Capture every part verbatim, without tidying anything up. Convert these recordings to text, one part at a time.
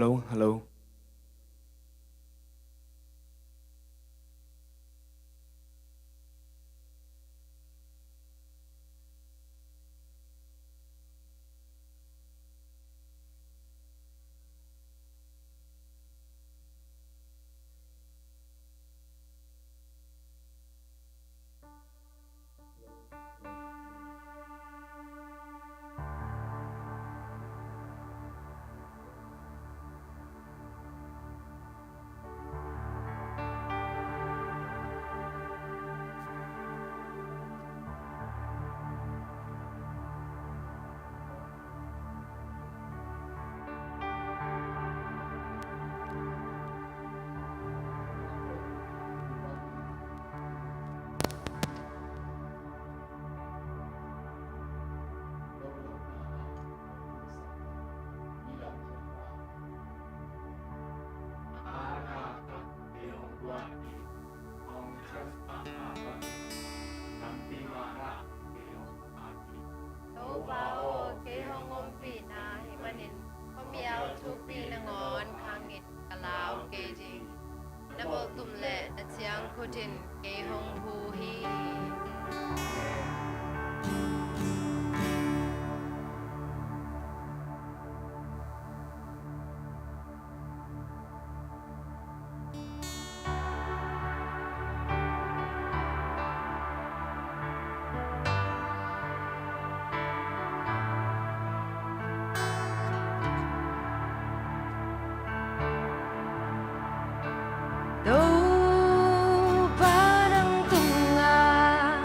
Hello, hello. Topa aw, kei hong ompih na hih manin khuamial thupina nangawn khang in ka lau kei ding. Na bolh tum leh na ciang khut in kei hong hu hi. Topa nang tungah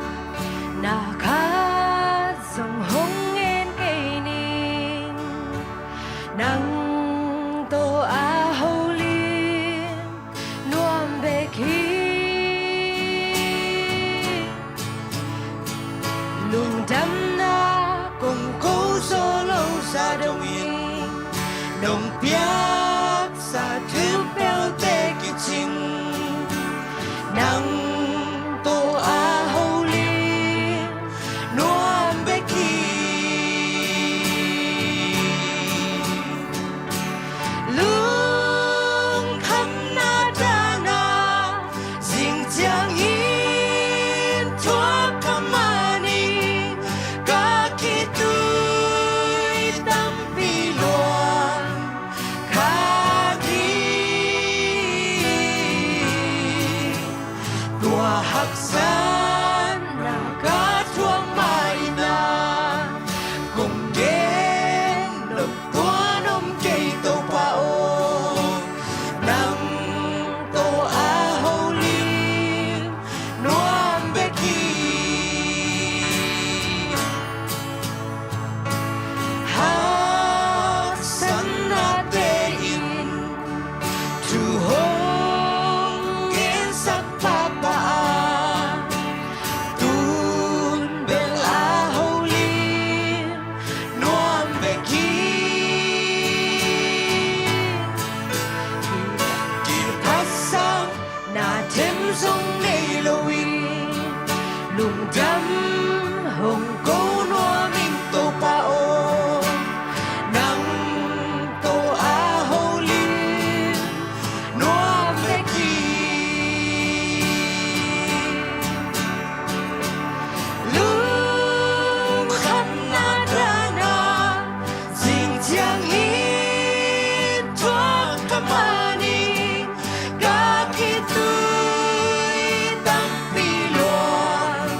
na khat zong hong ngen kei ning. Nang tawh a holim nuam bek hi. Lungdamna kong ko zo lo sa dongin nong piaksa thil belte kicing. Nang tawh a holim nuam bek hi. Lungkhamna dana zing ciangin thuak ka manin ka khitui tampi luang kha hi. Tua haksatna ka thuak mah in ah kong gen nop tuan om kei Topa aw. Nang tawh a holim nuam bek hi. Haksatnate in thu hong gensak pahpah a, tun bel a holim nuam bek hi. Kiphatsakna them zong nei loin lungdam hong ko nuam ing Topa aw. Nang tawh a holim nuam bek hi. Lungkhamna dana zing ciangin thuak ka manin ka khitui tampi luang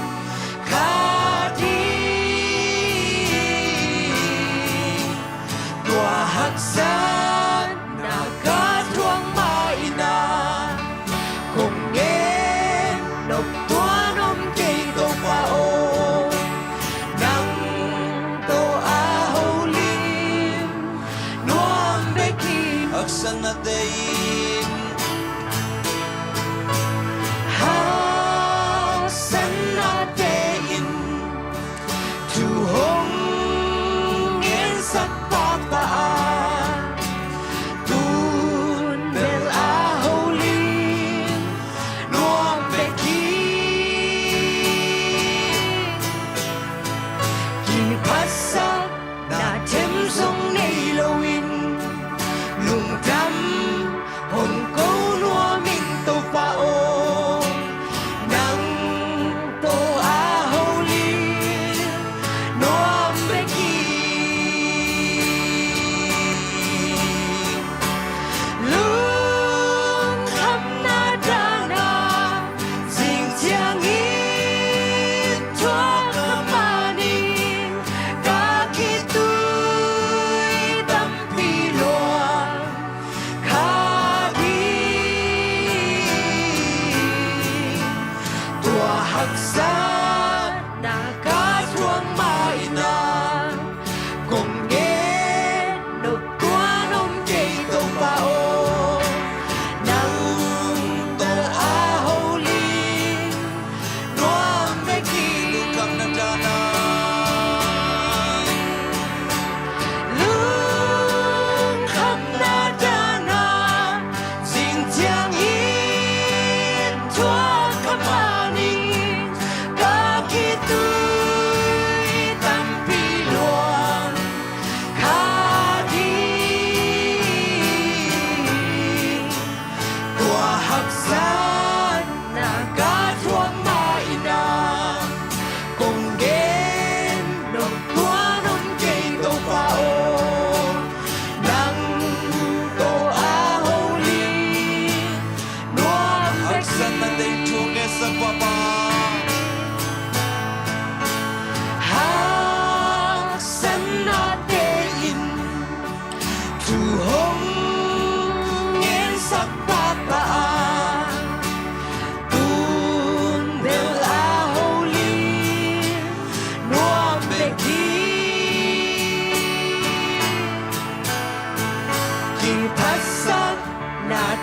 kha hi. Tua haksatna ka thuak mah in ah kong gen nop tuan om kei Topa aw. Nang tawh a holim nuam bek hi. Haksatnate in, haksatnate in thu hong gensak pahpah a, tun bel a holim nuam bek hi. Kiphatsakna them zong nei loin lungdam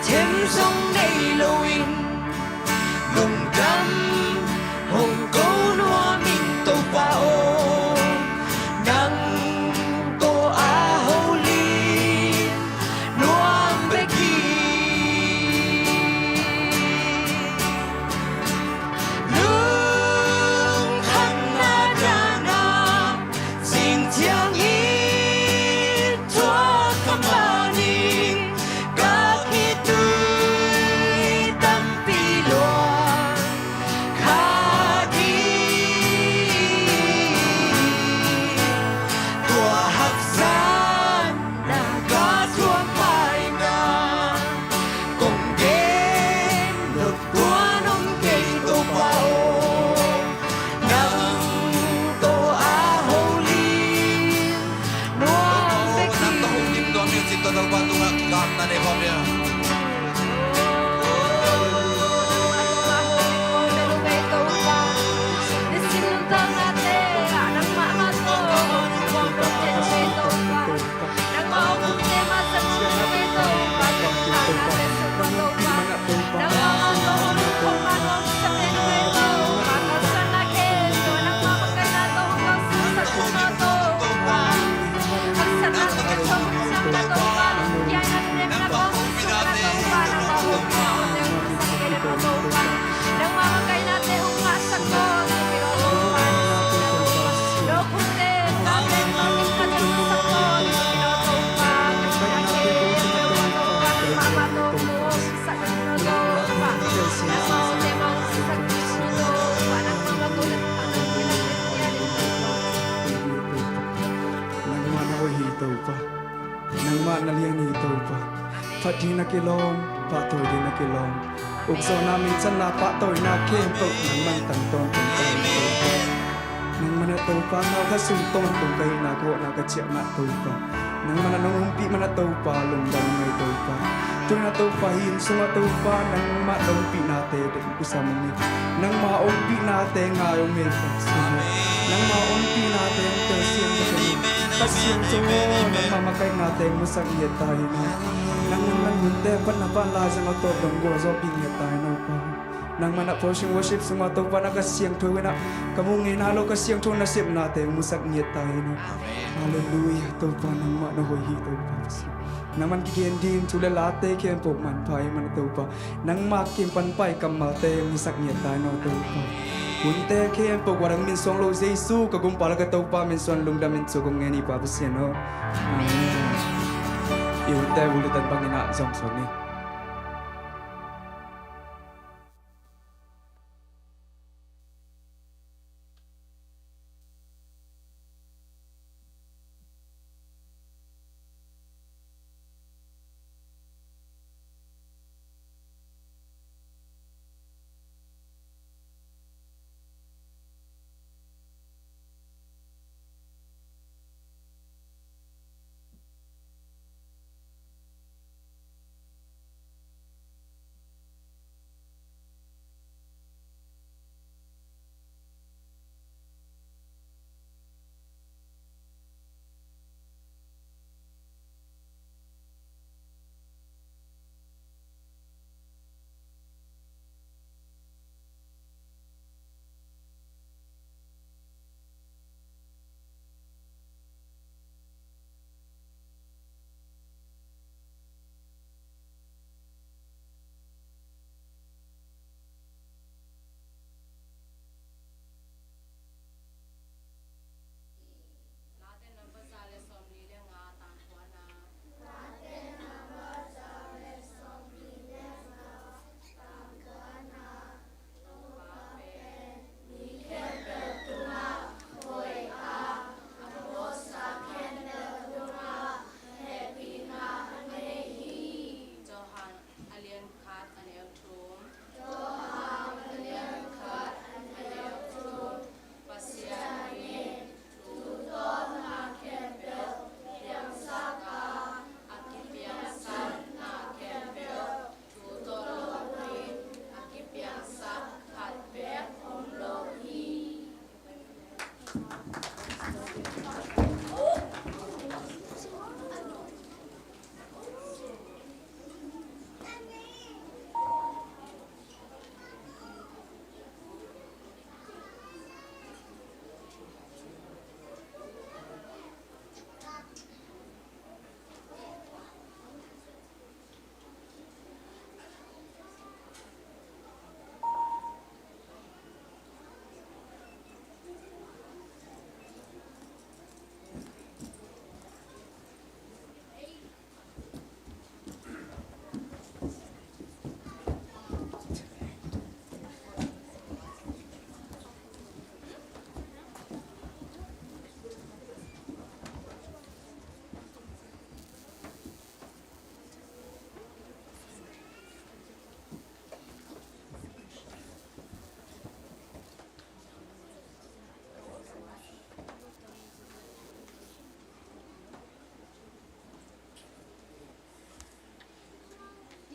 Them zong nei loin lungdam hong ko nuam ing Topa aw, nang tawh a holi nuam bek hi. Lungkhamna dana cing ciang i thuak ka manin ka khitui tampi lua kha ding. Tua haksa na ka thuak pai na kong gen lo tua nong kei Topa aw, nang tawh a holi nuam bek hi. Nang tawh hong dim nuam hi cin tua Topa tungah kikapna nei nuam hi. Nangmah na hoih hi Topa. Nangmah na lian hi Topa. Phat ding na kilawm, pahtawi ding na kilawm. Ukzawhna, minthanna, pahtawina khempeuh nangmah tang tawntung ka hi Topa. Nangmah na Topa, nau ka sung tawntung ka hihna, ka hawhna, ka ciahna Topa. Nangmah na nong ompih man a Topa, lungdam ing ei Topa. Tu-in a Topa, hih inn sungah Topa, nangmah na ompihnate deih kusa mong hi. Nangmah ompihnate ngai ong ei Pasian aw. Nangmah ompihnate hong telsiam ka hi. Pasian aw, nangmah makaihnate musak ngiat ta in aw. Nang hun nang hunte pan na pan la zang a tawp dong gualzawhpih ngiat ta in aw Pa. Nangmah na praise and worship sungah Topa na Kha Siangtho in ah ka mu ngei nai lo Kha Siangtho nasepnate hong musak ngiat ta in aw. Halleluiah, Topa nangmah na hoih hi Topa. Nangman kigen ding thu le late khempeuh manpha hi man a Topa. Nangmah kiang pan pai kammalte hong hisak ngiat ta in aw Topa. Hunte khempeuh wadang min suang lo Jesu ka gumpa le ka Topa min suang lungdam in thu kong ngen hi Pa Pasian aw. Amen. I hunte bul i tan bangin ah zong suang ni.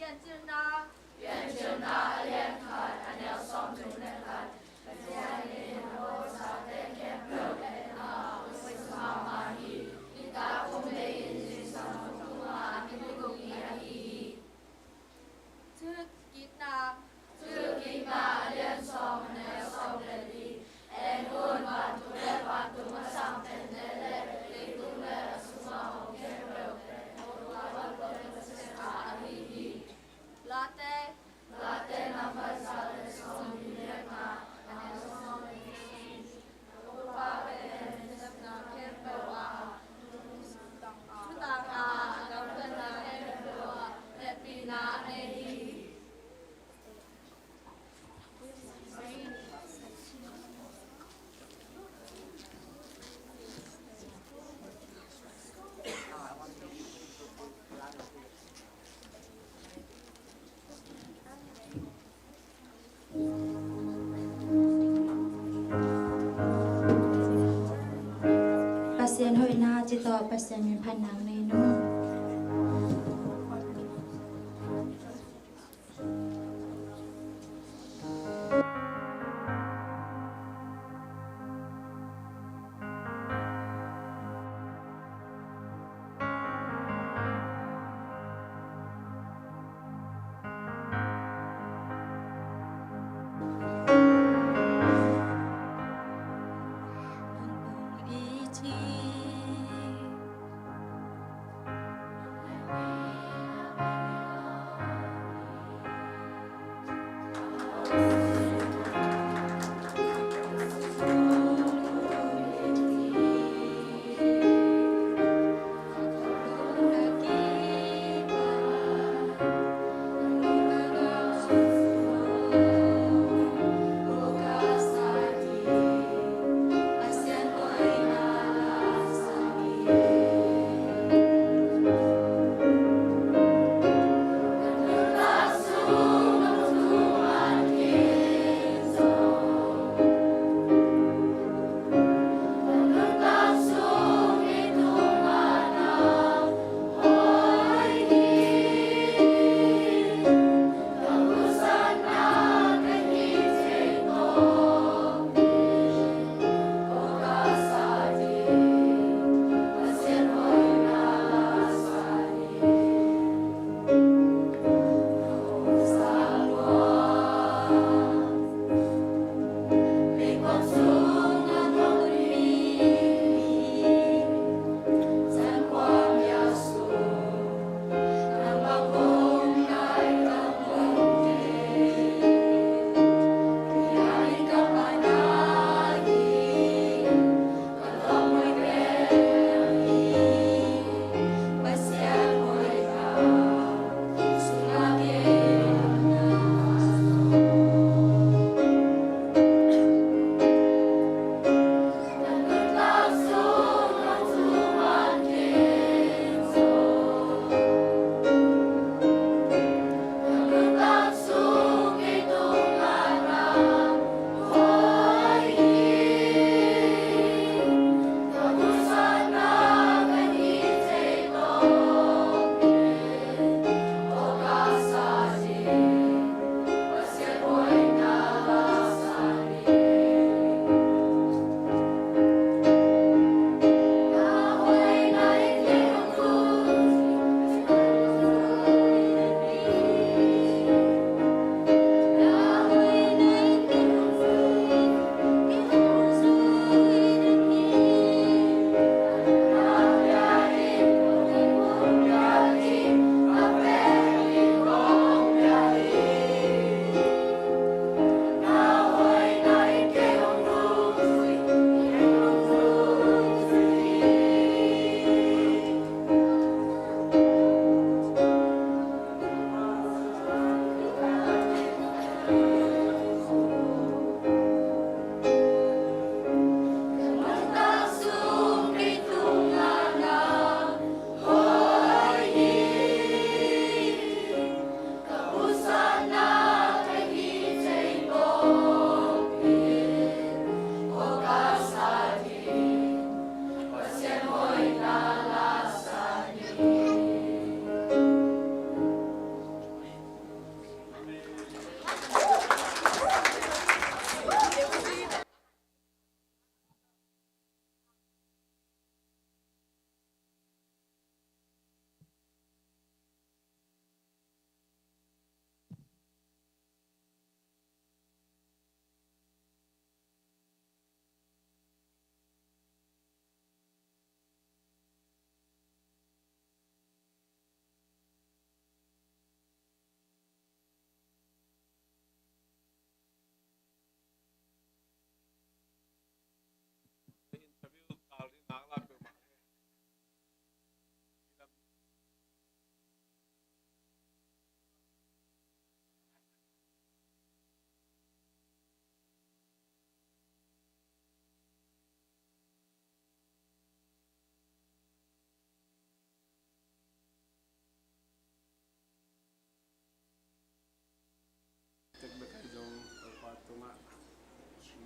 Piancilna. Piancilna a lian khat, a neu sawmthum le khat. Pasian in a bawlsate khempeuh etna a uk mahmah hi. Nitak thum vei-in zingsang tungah a kipia ahi hi. Thukikna. Thukikna a lian sawm, a neu sawm le li. En un, vantung le vantung a sang teng le le, leitung le a sungah om khempeuh, Topa Pasian a ahi hi. Late. Late number za le sawmnih le nga, a neu sawm le li. Topa Pasian in sepna khempeuh ah, thutangna, a gamtatna khempeuh ah hehpihna a nei hi. Pasian hoihna ci tawh Pasian min phatna nei ni.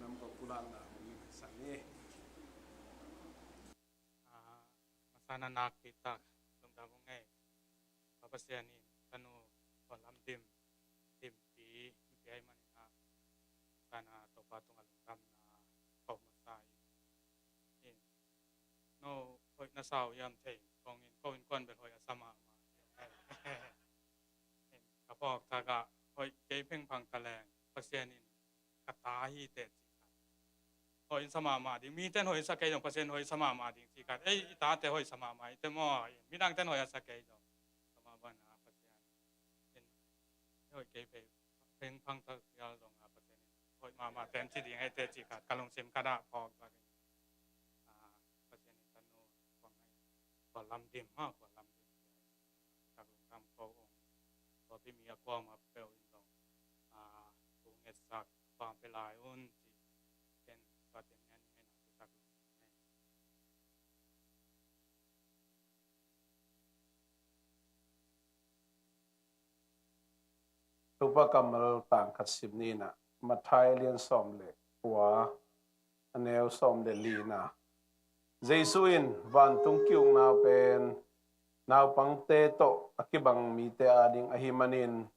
Lam ko pulakna hong hi masa ni. Ah, masa na nakpi tak lungdam hong ngei. Pa Pasian in tanu Khual Lam Dim, Dimpi hong pia ahih manin ah, masa na Topa tungah lungdamna ko masa hi. In, no hoih na sa uh hiam thei kong in, ko innkuan bel hoih a sa mahmah. In, ka phawk tak ah hoih kei phengphang ta leng Pasian in ka ta hi teh ci khat. Hoih in sa mahmah ding, mite'n hoih in sa kei zong Pasian in hoih in sa mahmah ding ci khat. Ei, i tate hoih sa mahmah hi teh maw, midangte'n hoih a sa kei zong. Sa mahmah na Pasian in hoih kei phei, phengphang ta phial zong a Pasian in hoih mahmah ten ci ding hi teh ci khat ka lungsim khat ah phawk tak in. Ah, Pasian in tanu Khual Lam Dim, ha, Khual Lam Dim tak lungdam ko ung. Tua pi mi a kuamah peuh in zong, ah, thu ngetsak a pang pia lai un ci. Ken tua teng ni a ni ngei na pi tak lungdam. Topa kammal tang khat sim ni in ah, Matthai a lian sawm le kua, a neu sawm le li na. Jesu in vantung ki-ukna pen naupangte tawh a kibang mite ading ahih manin,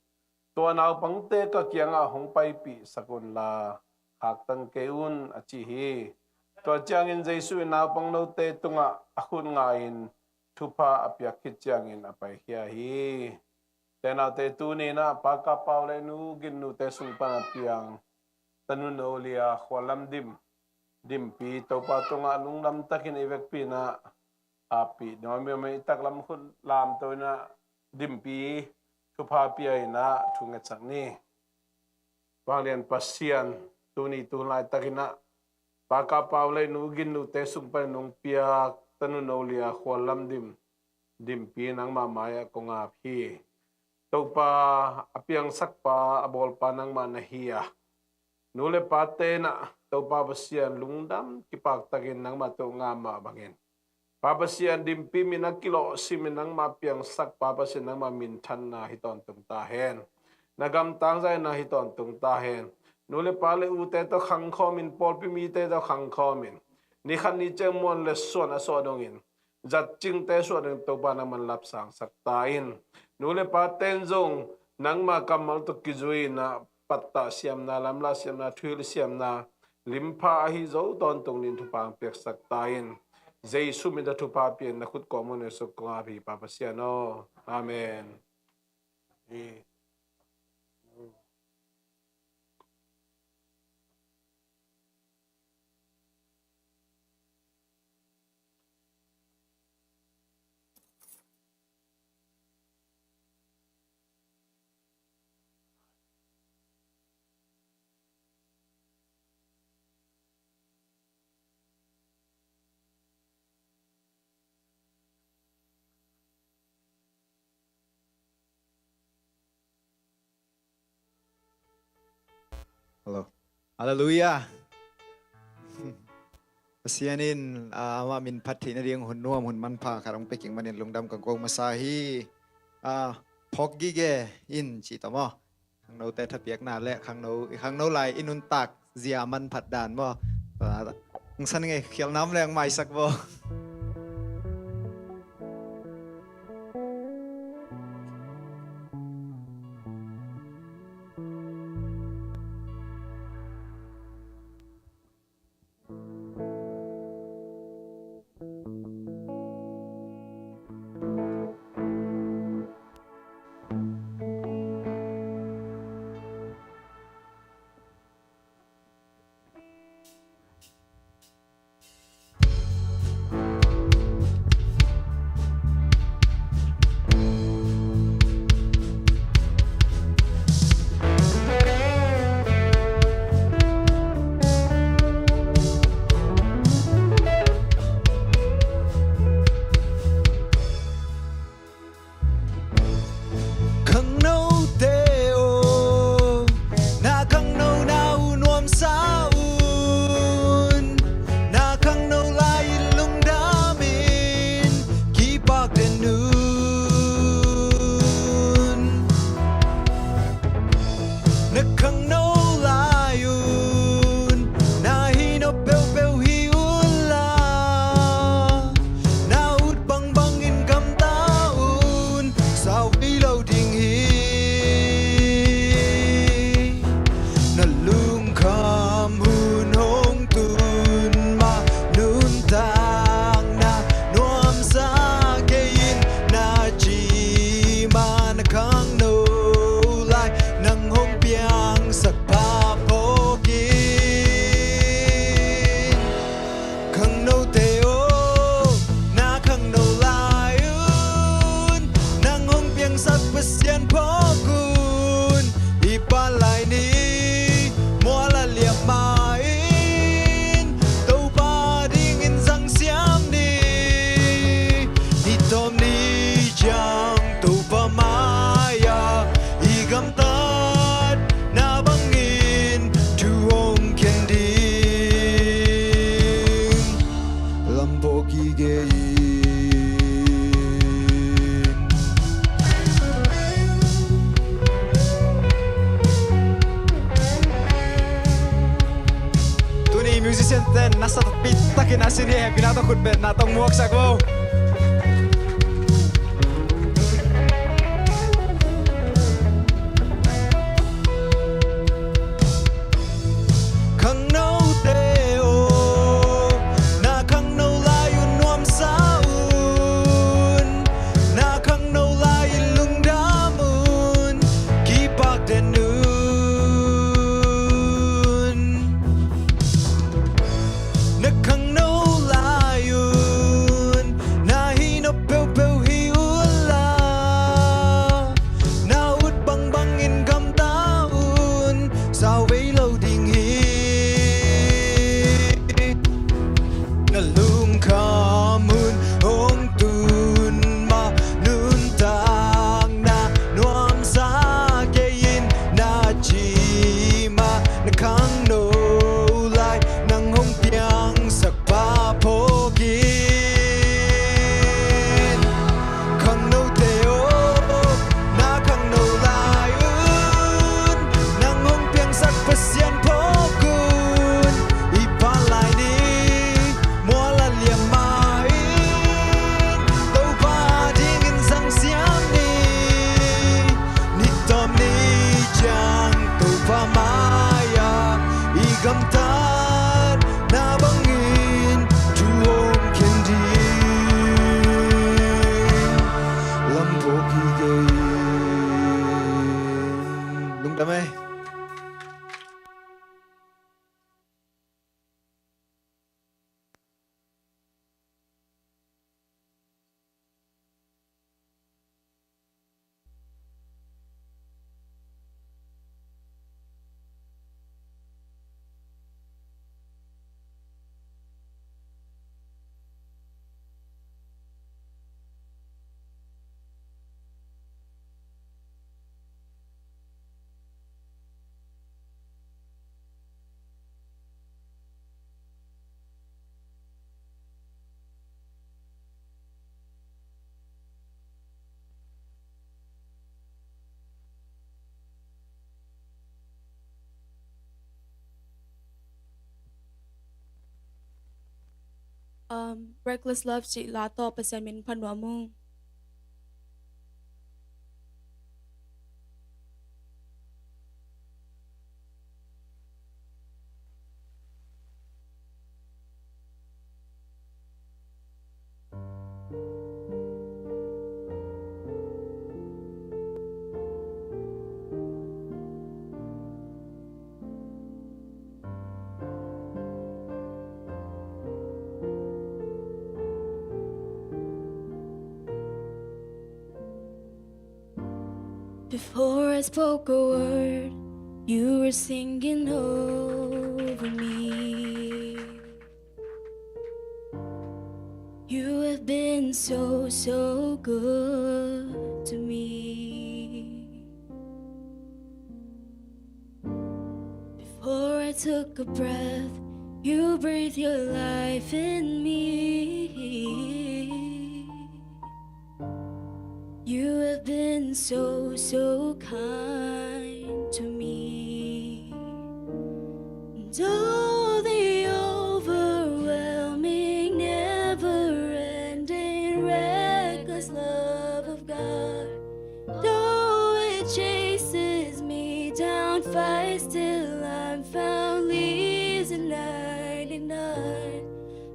tua naupangte ka kiangah hong paipihsak unla, khaktan kei un, a ci hi. Tua ciangin Jesu in naupang note tungah a khut nga-in thupha a piak khit ciangin a paikhia hi. Tenaute, tuni in ah Pa Kap Pau le Nu Gin Nu te sung pan a piang tanu no li a Khual Lam Dim, Dimpi, Topa tungah lungdam takin i vekpi in ah aapih nuam hi. I taklam khut lamto in ah Dimpi thupha pia in ah thu ngetsak ni. Vanglian Pasian, tuni tu laitakin ah Pa Kap Pau le Nu Gin Nu te sung pan nong piak tanu no li a Khual Lam Dim, Dimpi nangmah mai-ah kong ap hi. Topa, a piangsakpa, a bawlpa nangmah na hi a, nu le pate in ah Topa Pasian lungdam kipak takin nangmah tawh ngah mah bangin, Pa Pasian, Dimpi min a kilawh simin nangmah piangsak, Pa Pasian, nangmah minthanna hi tawntung ta hen. Na gamtang zaina hi tawntung ta hen. Nu le pa le ute tawh khangkhawmin, pawlpi mite tawh khangkhawmin, ni khat ni ciang muan le suan a suah dongin, zat cingte suah dongin Topa nangman lapsangsak ta in. Nu le pate'n zong nangmah kammal tawh kizui in ah pattah siamna, lamlah siamna, thuhilh siamna, limpha ahi zo tawntung dingin thupha hong piaksak ta in. Jesu min tawh thupha pia in, na khut kawm uh, Jesu kong ap hi, Pa Pasian aw. Amen. Hello. Halleluiah. Pasian in, ah, amah min phat theihna ding hun nuam, hun manpha khat hong pia kik manin lungdam ka ko masa hi. Ah, phawk gige in ci ta maw. Khangnote thapiakna le khangno, i khangno lai i nuntak zia manphat dan maw. Ah, hong san ngei khial nam le hong maisak maw. Khangnote aw, na khangno na uh nuamsa un, na khangno lai-in lungdamin kipakden un. Na khangno lai-un, Musician ten nasa takpi takin a sin hi, hehpihna tawh khut beng na tawh muaksak vo. Khangnote aw, na khangno lai un nuamsa un, na khangno lai in lungdam un, kipak den un. Na khangno lai un, na hih nop peuhpeuh hi un la, na ut bangbang in gamta un, sau vei lo ding hi. Na lungkham hun hong tun mah, nuntakna nuamsa kei in na ci mah, na khangno lai nang hong piangsak pa phawk in. Khangnote aw, na khangno lai un, nang hong piangsak Pasian phawk un. I Pa lai ni, mual a liam ma in, Topa dingin zang siam ni. Ni tawp ni ciang Topa mai-ah i gamtatna bangin thu hong khen ding lam phawk hi kei in. Lungdam ei. Um, Reckless Love cih la tawh Pasian min phat nuam ung. Before I spoke a word, you were singing over me. You have been so, so good to me. Before I took a breath, you breathed your life in me. You have been so, so kind to me. And oh, the overwhelming, never-ending, reckless love of God. Though it chases me down, fights till I'm found, leaves a ninety-nine.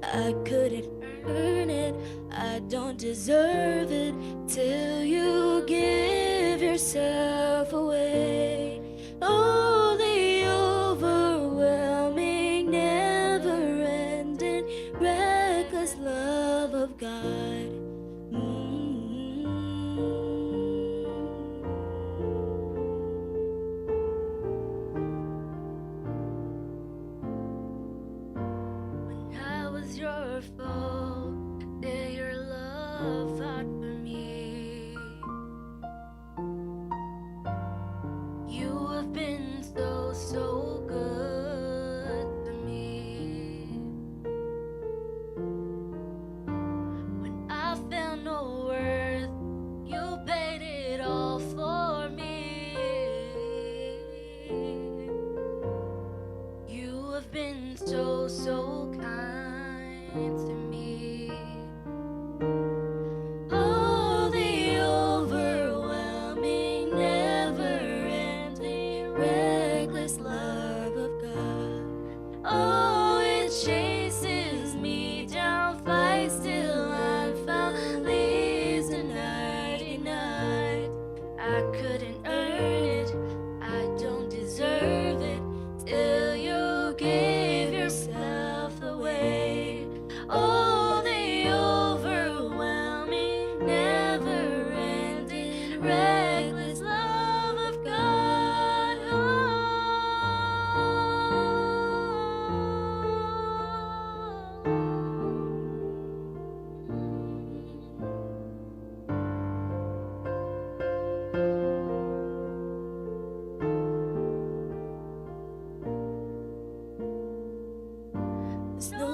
I couldn't earn it, I don't deserve it, till you give yourself away. Oh, the overwhelming, never-ending, reckless love of God. Mm. When I was your foe, there your love fought for me. You have been so, so good to me. When I felt no worth, you paid it all for me. You have been so, so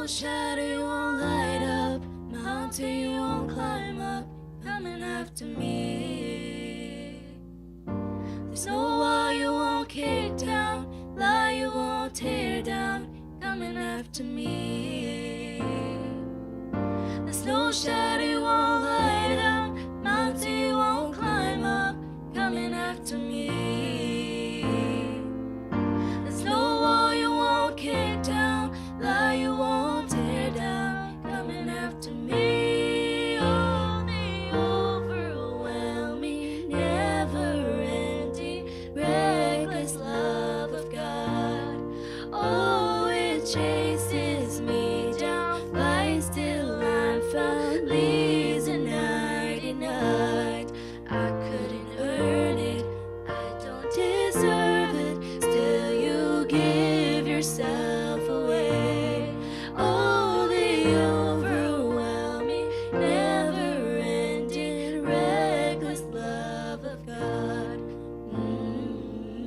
Shadow you won't light up, mountain you won't climb up, coming after me. There's no wall you won't kick down, lie you won't tear down, coming after me. There's no shadow you won't light up, mountain you won't climb up, coming after me. There's no wall you won't kick down, lie you won't tear down, coming after me. Oh, the overwhelming, never-ending, reckless love of God. Oh, it chases me down, finds till I'm found, leaves a ninety-nine. I couldn't earn it, I don't deserve it, still you give yourself away. Oh, the overwhelming, never-ending, reckless love of God. Mm.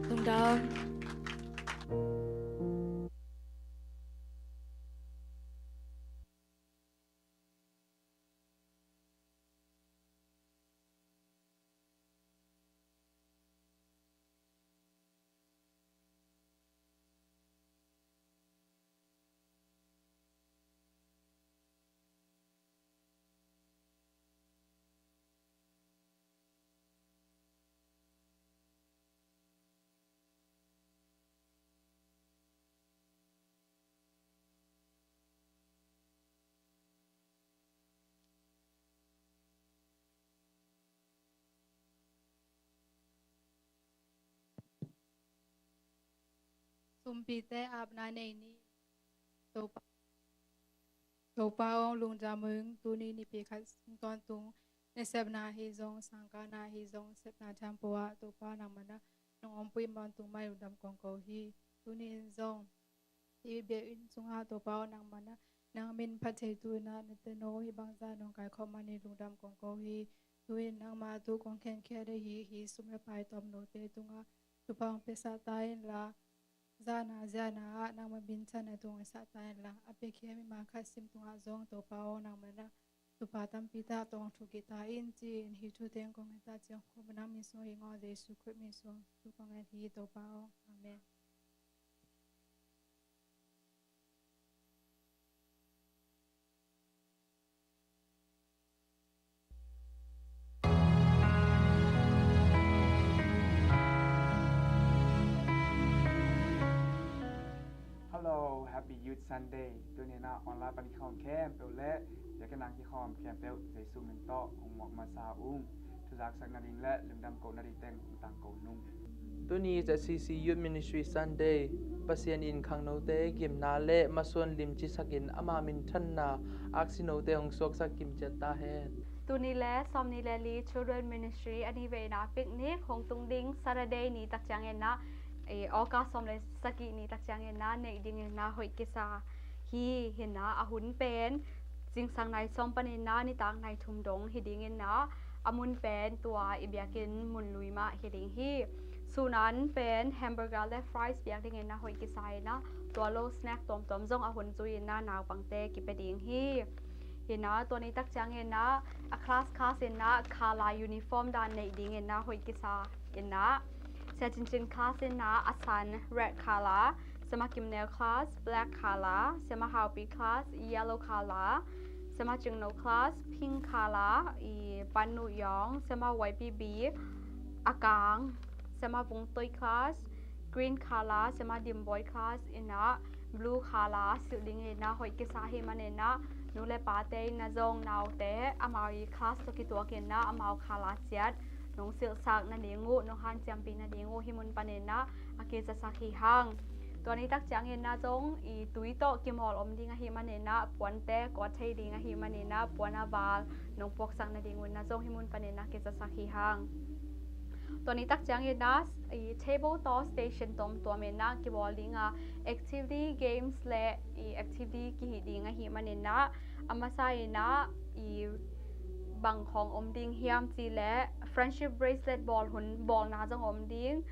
Lungdam. Sumpite apna nei ni. Topa, Topa aw, lungdam ung, tuni Nipi khat sung tawntung nasepna ahi zong, sangkahna ahi zong, sepna thiampu ah Topa nangmah na nong ompih mawn tung mah lungdam kong ko hi. Tuni in zong i biakinn sungah Topa aw, nangmah na nang min phat thei tu in ah na teno hih bangzah nong kaikhawm man hi, lungdam kong ko hi. Tu in nangmah tu kong khenkhiat ahi hi sum le pai tawm note tungah thupha hong piasak ta inla, zahna ziahna ah nangmah minthanna tungah sah ta inla, a piakhia mimal khat sim tungah zong Topa aw, nangmah na thupha tampi tak tawh hong thuk kik ta in ci-in hih thu teng kong ngen ta ciang, khuaman nang min sung hi ngaw, Jesu Khrih min sung thu kong ngen hi Topa aw. Amen. Hello, Happy Youth Sunday. Tuni in ah online pan kikhawm khempeuh le biakinn ah kikhawm khempeuh Jesu min tawh kong muak masa ung. Thuzaksak nading le lungdam koh nading teng tangko nung. Tuni Z C C Youth Ministry Sunday, Pasian in khangnote gimna le masuan limci sakin ama minthanna aksinote hong suaksak kimciat ta hen. Tul nih le sawmnih le li Children Ministry a nihveina picnic hong tung ding Saturday ni tak ciangin ah, eh, August sawm le sagih ni tak ciangin ah neih dingin ah hoih kisa hi. Hi in ah a hun pen zingsang nai sawm panin ah nitak nai thum dong hi dingin ah, a mun pen tua i biakinn mun lui mah hi ding hi. Sun an pen hamburger le fries piak dingin ah hoih kisa in ah, tua lo snack tuamtuam zong a hun zui in ah naupangte kipia ding hi. Hi in ah tua ni tak ciangin ah a class class in ah kala uniform dan neih dingin ah hoih kisa in ah, Sia Cincin class in ah a san red kala, Siama Kimnel class black kala, Siama Haupi class yellow kala, Siama Cingno class pink kala, i Pan Nu Yong, Siama Y P B a kang, Siama Vung Toi class green kala, Siama Dim Boy class in ah blue kala silh dingin ah hoih kisa hi manin ah, nu le pate in ah zong naute amau i class tawh kituakin ah amau kala ciat nong silhsak nading uh, nong hanciampih nading uh hih mun panin ah a kizasak hi hang. Tua ni tak ciangin ah zong i tui tawh kimawl om ding ahih manin ah puante kuat thei ding ahih manin ah puan a val nong puaksak nading un ah zong hih mun panin ah kizasak hi hang. Tua ni tak ciangin ah, i table tawh station tuamtuam in ah kibawl ding a, activity games le i activity kihih ding ahih manin ah, a masa in ah i bang khawng om ding hiam cih leh friendship bracelet bawl hun bawlna zong om ding,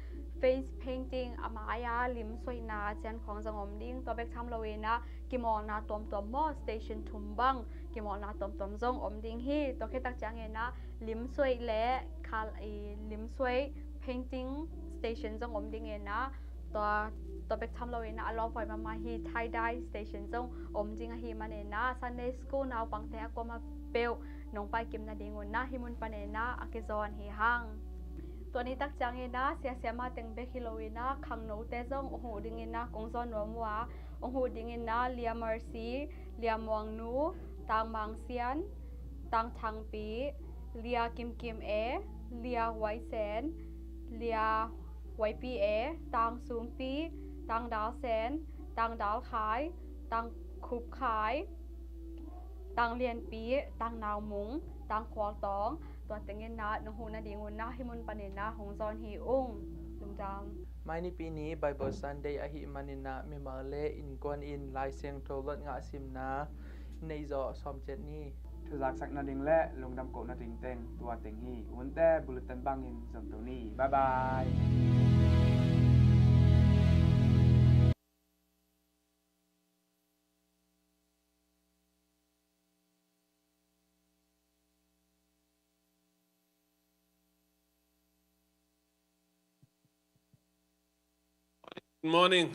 face painting a mai-a lim suaihna ciang khawng zong om ding. Tua bek tham lo in ah kimawlna tuamtuam maw, station thum bang kimawlna tuamtuam zong om ding hi. Tua khit tak ciangin ah lim suaih le khal i lim suaih painting station zong om ding in ah, tua tua bek tham lo in ah a lawm huai mahmah hi, tie dye station zong om ding ahih manin ah Sunday school naupangte a kuamah peuh nong pai kim nading un ah hih mun panin ah a kizawn hi hang. Tua ni tak ciangin ah siasia mah teng bek hi lo in ah khangnote zong hong huh ding in ah kong zawn nuam uh a, hong huh ding in ah Lia Mercy, Lia Muangnu, Tang Mangsian, Tang Thangpi, Lia Kimkim E, Lia Huaisen, Lia Huaipi E, Tang Sumpi, Tang Dalsen, Tang Dalkhai, Tang Khupkhai, Tang Lianpi, Tang Naumung, Tang Khualtawng, tua teng in ah nong huh nading un ah hih mun panin ah hong zawn hi ung. Lungdam. Mai Nipi ni Bible Sunday ahih manin ah mimal le innkuan in Lai Siangtho luat ngah simna neih zawh sawm ciat ni. Thuzaksak nading le lungdam kohna ding teng tua teng hi. Hunte bulletin bangin zom to ni. Bye bye. Good morning.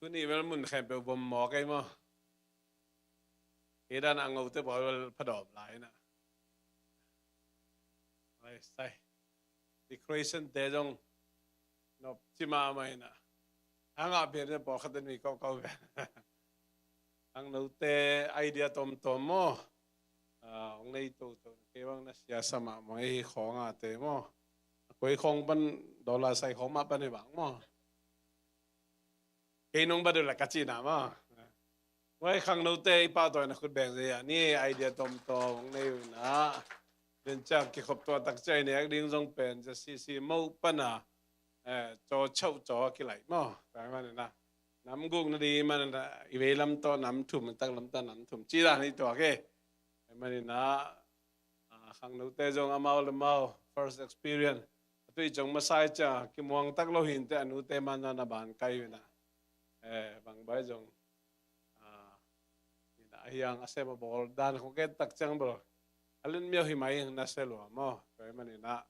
Tuni bel mun khempeuh vom mawk ei maw? Kei dan a ngote pawl bel phadawm lai na. Ai, sai. Decoration te zong nop ci mahmah in ah. A ngah pen pawlkhat in mi kawkau ve. Khangnote idea tawmtawm maw? Ah, hong nei toto. Kei bang na siasa mahmah hi khawng a te maw? Koi khawng pan dollar sai khawng mah pan hi bang maw? Kei nong bat uh la ka cihna maw? Huai khangnote i pahtawina khut beng zia ni idea tawmtawm hong nei uh na. Den ciang kikhop tua tak ciang i nek ding zong pen zia sisi moh pana, eh, caw chauh caw a kilaih maw? Tua hi manin ah nam guk na ding hi manin ah i veilam tawh nam thum, i taklam tawh nam thum ci dan hi tua ke. Hi manin ah, ah, khangnote zong amau le mau first experience. A tui cong masa i ciang kimuang tak lo hinte a nute man na na ban kai hi na. Eh, bang bai zong, ah, ina hiang a sem a bawl dan khong ket tak ciang bel a len miau hi mai na se lua maw? Tua hi manin ah,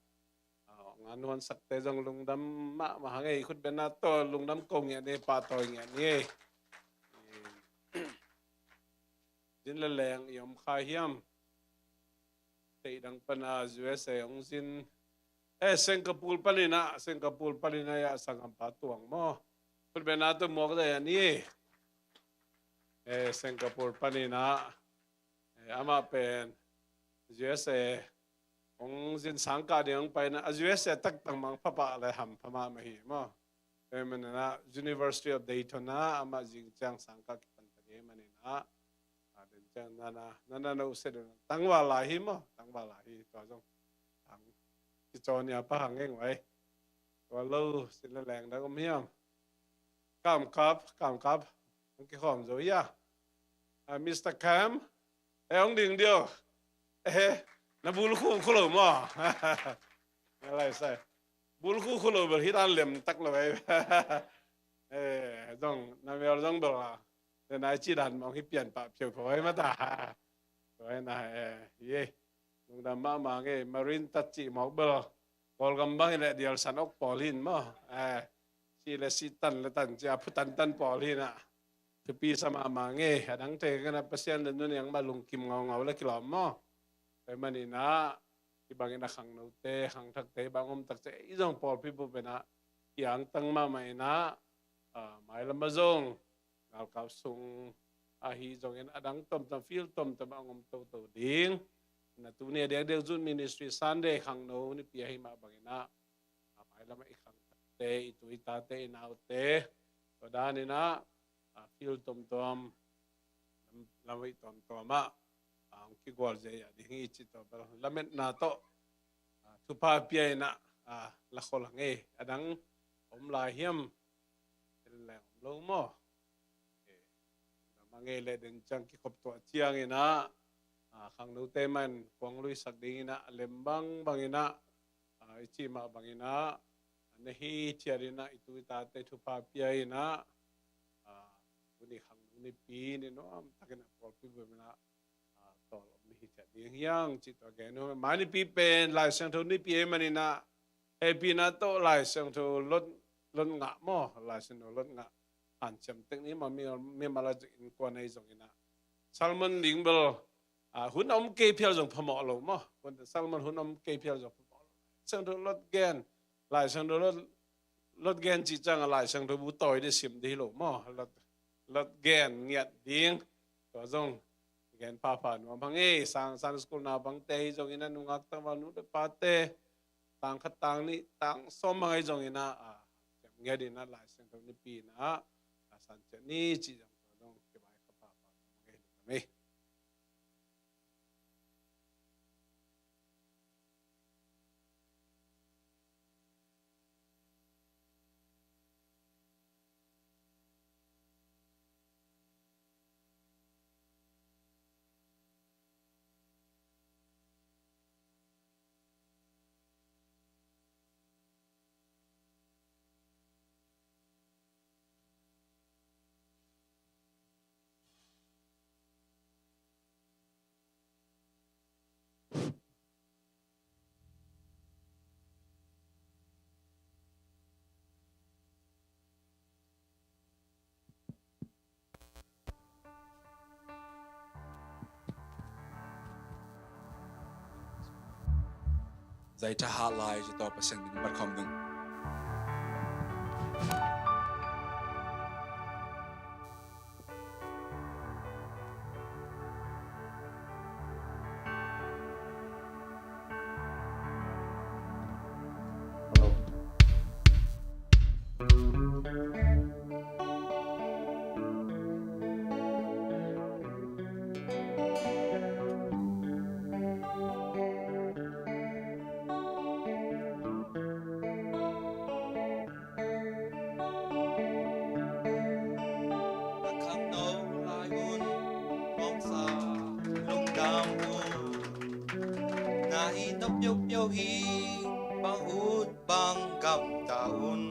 ah, nga nuan sakte zong lungdam mahmah hang ei, khut bena tawh lungdam ko ngiat ni, pahtawi ngiat ni ei. Zin le leng i om kha hiam? Teidang pana U S A hong zin, eh, Singapore panin ah, Singapore panin ah ya sanggampa tuang maw? Khut bena tawh muak zai a ni. Eh, Singapore panin ah, eh, amah pen U S A hong zin sangkah ding hong paina, a U S A taktak mang pha pah le hampha mahmah hi maw? Tua hi manin ah University of Dayton ah amah zing ciang sangkah kipan ta ding hi manin ah, a den ciang nana, nana no se dun tangval lai hi maw? Tangval lai hi, tua zong tang kicaw nia pa hang eng vai. Tua lo sin le leng dak om hiam? Kamkap, Kamkap. Hong kikhawm zo hia? Ah, Mister Kam, eh, hong ding dio. Eh, na bul khu khu lo maw? Lai sai. Bul khu khu lo bel hi dan lem tak lo ei. Eh, zong, na mel zong bel a. Te nai ci dan mong hi pian pah phiau phiau ei mata. Tua hi na, eh, ye. Lungdam mahmah ngei, Marine tat cih mawk bel. Kawlgam bang hi leh dialsan awk pawl hin maw? Eh, si le si tan le tan cia phu tantan pawl hin ah. Thupi sa mahmah ngei, a dangte kena Pasian le nuniang mah lungkim ngaungau le kilawm maw? Tua hi manin ah, hih bangin a khangnote, khangthakte, hih bang om tak cia, i zong pawlpi bup in ah, i angtang mahmah in ah, ah, mailam ah zong, galkau sung ahi zongin a dang tomtom, field tomtom a ngom toto ding. Na tuni a diakdiak Youth Ministry Sunday khangno nipi ahi mah bangin ah, a mailam ah i khangthakte, i tu i tate, i naute, tua danin ah, a field tomtom, lam, lamhoih tomtom ah, a hong kigual zia ding hi ci tawh bel lametna tawh, a thupha pia in ah, a, la khol a ngei a dang om lai hiam? Tel leng om lo maw? Lamang ei le den ciang kikhop tuah ciangin ah, a, khangnote man kuang luisak dingin ah, a lem bang bangin ah, a, i cih mah bangin ah, a na hi thiat in ah, i tu i tate thupha pia in ah, a, tuni khangno nipi ni nuam takin ah pawlpi bumin ah, a, tawl om ni hi thiat ding hiang cih tua gen uh. Mai nipi pen Lai Siangtho nipi ei manin ah, hehpihna tawh Lai Siangtho lot, lot ngah maw, Lai Siangtho lot ngah hanciam tek ni maw, mi, mimal a zong innkuan ahi zongin ah. Sermon ding bel, a, hun a om kei phial zong phamawh lo maw. Hun, sermon hun a om kei phial zong phamawh lo. Siangtho lot gen, Lai Siangtho lot, lot gen cih ciang a Lai Siangtho bu tawi ding sim ding hi lo maw. Lot, lot gen ngiat ding. Tua zong gen phapha nuam hang ei, sang, Sunday school naupangte hi zongin ah, nungak tangval nu le pate, tang khat tang nih tang sawm bang ahi zongin ah, a, ciam ngiat in ah Lai Siangtho nipi in ah, a, san ciat ni cih zong tua zong kibai kha phapha nuam hang ei. Zai thahat lai, ci tawh Pasian min mat khawm ding. Na khangno lai hun nuamsa lungdam un. Na itna piaupiau hi bang ut bang gamta un.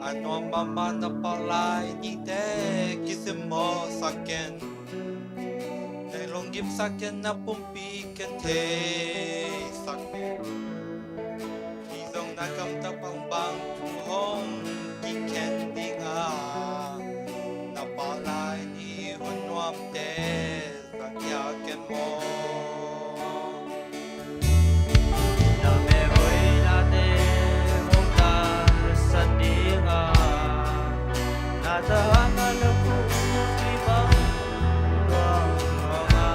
A nuam mahmah na pau lai nite kisimmawhsak ken. Nei lunggimsak ken, na pumpi ken theisak ken. Hi zong na gamta bangbang thu hong kikhen ding a, na pau lai ni hun nuamte zang khia ken maw. Na mel hoihnate hong tangsan ding a, na thahatna lungkham kibang luangluang a,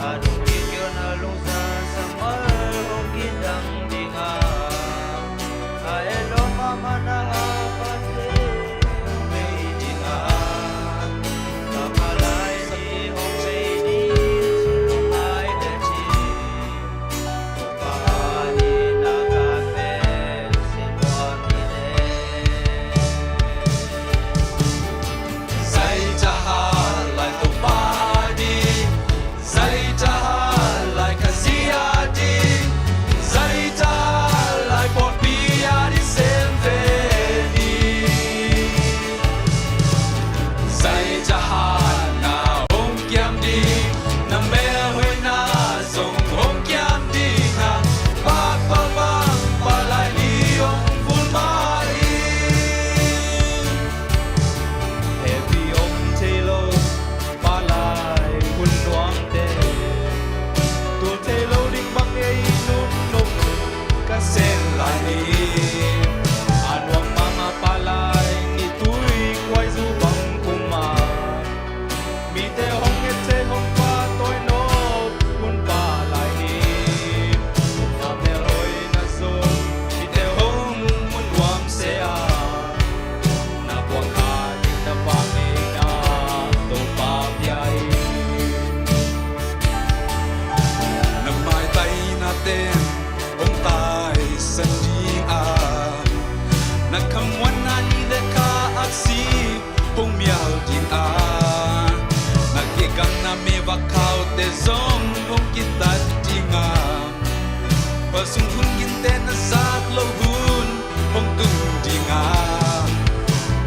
a lungkik kion a lungsa sangmal hong kidang ding a, a et lua mahmah na hapate hong vei ding a, na pau lai ni hong vei ding, lungngai le cin. Zai thahat lai Topa ding, zai thahat lai ka zi a ding, zai thahat lai pawlpi a ding sem ve ni. Zai thahatna hong kiam ding, na mel hoihna zong hong kiam ding a, pau lai ni hong vul mah in. Hehpih om thei lo, pau lai hun nuamte, tul thei lo ding bang ei nunung ka sem lai ni. A nuam mahmah pau lai ni, tui kuai zu bang kum a, mite hong et thei hong pahtawi nop hun pau lai ni. Na mel hoihna zong mite hong mu nuam se a, na puak kha ding na pahtawi nop Topa pia in. Na maitaihnate hong tai Hun ginte na zak loh hun hong tung ding a,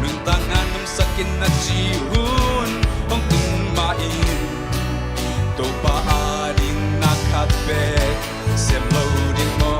nuntakna nungsakin na cih hun hong tung mah in, Topa ading na khat bek sem lo ding maw?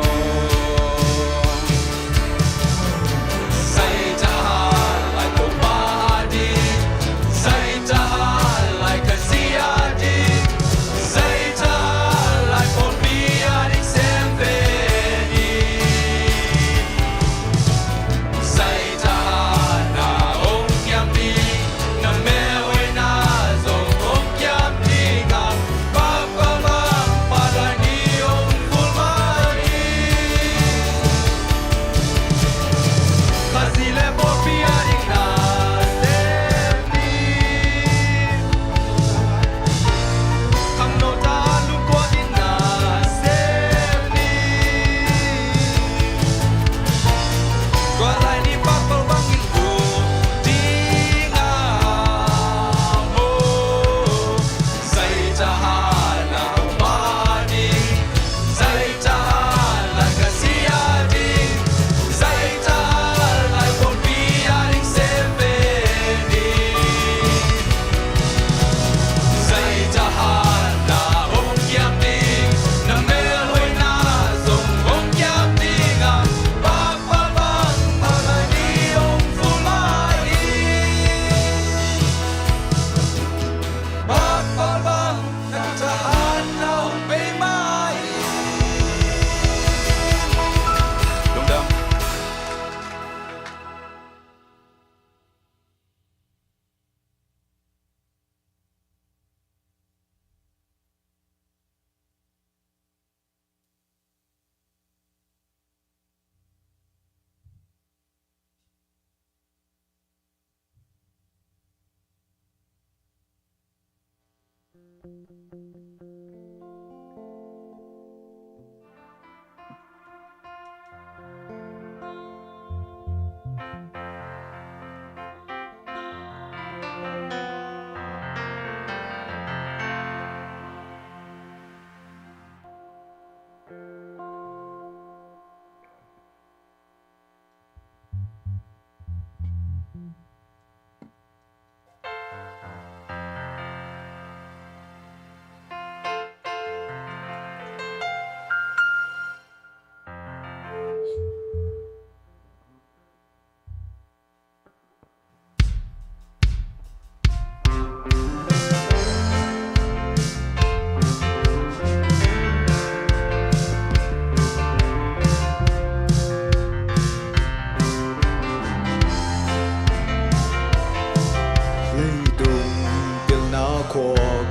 Leitung pilna khuak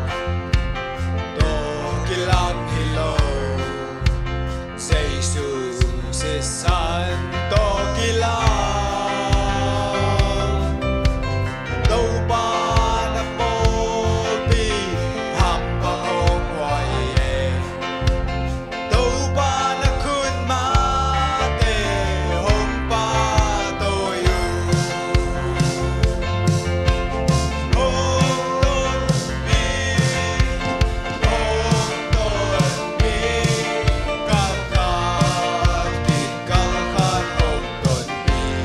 tawh kilam hi lo, Jesu sisan tawh kilam. Topa na pawlpi hampang hong huai e. Topa na khutmate hong pahtawi uh. Hong tonpih, hong tonpih, kalkal in kalkal hong tonpih.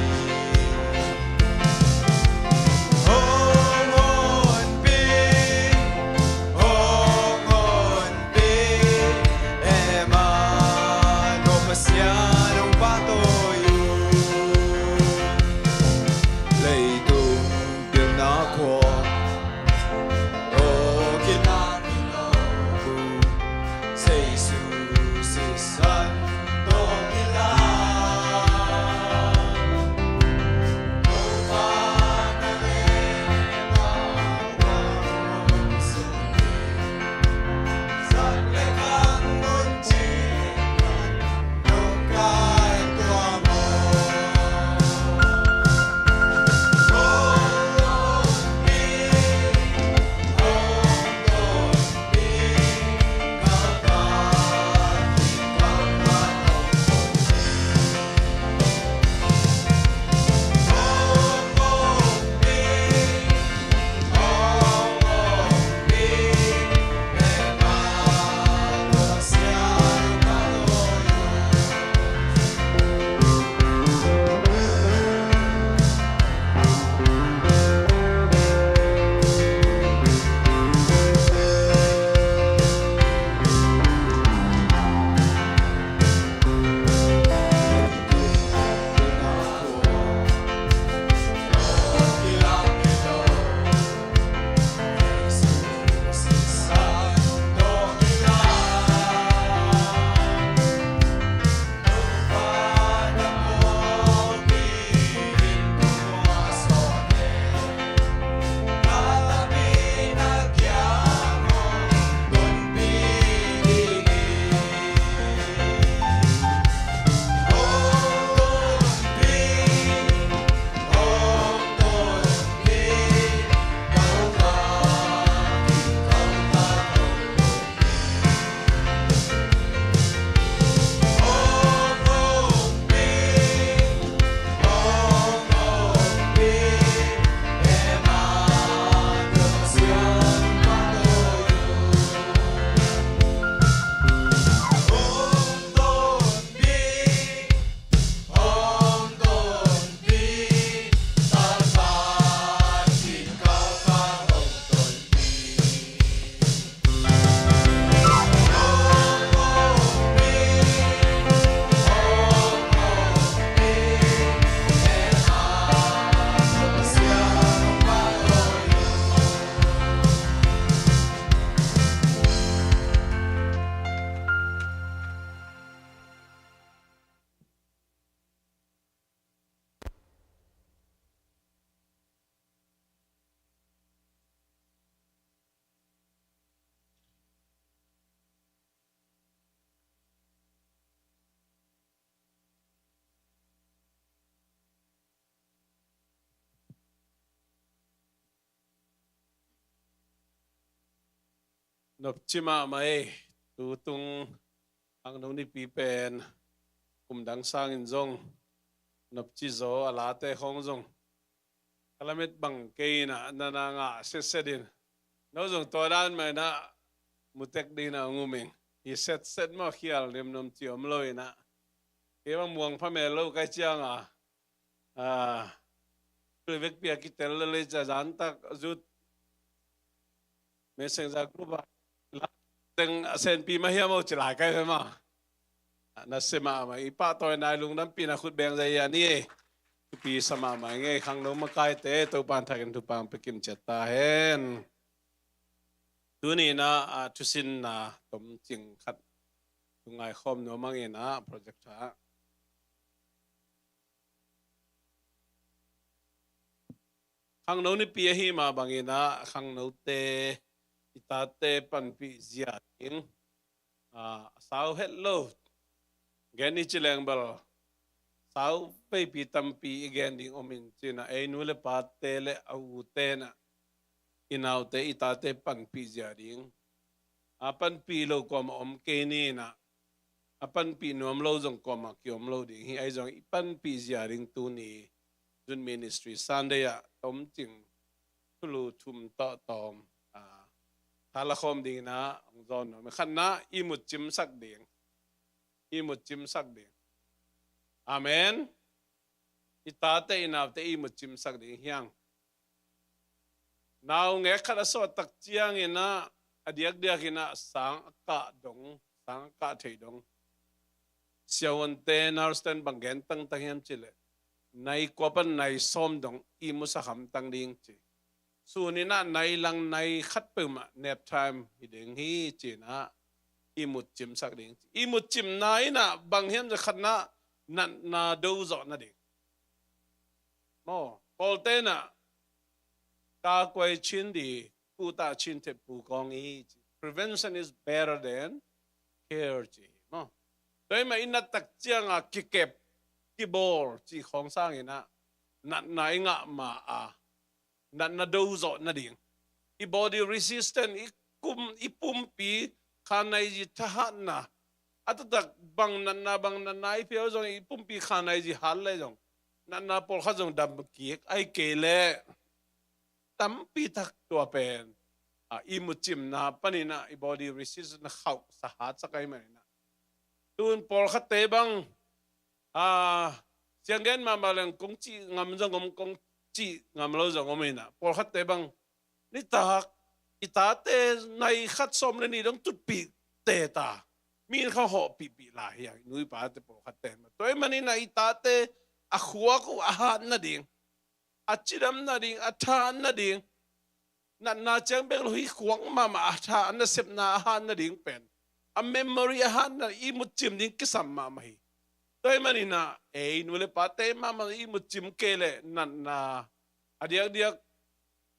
Hong honpih, hong honpih, e mah ko Pasian hong pahtawi uh. Leitung pilna khuak tawh kilam hi lo, Jesu sisan tawh kilam. Topa na leh na tau na hong sung hi. Zat le khang mun cih pan nong kah Nopci mahmah ei. Tutung khangno nipi pen kum dang sangin zong nopci zaw a late khawng zong ka lamet bang kei inah nana ngah setset in, no zong tua dan mah inah mutek ding inah hong um ing. Hi setset maw, khial nemnom ci om lo inah. Kei bang muang pha mel lo kai cianga, a, vekpi a kitel lele ca zantak zut Messenger group a teng a senpi mah hiam aw ci lai kai ve mah. Na se mahmah i pahtawi nai lungdampi na khut beng zai a ni ei. Thupi sa mahmah ngei khangno makaite Topan thakin thupang pekim ciat ta hen. Tuni inah, a, thusinna tomcing khat tungai khawm nuam ang inah project ah. Khangno nipi ahi mah bang inah khangnote i tate panpih zia ding, a, a sau het lo gen i ci leng bel sau veipi tampi i gen ding om in ci inah ei nu le pate le a ute inah i naute i tate panpih zia ding. A panpih lo kuamah om kei ni inah, a panpih nuam lo zong kuamah kiom lo ding hi. Ahi zong i panpih zia ding tuni Zun Ministry Sunday ah tomcing thulu thum tawhtawm, a, thala khawm ding inah hong zawn nuam. Khatna, i mut cimsak ding. I mut cimsak ding. Amen. I tate i naute i mut cimsak ding hiang. Naungek khat a sawt tak ciang inah a diakdiak inah sang a kah dong, sang a kah thei dong. Siavuante, nurse ten bang gen tangtang hiam ci leh, nai kua pan nai sawm dong i musak hamtang ding ci. Sun inah nai lang nai khat peuhmah nap time hi ding hi ci inah i mut cimsak ding ci. I mut cimna inah bang hiam ci, khatna natna do zawh nading. Maw, pawlte inah ka kuai chin di, kuta chin thep pu kawng i ci. Prevention is better than care ci. Maw, tua i mah i nat tak cianga kikep kibawl ci khawng sang inah natna i ngah ma a natna do zawh nading. I body resistance, i kum, i pumpi khanaizi thahatna. A taktak bang natna, bang natna i phial zong i pumpi khanaizi hat le zong natna pawlkhat zong dam kik, ahi kei le tampi tak tua pen, a, i mut cimna pan inah i body resistance na khauh sa hat sa kai man inah. Tun pawlkhatte bang, a, sianggen mahmah leng kong cih ngam zong om, kong cih ngam lo zong om inah. Pawlkhatte bang nitak i tate nai khat sawm le nih dong tutpih teta. Mi in kha hawhpihpih lai hi a, i nu i pate pawlkhatte mah. Tua i man inah i tate a khuak uh a hat nading, a cidam nading, a tha nading, natna ciang bek lo hi, khuak mahmah a tha, a nasepna a hat nading pen, a memory a hat na, i mut cim ding kisam mahmah hi. Tua i man inah ei nu le pate mahmah i mut cim kei le natna a diakdiak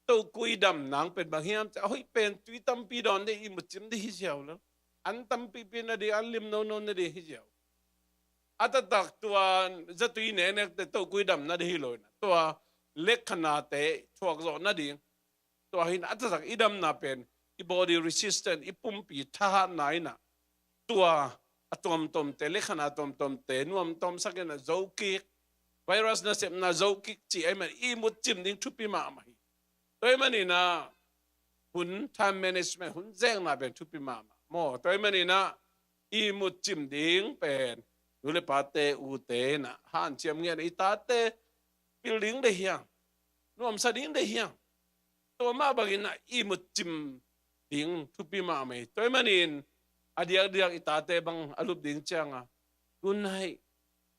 tokui dam nang pen bang hiam ci a, hoih pen tui tampi dawn ding, i mut cim ding hi ziau lo. An tampipi nading, an lim nono nading hi ziau. A taktak tua zatui neknekte tokui dam nading hi lo inah, tua lekhanate thuak zawh nading. Tua hi inah a taktak i damna pen i body resistance, i pumpi thahatna inah tua a tuamtuamte, lekhana tuamtuamte nuamtuamsak inah zo kik, virus nasepna zo kik ci ahi man i mut cim ding thupi mahmah hi. Tua i man inah hun time management, hun zekna pen thupi mahmah. Maw, tua i man inah i mut cim ding pen nu le pate ute inah hanciam ngiat, i tate pil ding deih hiang, nuamsa ding deih hiang. Tua mah bang inah i mut cim ding thupi mahmah hi. Tua i man in a diakdiak i tate bang a lup ding cianga good night,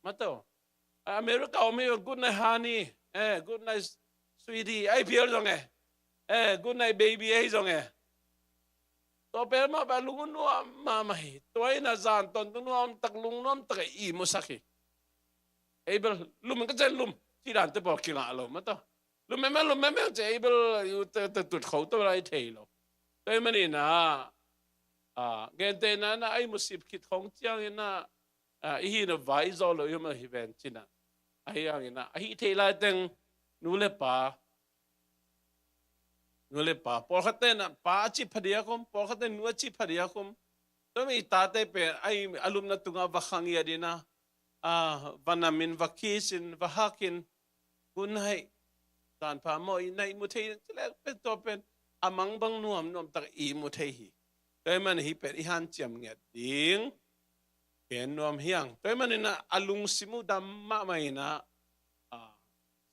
mah tawh, America om hi, good night honey, eh, good night sweetie, ahi phial zong e, eh, good night baby ahi zong e. Tua pen mah pen lung nuam mahmah hi. Tua inah zan tawntung nuam tak, lung nuam tak a i musak hi. Ei bel lum in ka cen lum ci dante pawl kingah lo mah tawh. Lum meme, lum meme ci ei bel i u te, te tut kho tawh lai thei lo. Tua i man inah, a, gentehna inah a i musip khit khawng ciang inah, a, i hihna vai zawh lo i om ahi ven ci inah. Ahi hang inah a hih theih lai teng nu le pa Nu le pa, pawlkhat ten ah pa a cih phadiak om, pawlkhat ten nu a cih phadiak om. Tua mi i tate pen a lupna tungah va khangiat in ah, va nam in, va kiss in, va hug in, "Good night, zan pha maw, i na ihmu thei in," ci leh pen tua pen a mang bang nuamnuam tak ihmu thei hi. Tua ahih manin hih pen i hanciam ngiat ding gen nuam hi hang. Tua ahih manin ah a lungsim uh dam mahmah in ah,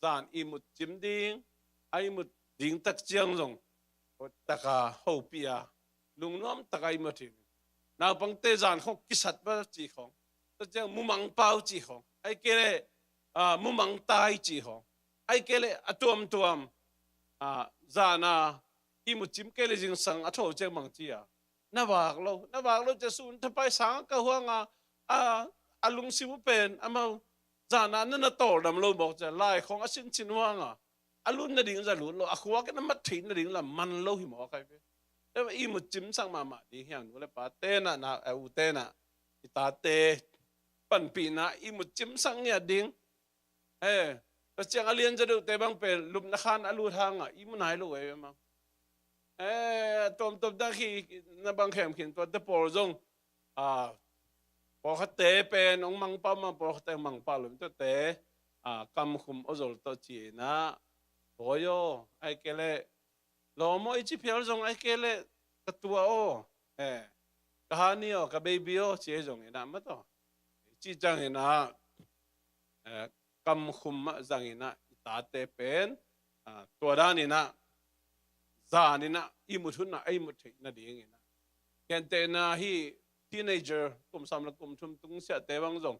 zan ihmut cim ding, a ihmut ding tak ciang zong hoih taka hopih a, lungnuam taka ihmut hi. Naupangte zan khawng kisat va ci khawng, tua ciang mumang pau ci khawng, ahih kei leh mumang tai ci khawng, ahih kei leh a tuamtuam, zan a ihmut cim kei leh zingsang a tho ciang bang ci a, na vak lo, na vak lo ci a, sun thapai sang a ka huang a, a lungsim uh pen amau zan a na na tawldam lo mawk ci a, lai khawng a sincin huang a, a lut nading za lut lo, a khuak in a mat theih nading la man lo hi mawk ahi ve. Tua ahih manin ihmut cimsak mahmah ding hi hang, nu le pa ten ah, na, a u ten ah, i tate panpihna ihmut cimsak ngiat ding. Eh, tua ciang a lian za deuhte bang pen lupna khan a lut hang a ihmu nai lo ei ve maw. Eh, tuamtuam dang khi na bang khem khin tuate pawl zong, pawlkhatte pen hong mangpau mah, pawlkhatte hong mangpau lo, tuate kamkhum aw zol tawh ci in ah, bawi aw, ahih kei leh lawm aw i ci phial zong, ahih kei leh ka tua aw, eh, ka honey aw, ka baby aw ci ahi zong in ah, mataw, i cih ciang in ah, eh, kamkhum mah zang in ah i tate pen, tua dan in ah zan in ah ihmut hun ah a ihmut theih nading in ah, gentehna hih teenager kum sawm le kum thum tungsiahte bang zong,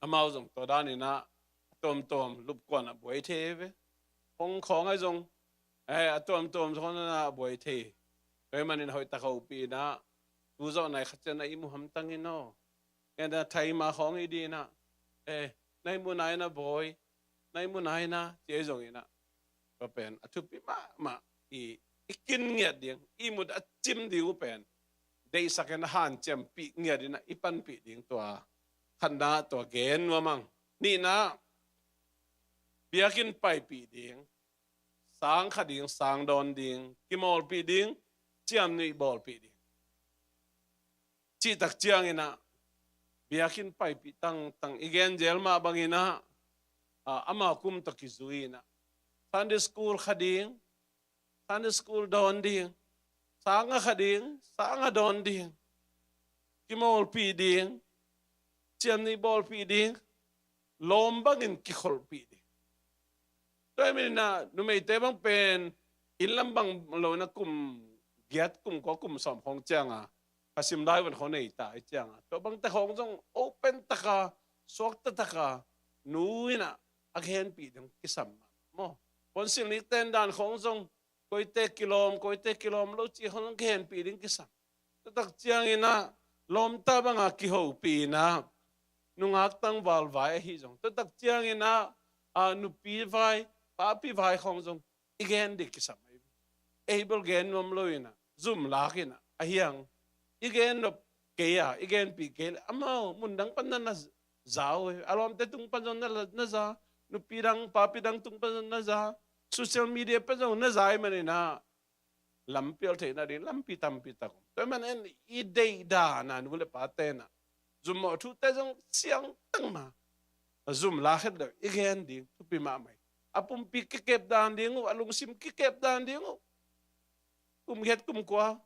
amau zong tua dan in ah a tuamtuam lupkuan ah buai thei ve. Hong khawng ahi zong, eh, a tuamtuam zong in ah buai thei. Tua ahih manin hoih taka hopih in ah, tu zawh nai khat ciang na ihmu hamtang in aw, en a thaima khawng i ding in ah, eh, na ihmu nai na bawi, na ihmu nai na ci ahi zong in ah, tua pen a thupi mahmah, i, i kin ngiat ding, ihmut a cim ding uh pen deihsak in a hanciampih ngiat in ah i panpih ding, tua khatna, tua gen nuam hang. Nihna, biakinn paipih ding, sang kha ding, sang dawn ding, kimawlpih ding, ciamnuih bawlpih ding. Cih tak ciang in ah biakinn paipih tangtang i gen zel mah bang in ah, amau kum tawh kizui in ah Sunday school kha ding, Sunday school dawn ding, sang a kha ding, sang a dawn ding, kimawlpih ding, ciamnuih bawlpih ding, lawm bangin kikholhpih ding. Tua ahih manin ah numeite bang pen inn lam bang lo in ah kum giat, kum kua, kum sawm khawng ciang a khasim lai van khawng nei ta ahih ciang a, tua bangte khawng zong open taka, suakta taka nu in ah a genpih ding kisam maw. Puansilh nikte in dan khawng zong koite kilawm, koite kilawm lo cih khawng zong genpih ding kisam. Tua tak ciang in ah lawmta bang a kihopih in ah, nungak tangval vai ahi zong, tua tak ciang in ah, a, nupi vai, papi vai khawng zong i gen ding kisam ahi. Ei bel gen nuam lo in ah, zum lak in ah, ahi hang i gen nop kei a, i genpih kei leh amau mundang pan na na za uh, a lawmte tung pan zong na, na za, nupi dang, papi dang tung pan zong na za, social media pan zong na za ahih manin ah lampial theih nading lampi tampi tak om. Tua ahih manin i deih dan a, nu le pate in ah zumawh thute zong siangtang mah, zum lak het lo, i gen ding thupi mahmah hi. A pumpi kikep dan ding uh, a lungsim kikep dan ding uh, kum giat, kum kua,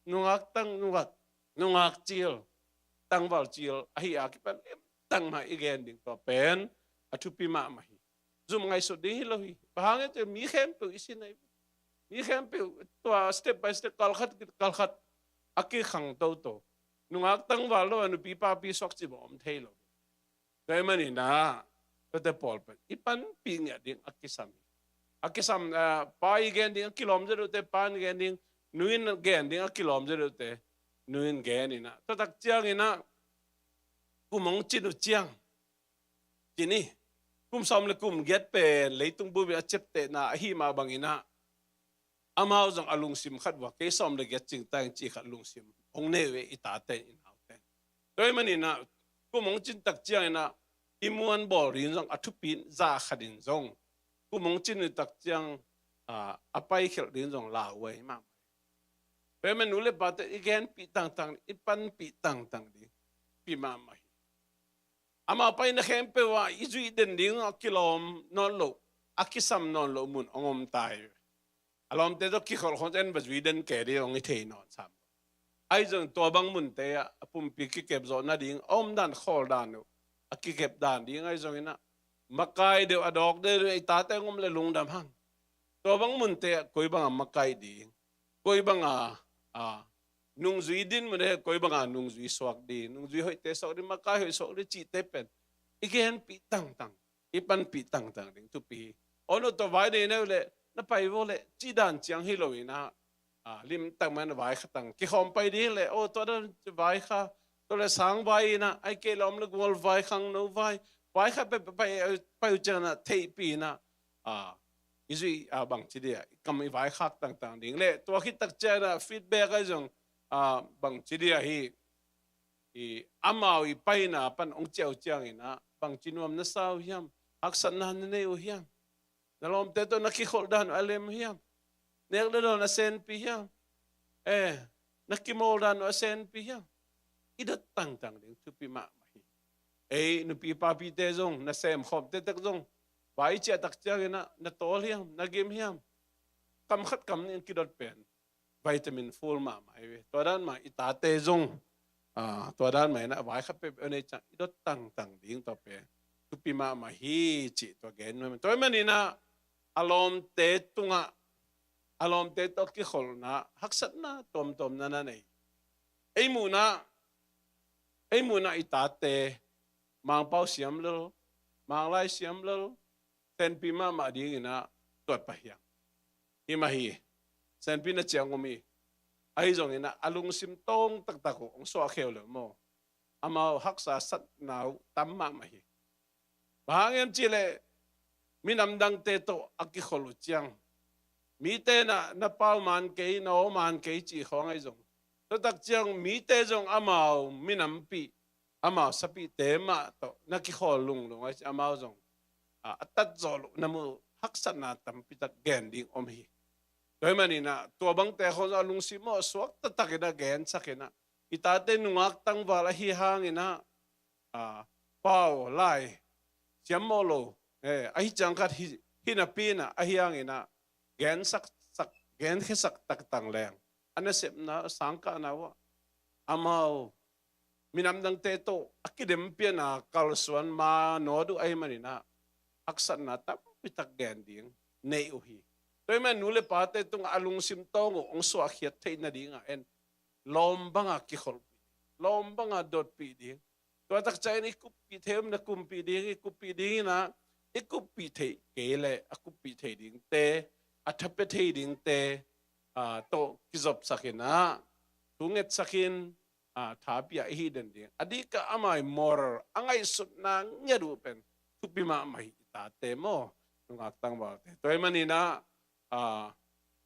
nungak tang, nungak, nungak cil, tangval cil ahi a kipan limtang mah i gen ding, tua pen a thupi mahmah hi. Zum ngaihsut ding hi lo hi. Bang hang hiam cih leh mi khempeuh i sin ahi. Mi khempeuh tua step by step, kalkhat kalkhat a kikhang toto. Nungak tangval lo a nupi papi suak cih bang om thei lo. Tua ahih manin ah tuate pawl pen i panpih ngiat ding a kisam hi. A kisam, ah, pa in gen ding a kilawm zaw deuhte pa in gen ding, nu in gen ding a kilawm zaw deuhte nu in gen in ah, tua tak ciang in ah kum hong cin uh ciang, ci ni, kum sawm le kum giat pen leitung bup in a ciaptehna ahi mah bang in ah, amau zong a lungsim khat uh a, kei sawm le giat cing ta ing cih khat lungsim hong nei uh e, i tate in, i naute in. Tua ahih manin ah kum hong cin tak ciang in ah i muanbawl ding zong a thupi in, zah khat in zong kum hong cin uh tak ciang, ah, a paikhelh ding zong lau uh ahi mahmah. Tua ahih manin nu le pate i genpih tangtang, i panpih tangtang ding pi mahmah hi. Amau paina khempeuh ah i zuih den ding a kilawm nawn loh, a kisam nawn loh mun hong om ta hi. A lawmte tawh kikholh khawng en va zui den kei ding hong i thei nawn sam. Ahi zong tua bang munte ah a pumpi kikep zawh nading a om dan khawl dan uh, a kikep dan ding ahi zongin ah makai deuh a dawk deuh i tate hong om le lungdam hang. Tua bang munte ah koi banga makai ding, koi banga, a, nungzui din mun e, koi banga nungzui suak ding, nungzui hoihte suak ding, makai hoih suak ding cihte pen i genpih tangtang, i panpih tangtang ding thupi hi. Aw no, tua vai nei neu le na pai vo le ci dan ciang hi lo in ah, a, limtak man vai kha tang kikhawm pai ding le, aw tua dan vai kha, tua le sang vai in ah, ai kei lawm le gual vai, khangno vai, vai kha pai, pai, pai, pai uh ciang ah theihpih in ah, a, i zuih a bangci dia i kam i vai khak tangtang ding le, tua khit tak ciang ah feedback ahi zong, a, bangci dia hi, i amau i paina pan hong ciah uh ciangin ah bangci nuam na sa uh hiam, haksatna na nei uh hiam, na lawmte tawh na kikholh dan uh a lem uh hiam, nek le dawn a senpi hiam, e, na kimawl dan uh a senpi hiam, i dot tangtang ding thupi mahmah hi. Ei nupi papite zong, na semkhawmte tek zong, vai i ciah tak ciangin ah na tawl hiam, na gim hiam, kam khat kam nih in kidot pen vitamin full mahmah hi ve. Tua dan mah i tate zong, a, tua dan mah in ah vai khat peuh a nei ciang i dot tangtang ding tua pen thupi mahmah hi cih tua gen nuam. Tua ahih manin ah a lawmte tungah, a lawmte tawh kikholhna haksatna tuamtuam na na nei. Ei muhna, ei muhna i tate Mangpau siam lel, Manglai siam lel, senpi mahmah dingin ah tuat pah hiang. Hi mah hi, senpi na ciang om hi. Ahi zongin ah a lungsim tawng taktak uh hong suah kheu lel maw, amau haksa satna uh tam mahmah hi. Bang hang hiam cih leh minam dangte tawh a kikholh uh ciang mite in ah na pau man kei, na aw man kei cih khawng ahi zong, tua tak ciang mite zong amau minampih, amau sapihte mah tawh na kikhawl lunglung ahi ci, amau zong, a, a tat zawh loh na muh haksatna tampi tak gen ding om hi. Tua ahih manin ah tua bangte khawng zong a lungsim aw suak taktak in ah gensak in ah, i tate nungak tangval ahi hangin ah, a, pau lai siam mawh lo, e, ahi ciang khat hi, hi napi in ah, ahi hangin ah gensak, sak, genkhiasak taktang leng a nasepna, a sangkahna uh ah amau minam dangte tawh a kidempian a kalsuan ma nawt uh ahih manin ah haksatna tampi tak gen ding nei uh hi. Tua ahih manin nu le pate tungah a lungsim tawng uh hong suahkhiat theih nadingah en lawm banga kikholhpih, lawm banga dotpih ding. Tua tak ciangin i kuppih theih om na kuppih ding, i kuppih ding in ah, i kuppih theih kei leh a kuppih thei dingte, a thapia thei dingte, a, tawh kizopsak in ah, thu ngetsak in, a, thapiak i hih den ding. A dikah amau i moral, a ngaihsutna ngiat uh pen thupi mahmah hi, i tate maw, nungak tangvalte. Tua ahih manin ah, a,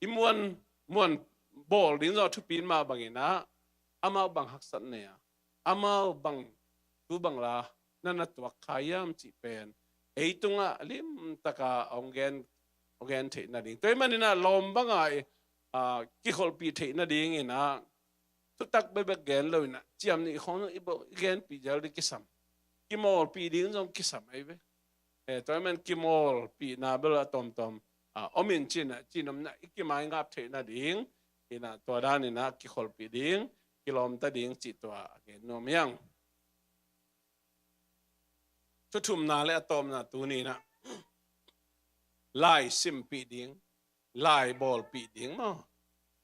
i muan, muan bawl ding zong a thupi in mah bangin ah, amau bang haksat nei a, amau bang thu bang la na na tuak kha hiam cih pen ei tungah limtaka hong gen, hong gen theih nading. Tua ahih manin ah lawm banga i, a, kikholhpih theih nadingin ah thutak bekbek gen lo in ah ciam nih khawng i bawh i genpih zel ding kisam. Kimawlpih ding zong kisam ahi ve. E, tua ahih manin kimawlpihna bel a tawmtawm, a, om in cin ah, cin omna i kimaingap theih nading in ah tua dan in ah kikholhpih ding, kilawmta ding cih tua a gen nuam hiang. Thu thumna le a tawpna tuni in ah lai simpih ding, lai bawlpih ding maw,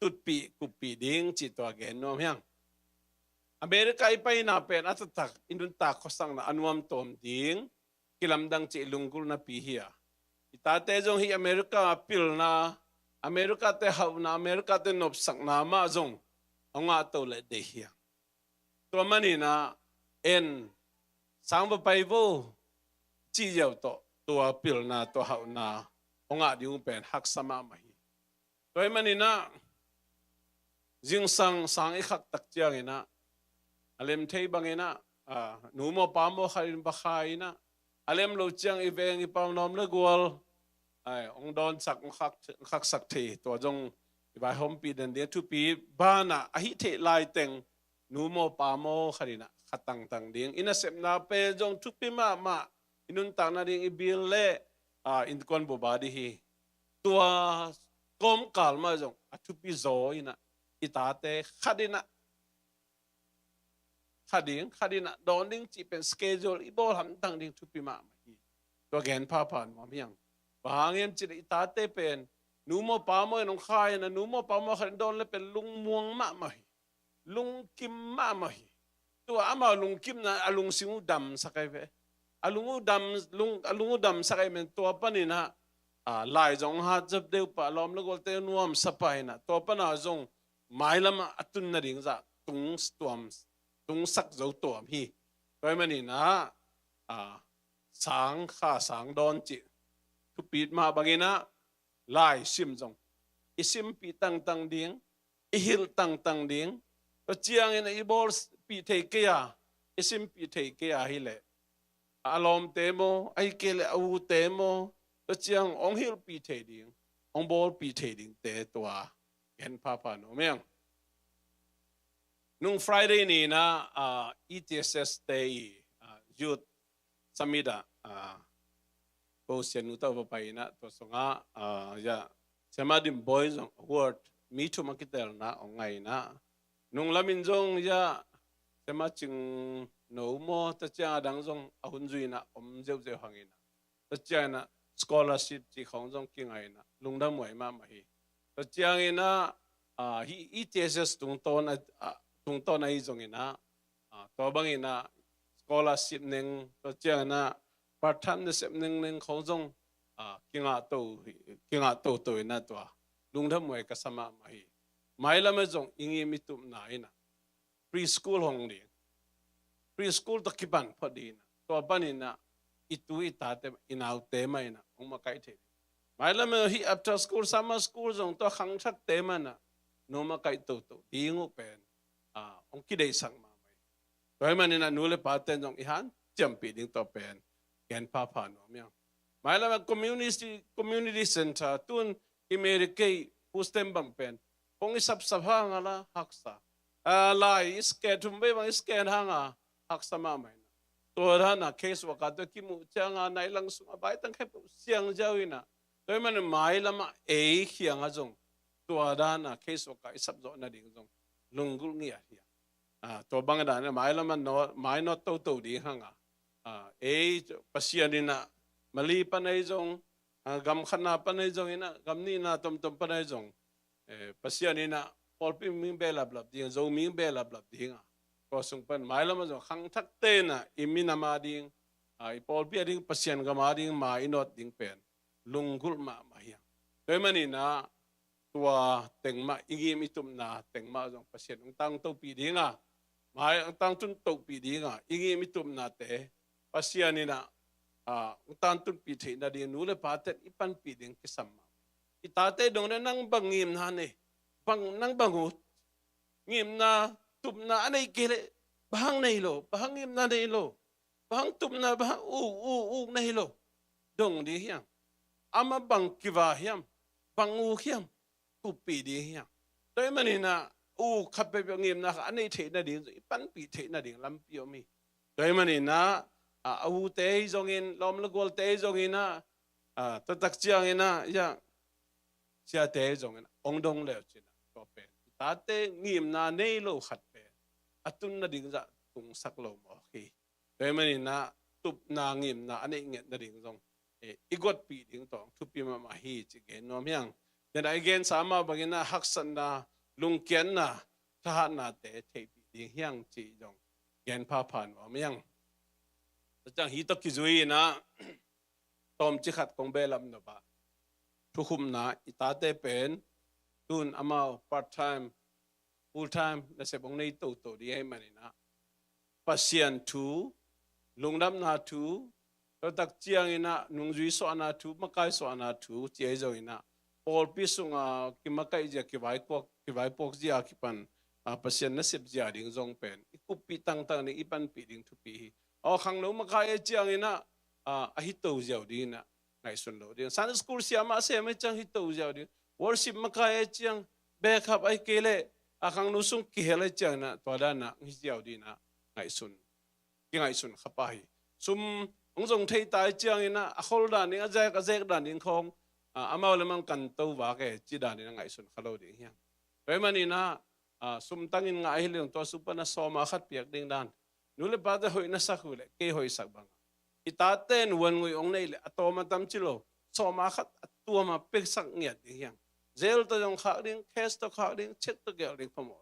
tutpih kuppih ding cih tua gen nuam hiang. America i paina pen a taktak i nuntak khuasakna a nuamtuam ding kilamdang cih lunggulhnapi hi a, i tate zong hih America pilna, America te hauhna, America te nopsakna mah zong a ngahto leh deih hiang. Tua manin ah en sang va pai vo cih ziau tawh tua pilna, tua hauhna hong ngah ding uh pen haksa mahmah hi. Tua ahih manin ah zingsang sang i khak tak ciangin ah a lem thei bangin ah, a, nu maw pa maw khat in va kha in ah, a lem lo ciang i veng i pau lawm le gual ai, hong dawnsak, hong khak, hong khaksak thei. Tua zong i vaihawmpih den ding a thupi banah a hih theih laiteng nu maw pa maw khat in ah kha tangtang ding. I nasepna pen zong thupi mahmah, i nuntak nading i bil le, ah, innkuan bup a ding hi. Tua kawmkal mah zong a thupi zaw in ah i tate khat in ah kha ding, kha ding ah dawn ding cih pen schedule i bawl hamtang ding thupi mahmah hi. Tua gen phapha nuam hi hang. Bang hang hiam cih leh i tate pen nu maw pa maw in hong kha in ah, nu maw pa maw khat in dawn le pen lungmuang mahmah hi. Lungkim mahmah hi. Tua amau lungkimna a lungsim uh damsak ahi ve. A lung uh dam, lung, a lung uh damsak ahi men tua panin ah, ah, lai zong hat zop deuh pah, lawm le gualte nuamsa pah in ah, tua pan a zong mailam ah a tun nading zah tung tuam, tungsak zo tuam hi. Tua ahih manin ah, ah, sang, kha sang dawn cih thupi mah bangin ah lai sim zong i simpih tangtang ding, i hilh tangtang ding. Tua ciangin ah i bawlpih thei kei a, i simpih thei kei a hi leh a lawmte maw, ahih kei leh a ute maw, tua ciang hong hilhpih thei ding, hong bawlpih thei dingte tua gen phapha nuam hi hang. Nung Friday ni in ah, ah, E T S S te i, ah, Youth Summit ah, ah, ko sianu tawh va pai in ah, tua sungah, ah, ya, Siama Dim Bawi zong award mi thum a kitelna hong ngai in ah, nung lam in zong ya, Siama Cing No maw, tua ciang a dang zong a hun zui in ah om ziauziau hang in ah, tua ciang in ah scholarship cih khawng zong kingai in ah lungdam huai mahmah hi. Tua ciangin ah, ah, hih E T S S tungtawn a, ah, tungtawn ahi zongin ah, ah, tua bangin ah scholarship neng, tua ciangin ah part time nasep nengneng khawng zong, ah, kingah to, kingah toto in ah tua lungdam huai ka sa mahmah hi. Mailam ah zong i ngim i tupna in ah preschool hong ding. Preschool tawh kipan phot ding in ah, tua panin ah i tu i tate, i naute mah in ah hong makaih thei ding. Mailam ah hih after school, summer school zong tua khangthakte mah in ah nong makaih toto ding uh pen, ah, hong kideihsak mahmah hi. Tua ahih manin ah nu le pate'n zong i hanciampih ding tua pen gen phapha nuam hi hang. Mailam ah community, community center, tun i Mary Kay food stamp bang pen kong i sapsap hang a la haksa. Ah, lai i scan, thum vei bang i scan hang a haksa mahmah in ah, tua dan a case worker tawh kimuh ciang a nai lang sung a baitang khempeuh siang ziau in ah, tua ahih manin mailam ah ei kiang ah zong tua dan a case worker i sapzawh nading zong lunggulh ngiat hi a. Ah, tua bang dan a mailam ah nawt, mainawt toto ding hang a, ah, ei Pasian in ah Mali pan ahi zong, ah, gam khatna pan ahi zongin ah, gam nihna tomtom pan ahi zong, eh, Pasian in ah pawlpi ming behlaplap ding, Zomi ming behlaplap ding a, tua sung pan mailam ah zong khangthakte in ah i minam a ding, ah, i pawlpi a ding, Pasian gam a ding mai i nawt ding pen lunggulh mahmah hi hang. Tua ahih manin ah tua teng mah, i ngim i tupna teng mah zong Pasian hong tangtopih ding a, mai hong tangtun topih ding a, i ngim i tupnate Pasian in ah, ah, hong tangtunpih theih nading nu le pate'n i panpih ding kisam mah. I tate dong le nang bang ngimna nei, bang, nang bang ut, ngimna, tupna a nei kei leh bang hang nei lo, bang hang ngimna nei lo, bang hang tupna, bang hang uk, uk, uk nei lo dong ding hiam? Amah bang kiva hiam, bang uk hiam, kuppih ding hiam? Tua ahih manin ah uk khat peuhpeuh ngimna khat a neih theih nading zong i panpih theih nading lampi om hi. Tua ahih manin ah, ah, a ute hi zongin, lawm le gualte hi zongin ah, ah, tua tak ciangin ah, ya, siate hi zongin ah hong dong le uh cin ah, tua pen i tate ngimna nei lo khat pen a tun nading zah tungsak lo mawk hi. Tua ahih manin ah tupna ngimna a neih nget nading zong, eh, i guatpih ding tawh thupi mahmah hi cih gen nuam hi hang. Tua i gensa mah bangin ah haksatna, lungkiatna, thahatnate theihpih ding hi hang cih zong gen phapha nuam hi hang. Tua ciang hih tawh kizui in ah tawmcik khat kong behlap nop ah, thukhupna, i tate pen tun amau part time, full time nasep hong nei toto ding ahih manin ah Pasian thu, lungdamna thu, tua tak ciangin ah nungzui suahna thu, makai suahna thu ci ahi zongin ah pawlpi sungah kimakaih zia, kivaipuak, kivaipuak zia kipan, ah, Pasian nasep zia ding zong pen i kuppih tangtang ding, i panpih ding thupi hi. Aw, khangno makai ahi ciangin ah, ah, a hito ziau dingin ah ngaihsun lo ding. Sunday school siamah sem ahih ciang hi to ziau ding. Worship makai ahih ciang, backup ahih kei leh a khangno sung kihel ahih ciang inah tua dan ah hi ziau ding inah ngaihsun, kingaihsun kha pah hi. Sum hong zong thei ta ahih ciang inah a khol dan ding, a zek, a zek dan ding khawng, ah, amau le mang kan to vak e ci dan inah ngaihsun kha lo ding hi hang. Tua ahih man inah, ah, sum tangin ngah hi leng tua sum pan a sawma khat piak ding dan. Nu le pate hoih na sak uh leh kei hoih sak bang. I tate nuan ngui hong neih leh a tawm a tam ci lo, sawma khat a tuam a pia sak ngiat ding hi hang. Jail tawh zong khak ding, case tawh khak ding, cheque tawh gelh ding phamawh.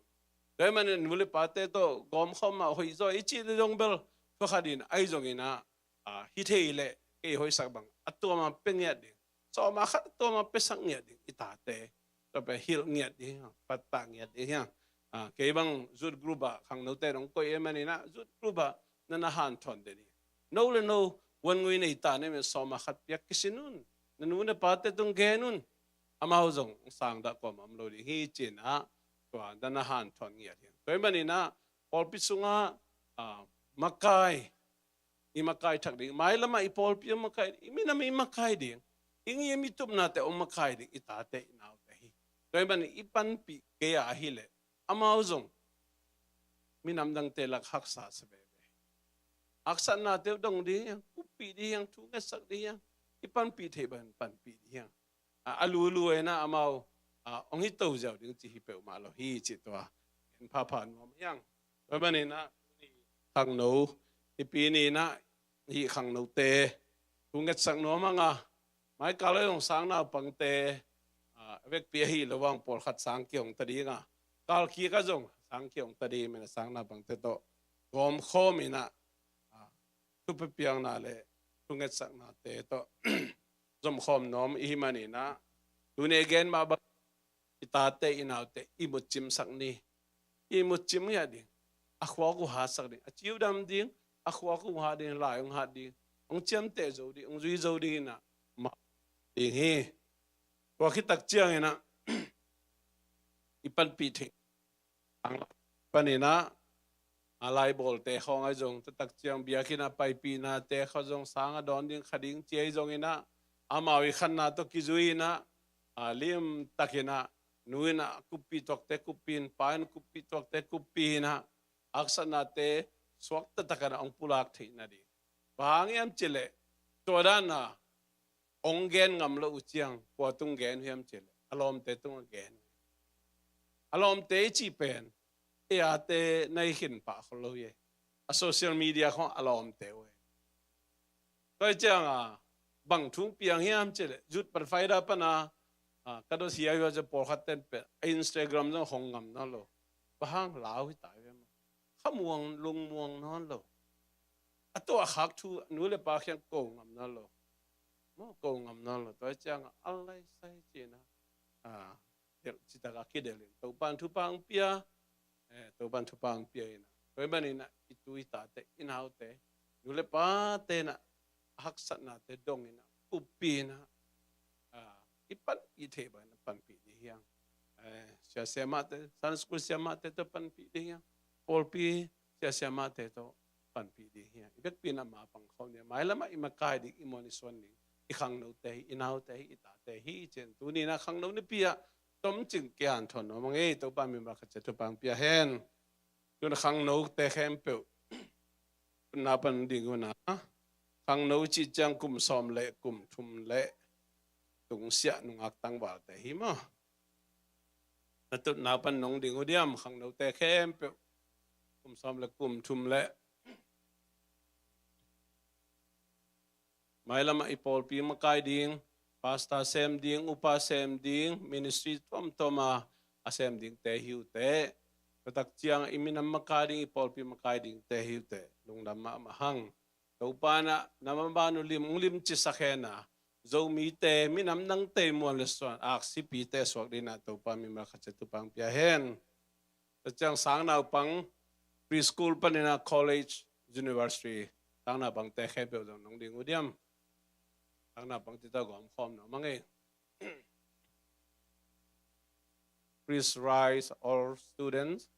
Tua ahih man inah nu le pate tawh gawm khawm a hoih zaw i cih leh zong bel, tua khat in ahi zong inah, ah, hi thei leh kei hoih sak bang a tuam a pia ngiat ding. Sawma khat a tuam a pia sak ngiat ding i tate. Tua pen hilh ngiat ding hi hang, pattah ngiat ding hi hang. Ah, kei bang youth group ah khangnote nong koih ahih man inah youth group ah na na hanthawn den hi. No le no, wan ngui nei ta na hih man sawma khat piak kisin un. Na nu na pate tung gen un. Amau zong sang dah kuamah om lo ding hi ci inah tua na na hanthawn ngiat hi hang. Tua ahih man inah pawlpi sungah, ah, makai, i makai thak ding. Mailam ah i pawlpi hong makai ding, i minam i makai ding, i ngim i tupnate hong makai ding i tate i naute hi. Tua ahih man i panpih kei a ahih leh amau zong minam dangte lak haksa sa veve. Haksatnate uh dong ding hi hang, kuppih ding hi hang, thu ngetsak ding hi hang, i panpih theih bangin panpih ding hi hang. A, a lulu inah amau, a, hong hi to ziau ding cih hi peuhmah lo hi cih tua en phapha nuam hi hang. Tua ahih man inah khangno, nipi ni inah hih khangnote thu ngetsak nuam hang a, mai kal a zong sang naupangte, a, vekpi ahi lo vang pawlkhat sang kihong ta ding a, kal kik a zong sang kihong ta ding, men a sang naupangte tawh gawm khawm inah, a, thu piakpiakna le thu ngetsaknate tawh zomkhawm nuam i hih man inah, tuni a gen mah bang i tate i naute i mutcimsak ni. I mutcim ngiat ding, a khuak uh hatsak ding, a ciu dam ding, a khuak uh hat ding, lai hong hat ding, hong ciamteh zo ding, hong zui zo ding inah mah ding hi. Tua khit tak ciang inah i panpih theih, sang pan inah, a, laibawlte khawng ahi zong, tua tak ciang biakinn ah paipihnate khawng zong, sang a dawn ding kha ding ci ahi zong inah, amau i khanna tawh kizui inah, a, limtak inah, nu inah kuppih tuakte kuppih in, pa in kuppih tuakte kuppih inah, haksatnate suak taktak inah hong pulak theih nading. Bang hang hiam cih leh, tua dan a hong gen ngam lo uh ciang kua tung gen uh hiam cih leh, a lawmte tungah gen uh hi. A lawmte i cih pen ei ate na hi khin pah khol lo hi. A social media khawng a lawmte uh hi. Tua hi ciang a, bang thu hong piang hiam cih leh, Youth Pathfinder pan a, a, ka dot hiauhiau ciang pawlkhat ten pen a Instagram zong hong ngam nawn lo. Bang hang, lau hi ta hi ve maw. Khamuang lungmuang nawn lo. A tuahkhak thu nu le pa kiang ko ngam nawn lo. Maw, ko ngam nawn lo. Tua hi ciang a, a lai sai ci inah, a, delh citak a kidelh in Topa'n thupha hong pia, eh, Topa'n thupha hong pia inah, tua ahih man inah i tu i tate, i naute, nu le pate inah a haksatnate dong inah, kuppih inah, a, i panpih theih bangin panpih ding hi hang. Eh, sia siamahte, Sunday school siamahte tawh panpih ding hi hang. Pawlpi sia siamahte tawh panpih ding hi hang. I vekpi inah mapang khawm ni. Mailam ah i makai ding, i muan i suan ding, i khangnote hi, i naute hi, i tate hi, i cih in. Tuni inah khangno nipi ah tomcing kihanthawn nuam hang ei. Topa min bang khat ciat thupha hong pia hen. Tu-in khangnote khempeuh, tu-in na pan ding uh a, khangno cih ciang kum sawm le kum thum le tungsiah nungak tangvalte hi maw. Na tutna pan nong ding uh diam, khangnote khempeuh, kum sawm le kum thum le. Mailam ah i pawlpi makai ding, pastor sem ding, upa sem ding, ministry tuamtuam a a sem dingte hi uh teh. Tua tak ciang i minam makai ding, i pawlpi makai dingte hi uh teh. Lungdam mahmah hang. Topa inah na maban uh lim, hong limci sak hen a, Zomite, minam dangte muan le suan, aksipite suak ding inah Topa min bang khat ciat thupha hong pia hen. Tua ciang sang naupang, preschool pan inah college, university, sang naupangte khempeuh zong nong ding uh diam. Sang naupangte tawh gawm khawm nuam hang ei. Please rise, all students,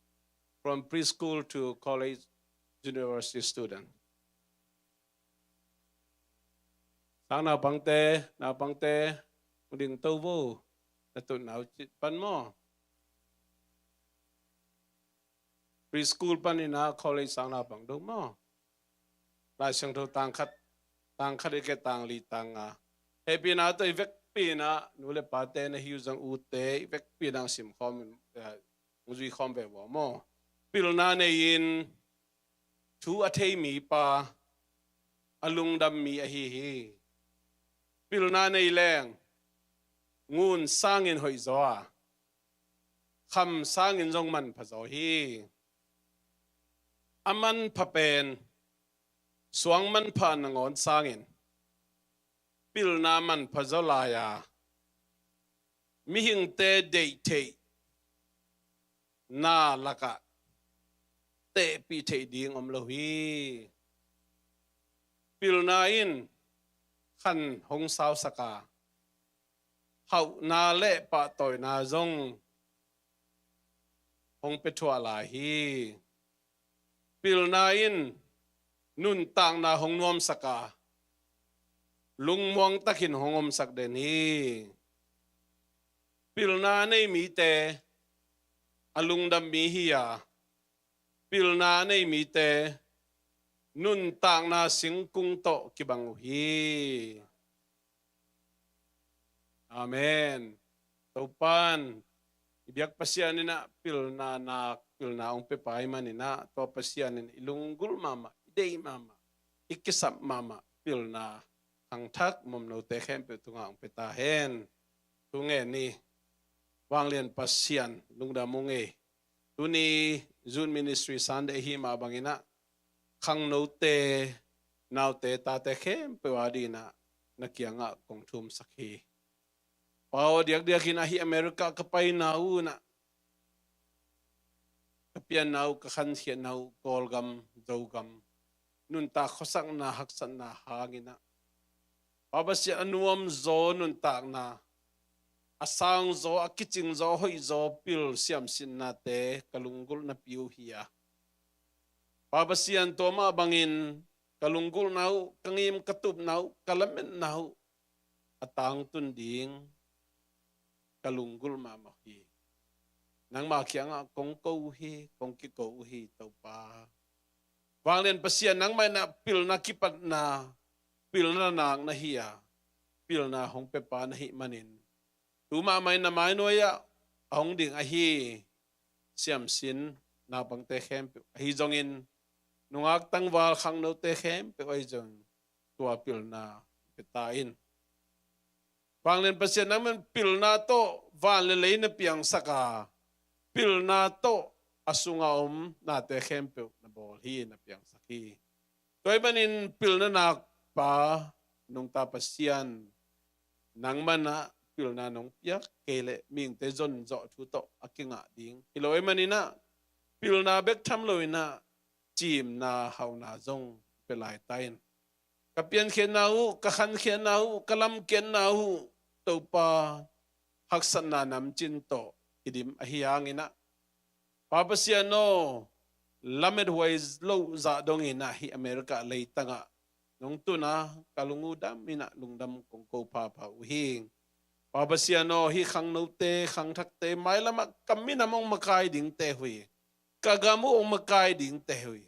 from preschool to college, university student. Sang naupangte, naupangte, hong ding to vo. Na tutnau cih pan maw? Preschool panin ah college sang naupang dong maw? Lai Siangtho tang khat, tang khat i ke tang li tang nga. Hehpihna tawh i vekpi in ah nu le pate na hi uh zong, ute i vekpi in ah hong sim khawm, eh, hong zui khawm ve uh maw? Pilna nei-in thu a thei mipa, a lungdam mi ahi hi. Pilna nei leng ngun sangin hoih zaw a, kham sangin zong manpha zaw hi. A manpha pen suang manpha nangawn sangin pilna manpha zaw lai a, mihingte deih theih na lakah tehpih theih ding om lo hi. Pilna in khan hong sausak a, hauhna le pahtawina zong hong pia thuah lai hi. Pilna in nuntakna hong nuamsak a, lungmuang takin hong omsak den hi. Pilna nei mite a lungdam mi hi a, pilna nei mite nuntakna singkung tawh kibang uh hi. Amen. Topan i biak Pasian in ah pilna nak, pilna hong pia pa ahih manin ah, tua Pasian in i lunggulh mahmah, i deih mahmah, i kisap mahmah pilna khangthak momnote khempeuh tungah hong pia ta hen. Thu ngen ni. Vanglian Pasian, lungdam ung ei. Tuni Youth Ministry Sunday hi mah bangin ah, khangnote, naute, tate khempeuh a dingin ah na kiangah kong thumsak hi. Pa aw, diakdiakin ahi America ka paina uh in ah, ka pianna uh, ka khankhiatna uh, Kawlgam, Zogam, nuntak khuasakna, haksatna hangin ah, Pa Pasian, a nuamzaw nuntakna, a sangzaw, a kicingzaw, a hoihzaw pil siamsinnate ka lunggulh napi uh hi a, Pa Pasian, tua mah bangin ka lunggulhna uh, ka ngim ka tupna uh, ka lametna uh a tangtun ding ka lunggulh mahmah hi. Nangma kiangah kong ko uh hi, kong kiko uh hi, Topa. Vanglian Pasian, nangmah in ah pilna kipatna, pilna nak na hi a, pilna hong pia pa na hih manin, tu mahmah in na mainuai ah a hong ding ahi siamsin naupangte khempeuh ahi zongin, nungak tangval khangnote khempeuh ahi zongin, tua pilna pia ta in. Vanglian Pasian, nangmah in pilna tawh van le lei na piangsak a, pilna tawh a sungah om nate khempeuh na bawl hi, na piangsak hi. Tua ahih manin pilna nak Pa, nungta Pasian, nangmah in ah pilna nong piak kei leh mihingte zonzawh thu tawh a kingah ding hi lo ahih manin ah, pilna bek tham loin ah, cimna hauhna zong pia lai ta in. Ka piankhiatna uh, ka khankhiatna uh, ka lamkiatna uh, Topa, haksatna namcin tawh kidim ahi hangin ah, Pa Pasian aw, lamethuai loh zah dongin ah hih America leitangah nong tun a, ka lung uh dam in ah lungdam kong ko phapha uh hi. Pa Pasian aw, hih khangnote, khangthakte, mailamah ka minam hong makai dingte uh hi, ka gam uh hong makai dingte uh hi,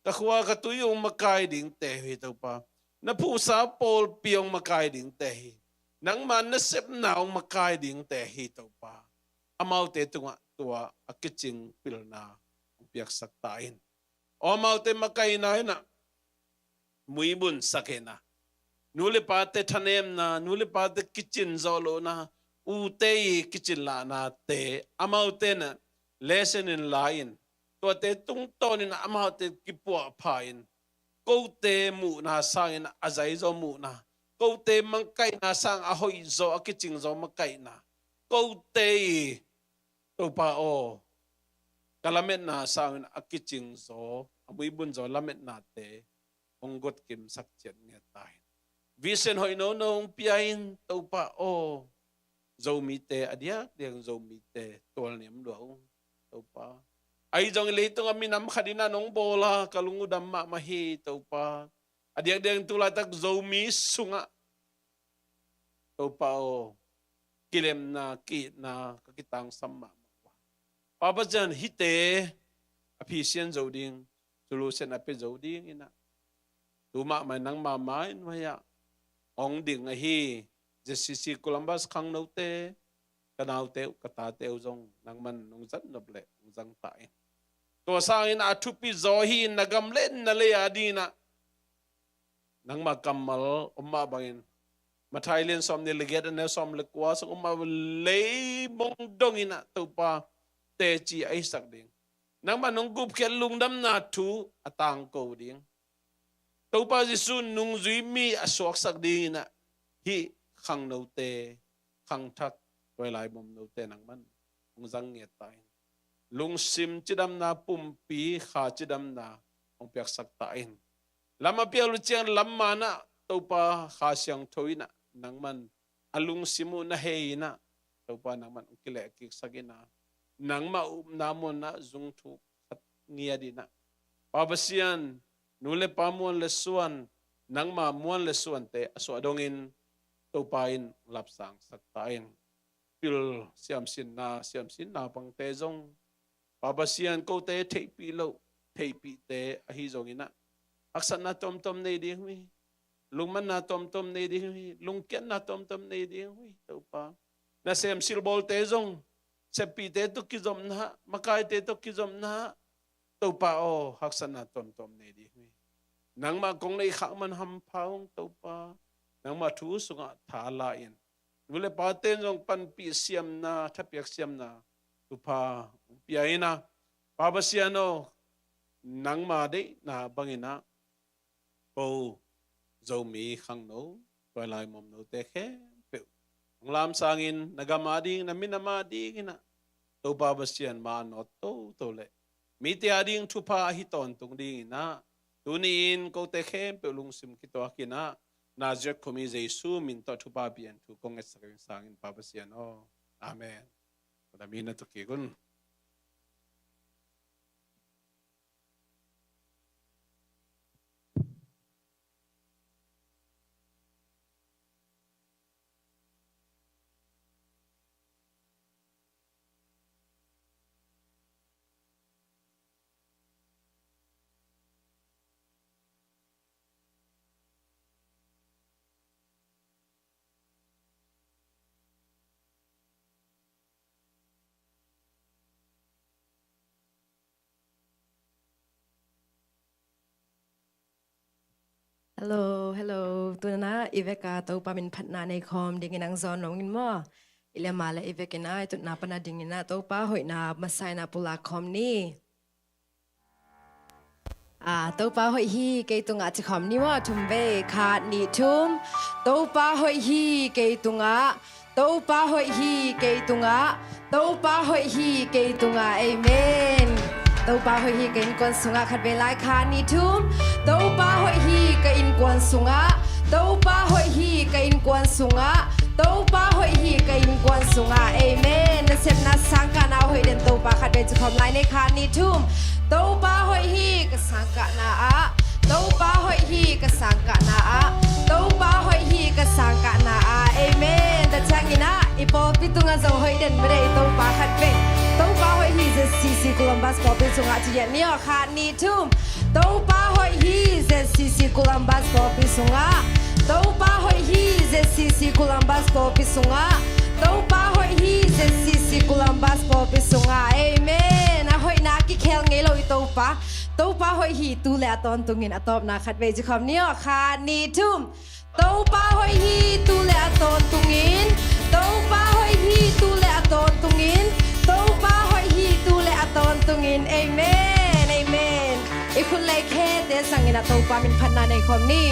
ka khua ka tui uh hong makai dingte uh hi, Topa. Na phuhsa pawlpi hong makai dingte uh hi, nangma nasepna hong makai dingte uh hi, Topa. Amaute tungah tua a kicing pilna hong piaksak ta in. Aw, amaute makaihna in ah, muibun sak in ah, nu le pate thanemna, nu le pate kicin zawh lohna, ute i kicin lahnate, amaute in ah lesson in la in, tuate tungtawn in ah amaute kipuahpha in, kote muhna sangin a zaizaw muhna, kote makaihna sang a hoihzaw, a kicingzaw makaihna, kote i, Topa aw, ka lametna sangin a kicingzaw, a muibunzaw lametnate hong gotkimsak ciat ngiat ta in. Vision hoih nono hong pia in, Topa aw. Zomite a diakdiak Zomite tualniam lua ung, Topa. Ahi zongin leitungah minam khat in ah nong bawl a, ka lung uh dam mahmah hi, Topa. A diakdiak in tu laitak Zomi sungah Topa aw, kilemna, ki-itna ka kitangsam mahmah uh a, Pa Pasian, hihte a phisian zo ding, solution a pia zo ding in ah, tu mahmah in nangma mai-ah hong ding ahi Z C C Columbus khangnote, ka naute uh, ka tate uh zong nangman hong zat nop leh hong zang ta in. Tua sangin a thupi zaw hi in, na gam le na lei a ding in ah nangma kammal om mah bangin, Mathai lian sawmnih le giat, a neu sawm le kua sung om mah bangin, leimong dong in ah Topa teci a hisak ding, nangman hong gupkhiat lungdamna thu a tangko ding, Topa Jesu nungzui mi a suaksak ding in ah hih khangnote, khangthak, tuailai mawmnote nangman hong zang ngiat ta in. Lungsim cidamna, pumpi kha cidamna hong piaksak ta in. Lam a piak lua ciang lam man ah Topa Kha Siangtho in ah nangman a lungsim uh na hei in ah, Topa nangman hong kilehkiksak in ah, nangmah upna mun ah zungthuk khat ngiat in ah, Pa Pasian, nu le pa muan le suan, nangma muan le suante a suah dongin Topa in lapsangsak ta in. Pil siamsinna, siamsinna pangte zong, Pa Pasian, kote theihpih loh, theihpihte ahi zongin ah, haksatna tomtom nei ding uh hi. Lungmanna tomtom nei ding uh hi. Lungkiatna tomtom nei ding uh hi, Topa. Nasem silbawlte zong, seppihte tawh kizopna, makaite tawh kizopna, Topa aw, haksatna tomtom nei ding uh hi. Nangmah kong neih khak man hampha ung, Topa. Nangmah thu sungah tha la in. Nu le pate in zong panpih siamna, thapiak siamna thupha hong pia in ah, Pa Pasian aw, nangma deihna bangin ah ko Zomi khangno, tuailai mawmnote khempeuh hong lamsangin, na gam a ding, na minam a dingin ah, Topa Pasian, ma a nawt toto le mite a ding thupha ahi tawntung dingin ah, tuni-in kote khempeuh lungsim kituakin ah, Nazareth khuami Jesu min tawh thupha pian thu kong ngetsak in sangin, Pa Pasian aw. Amen. Tua mi na tuk kik un. Hello, hello. Tuna i veka Topa min phatna nei khawm dingin ang zawn nong in maw? I lema le i vekina i tutna pana dingina Topa hoihna masa ina pulak khawm ni. Ah, Topa hoih hi kei tungah ci khawm ni maw? Thum vei, khat, nih, thum. Topa hoih hi kei tungah. Topa hoih hi kei tungah. Topa hoih hi kei tungah. Amen. Topa hoih hi ka innkuan sungah. Khat vei lai, khat, nih, thum. Topa hoih hi ka innkuan sungah. Topa hoih hi ka innkuan sungah. Topa hoih hi ka innkuan sungah. Amen. Nasepna sangkahna hoih den Topa khat vei ci khawm lai ni, khat, nih, thum. Topa hoih hi ka sangkahna ah. Topa hoih hi ka sangkahna ah. Topa hoih hi ka sangkahna ah. Amen. Tua ciangin ah i pawlpi tungah zong hoih den mede i Topa khat vei. Topa hoih hi Z C C Columbus pawlpi sungah ci hian ni aw, khat, nih, thum. Topa hoih hi Z C C Columbus pawlpi sungah. Topa hoih hi Z C C Columbus pawlpi sungah. Topa hoih hi Z C C Columbus pawlpi sungah. Amen. A hoihna kikhel ngei lo i Topa. Topa hoih hi tu le a tawntungin a tawpna khat vei ci khawm ni aw, khat, nih, thum. Topa hoih hi tu le a tawntungin. Topa hoih hi tu le a tawntungin. Topa hoih hi tu le a tawntungin. Amen. Amen. I khut le i khete sangin a Topa min phatna nei khawm ni.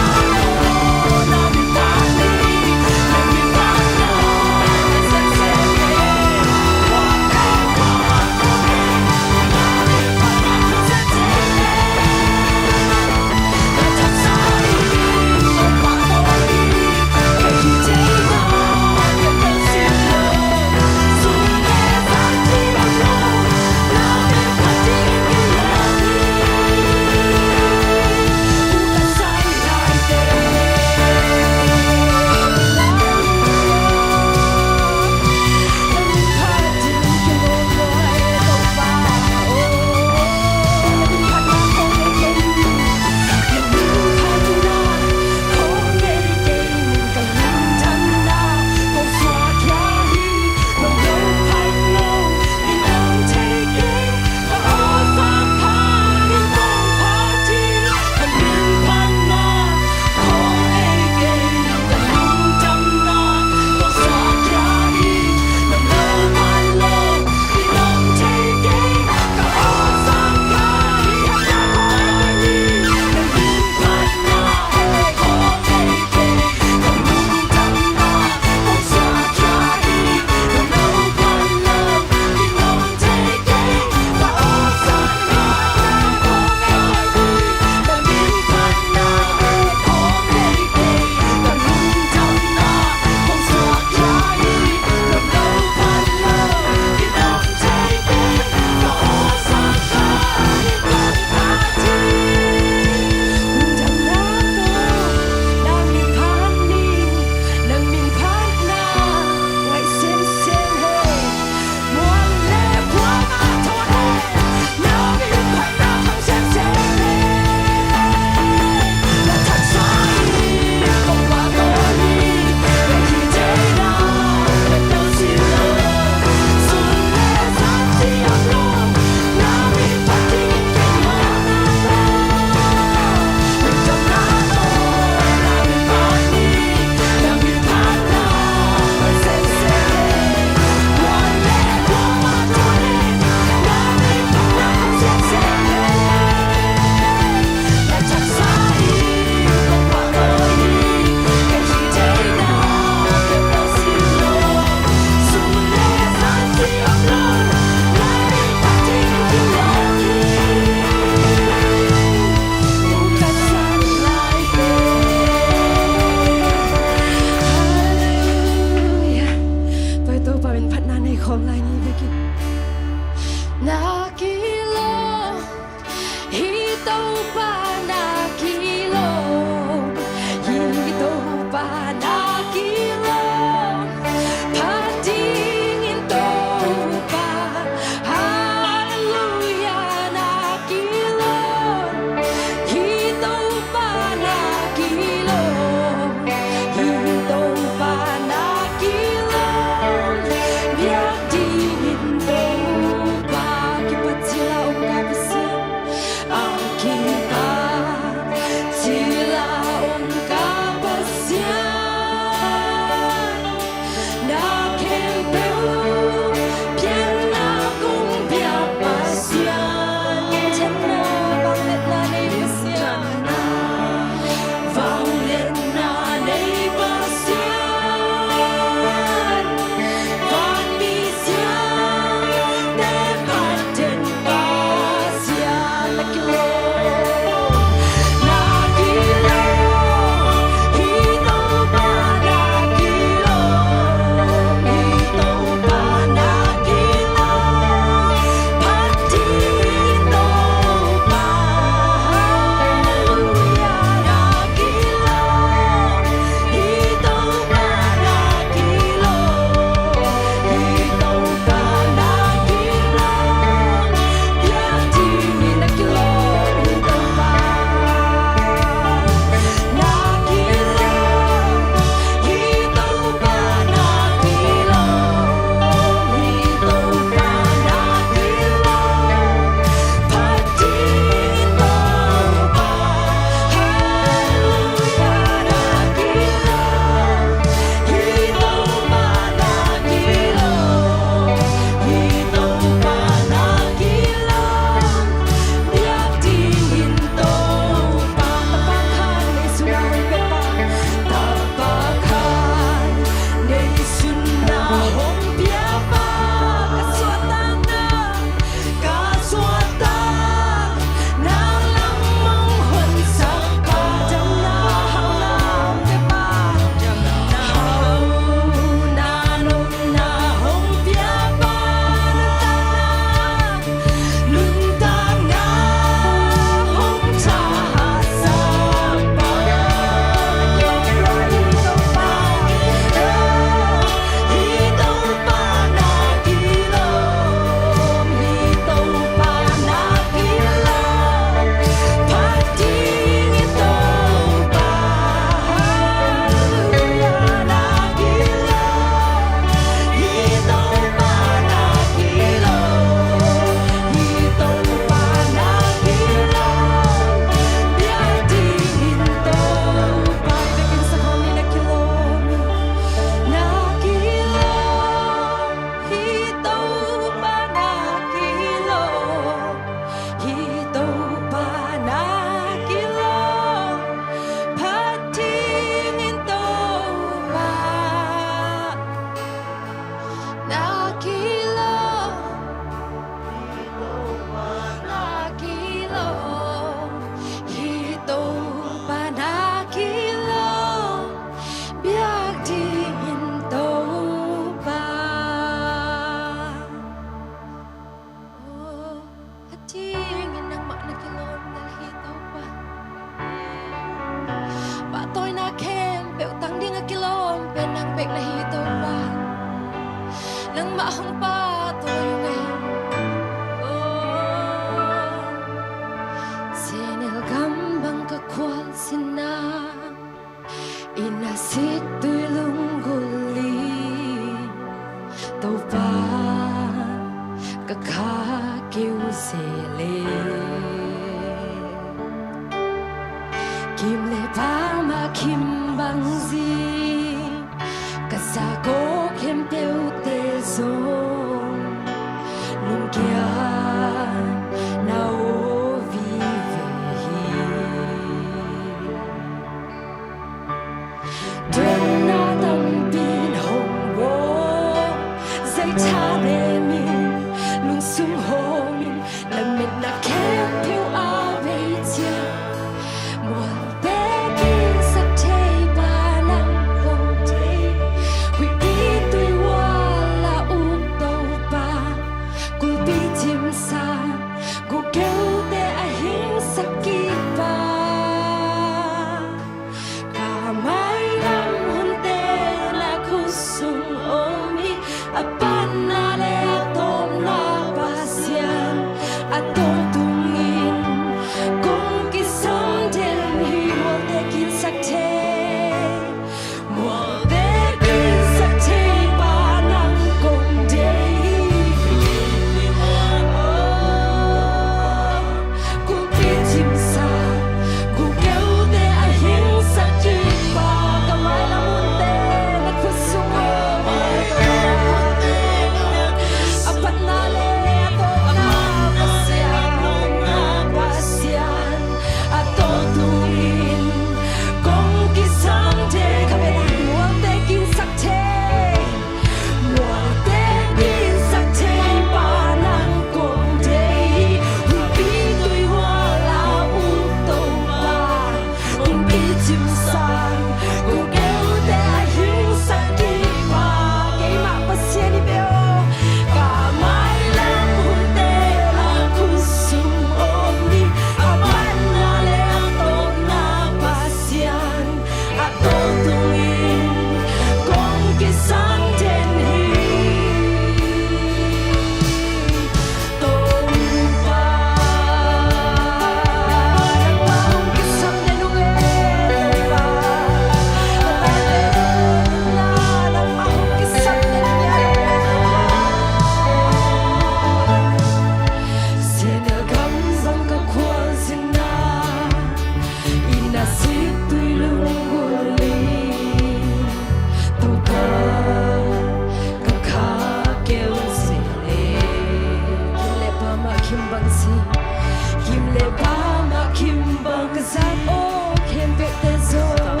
Kim le pam ah kim bang ka zat aw, khempeuhte zong,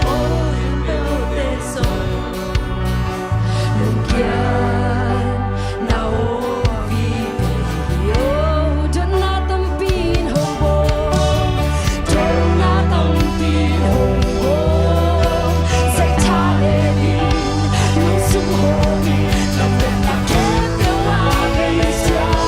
khempeuhte zong. Lungkiat na aw vive hi aw, dotna tampi in hong bawl, dotna tampi in hong bawl. Zaitha le nin, lungsung hawm in, na pek na khempeuh ah vei siang.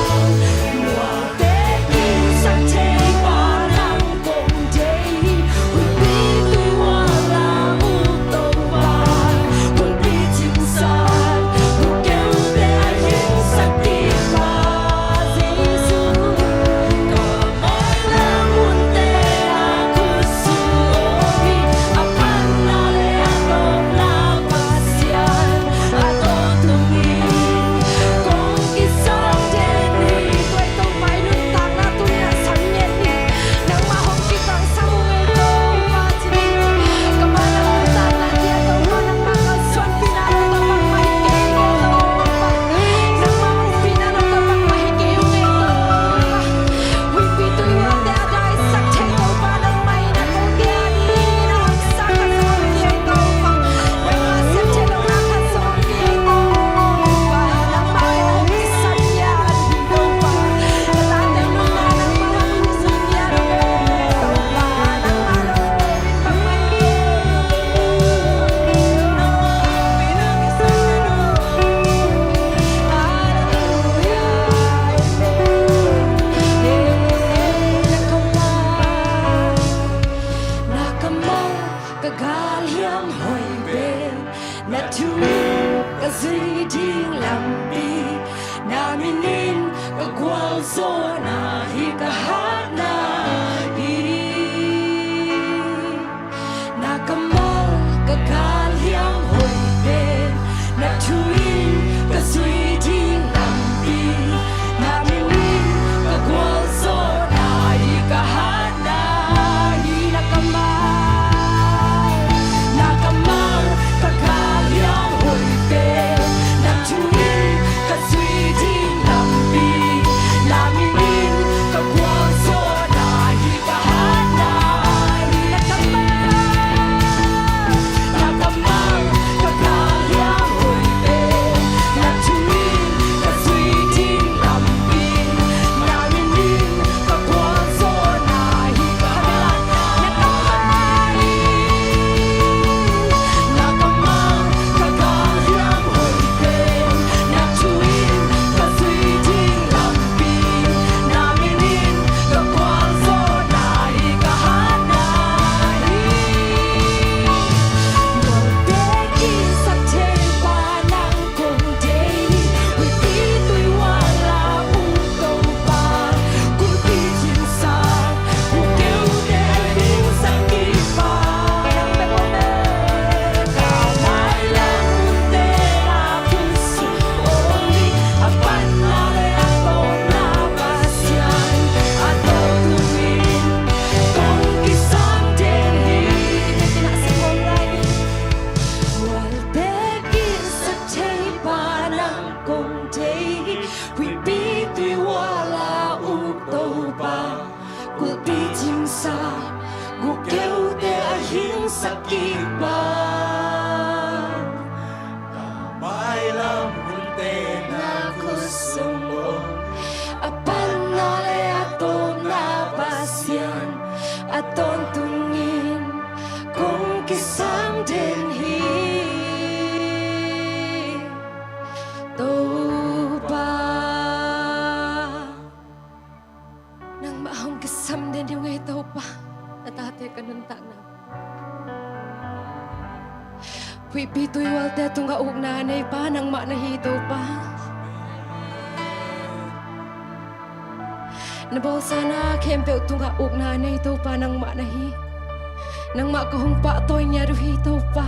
Na kammal ka galhiam hoih pen, na thu in ka zui ding lampi, na min in ka gualzawhna hi ka hatna hi. Na kammal ka galhiam hoih pen, na thu in ka zui ding lampi, na min in ka gualzawhna hi ka hatna hi. Na kammal, na kammal ka galhiam hoih pen, na thu in ka zui ding lampi, na min in ka gualzawhna hi ka hatna hi. Na kammal, na kammal ka galhiam hoih pen, na thu in ka zui ding lampi, na min in ka gualzawhna hi ka hatna hi. Na kammal ka galhiam hoih pen, na thu in ka zui ding lampi, na min in ka gualzawhna hi ka hatna hi. Gualte kinsak thei pa nang kong deih hi, huihpi tui ual a um Topa, kulhpi cingsak, guk keute a hingsak kik pa, nang bek om e. Ka mailam hunte na khut sung om hi, a panna le a tawpna Pasian, a tawntungin kong kisam den hi. Gualte kinsak thei pa nang kong deih hi, huihpi tui ual a um Topa, kulhpi cingsak, guk keute a hingsak kik pa, ka mailam hunte na khut sung om, a panna le a tawpna Pasian, a tawntungin kong kisam den hi. Topa, nangmah hong kisam den ding ung ei Topa, na tate ka nuntakna. Huihpi tui ualte tungah ukna a nei pa nangmah na hi Topa. Na bawlsa na khempeuh tungah ukna a nei Topa nangmah na hi. Nangmah ka hong pahtawi ngiat uh hi Topa.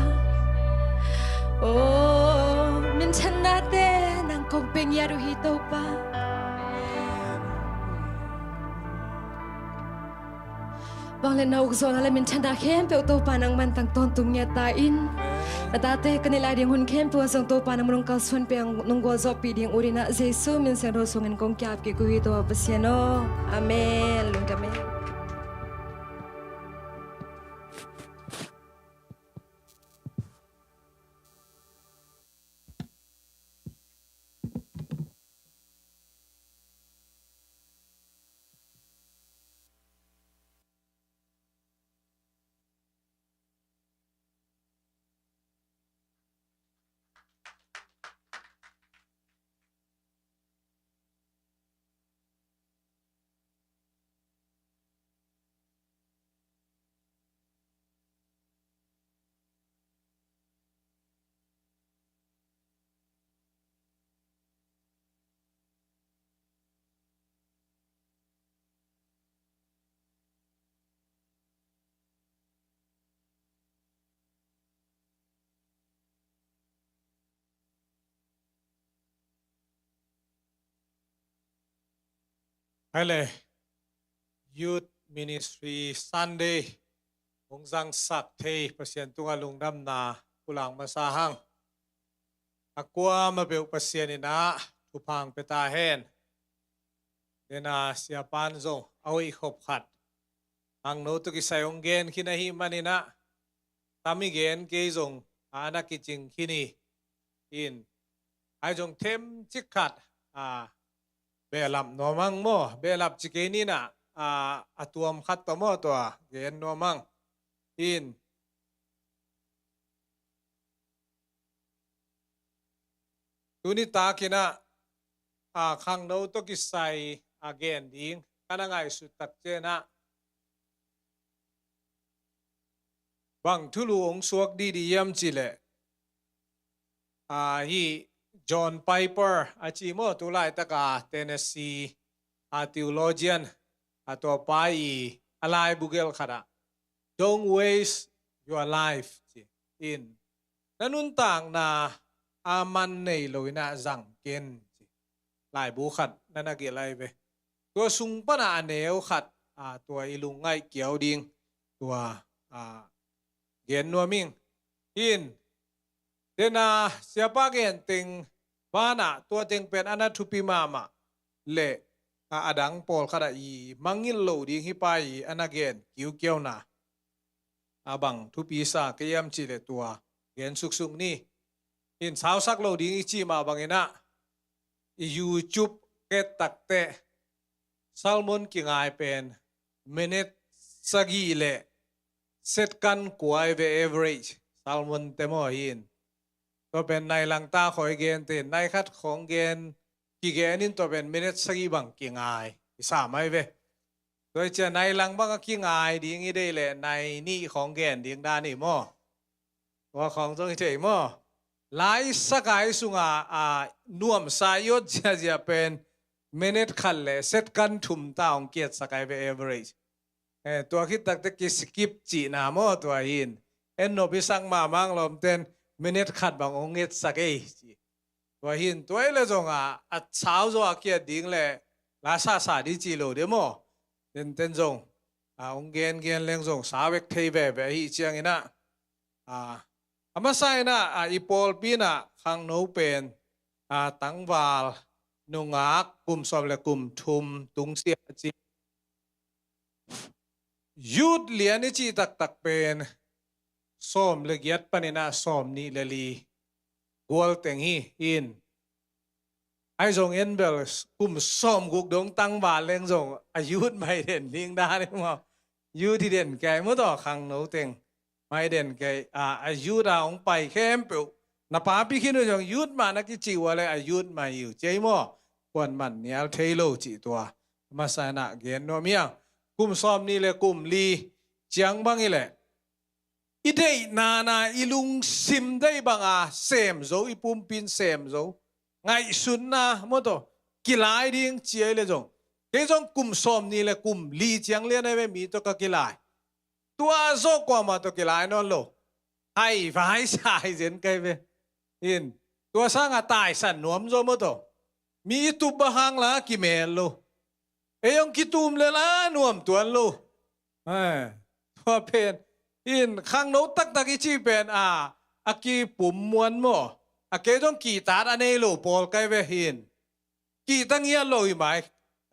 O, minthannate nang kong pia ngiat uh hi Topa. Vangliatna, ukzawhna le minthanna khempeuh Topa nangman tang tawntung ngiat ta in. Na tate ka neih lai ding hun khempeuh ah zong Topa nangman hong kalsuanpih, hong gualzawhpih ding ut in ah, Jesu min siangtho sungin kong ki-ap kik uh hi, Topa Pasian aw. Amen. Lungdam ei. Hai le, Youth Ministry Sunday hong zangsak thei Pasian tungah lungdamna pulak masa hang. A kuamah peuh Pasian in ah thupha hong pia ta hen. Dena siapa'n zong a hoih khop khat khangno tawh kisai hong gen khin ahih manin ah, tam i gen kei zong a na kicing khin hi. In, ahi zong themcik khat, a, behlap nuam hang maw, behlap ci kei ni in ah, a, a tuam khat tawh maw, tua gen nuam hang. In, tuni takin ah, a, khangno tawh kisai a gen ding ka na ngaihsut tak ciangin ah, bang thulu hong suak didi hiam cih leh, a, hih John Piper a ci maw, tu laitaka Tennessee a theologian, a, tua pa i a laibu gelh khat ah, "Don't waste your life," ci in, "Na nuntakna a man nei lo in ah zang ken," ci. Laibu khat na na gelh lai ve. Tua sung pan ah a neu khat, a, tua i lungngaih kiau ding, tua, a, gen nuam ing. In, dena siapa gen teng banah tua teng pen a na thupi mahmah leh, a, a dang pawlkhat ah i mangngilh loh ding hih pa i a na gen kiukiauna a bang thupi sa kei hiam cih leh tua gen suksuk ni. In, sausak lo ding i cih mah bangin ah, i YouTube et tak teh sermon kingai pen minute sagih leh second kua hi ve, average sermon te maw. Hi in, tua pen nai lang ta khawng i gen te, nai khat khawng gen, kigen in, tua pen minute sagih bang kingai i sam ahi ve. Tua hi ciang nai lang bang a kingai ding i deih leh nai nih khawng gen ding dan hi maw. Tua khawng zong hi thei maw. Lai sakai sunga, a, nuamsa i ot ziazia pen minute khat leh second thum ta hong ki-etsak ahi ve, average. Eh, tua khit tak teh ki-skip cihna maw, tua hi in. En nop i sak mahmah lawmten minute khat bang hong etsak ei ci. Tua hi in, tua hi leh zong a, a sau zaw a ki-et ding leh la sasa ding ci lo ding maw. Tenten zong, a, hong gengen leng zong sa vek thei veve ahih ciangin ah, a, a masa in ah, a, i pawlpi in ah khangno pen, a, tangval nungak kum sawm leh kum thum tungsiah ci. Youth lian i cih taktak pen sawm leh giat panin ah sawmnih leh li gual teng hi in. Ahi zong en bel kum sawmguk dong tangval leng zong a youth mah hi den ding dan hi maw. Youth hi den kei maw, tua khangno teng mah hi den kei, a, a youth a hong pai khempeuh. Na papi khin uh zong youth mah na kici uh a leh a youth mah hi uh ci ei maw. Kuaman nial thei lo cih tua masa in ah gen nuam hi ing. Kum sawmnih leh kum li ciang bang hi leh, i deihna na, i lungsim deih banga sem zo, i pumpi in sem zo. Ngaihsutna maw, tua kilai ding ci ei leh zong, kei zong kum sawmnih leh kum li ciang lian ahi ve, mi tawh ka kilai. Tua zawh kuamah tawh kilai nawn lo. Haivai sa hi zen kei ve. In, tua sanga taisan nuam zaw maw, tua mi i tup bang hang la kimel lo. Ei hong kitum leh la nuam tuan lo. Tua pen in khangno taktak i cih pen a, a kipum muan maw? A kei zong kihtak a nei lo pawl kai ve hin. Kihtak ngiat lo hi mai.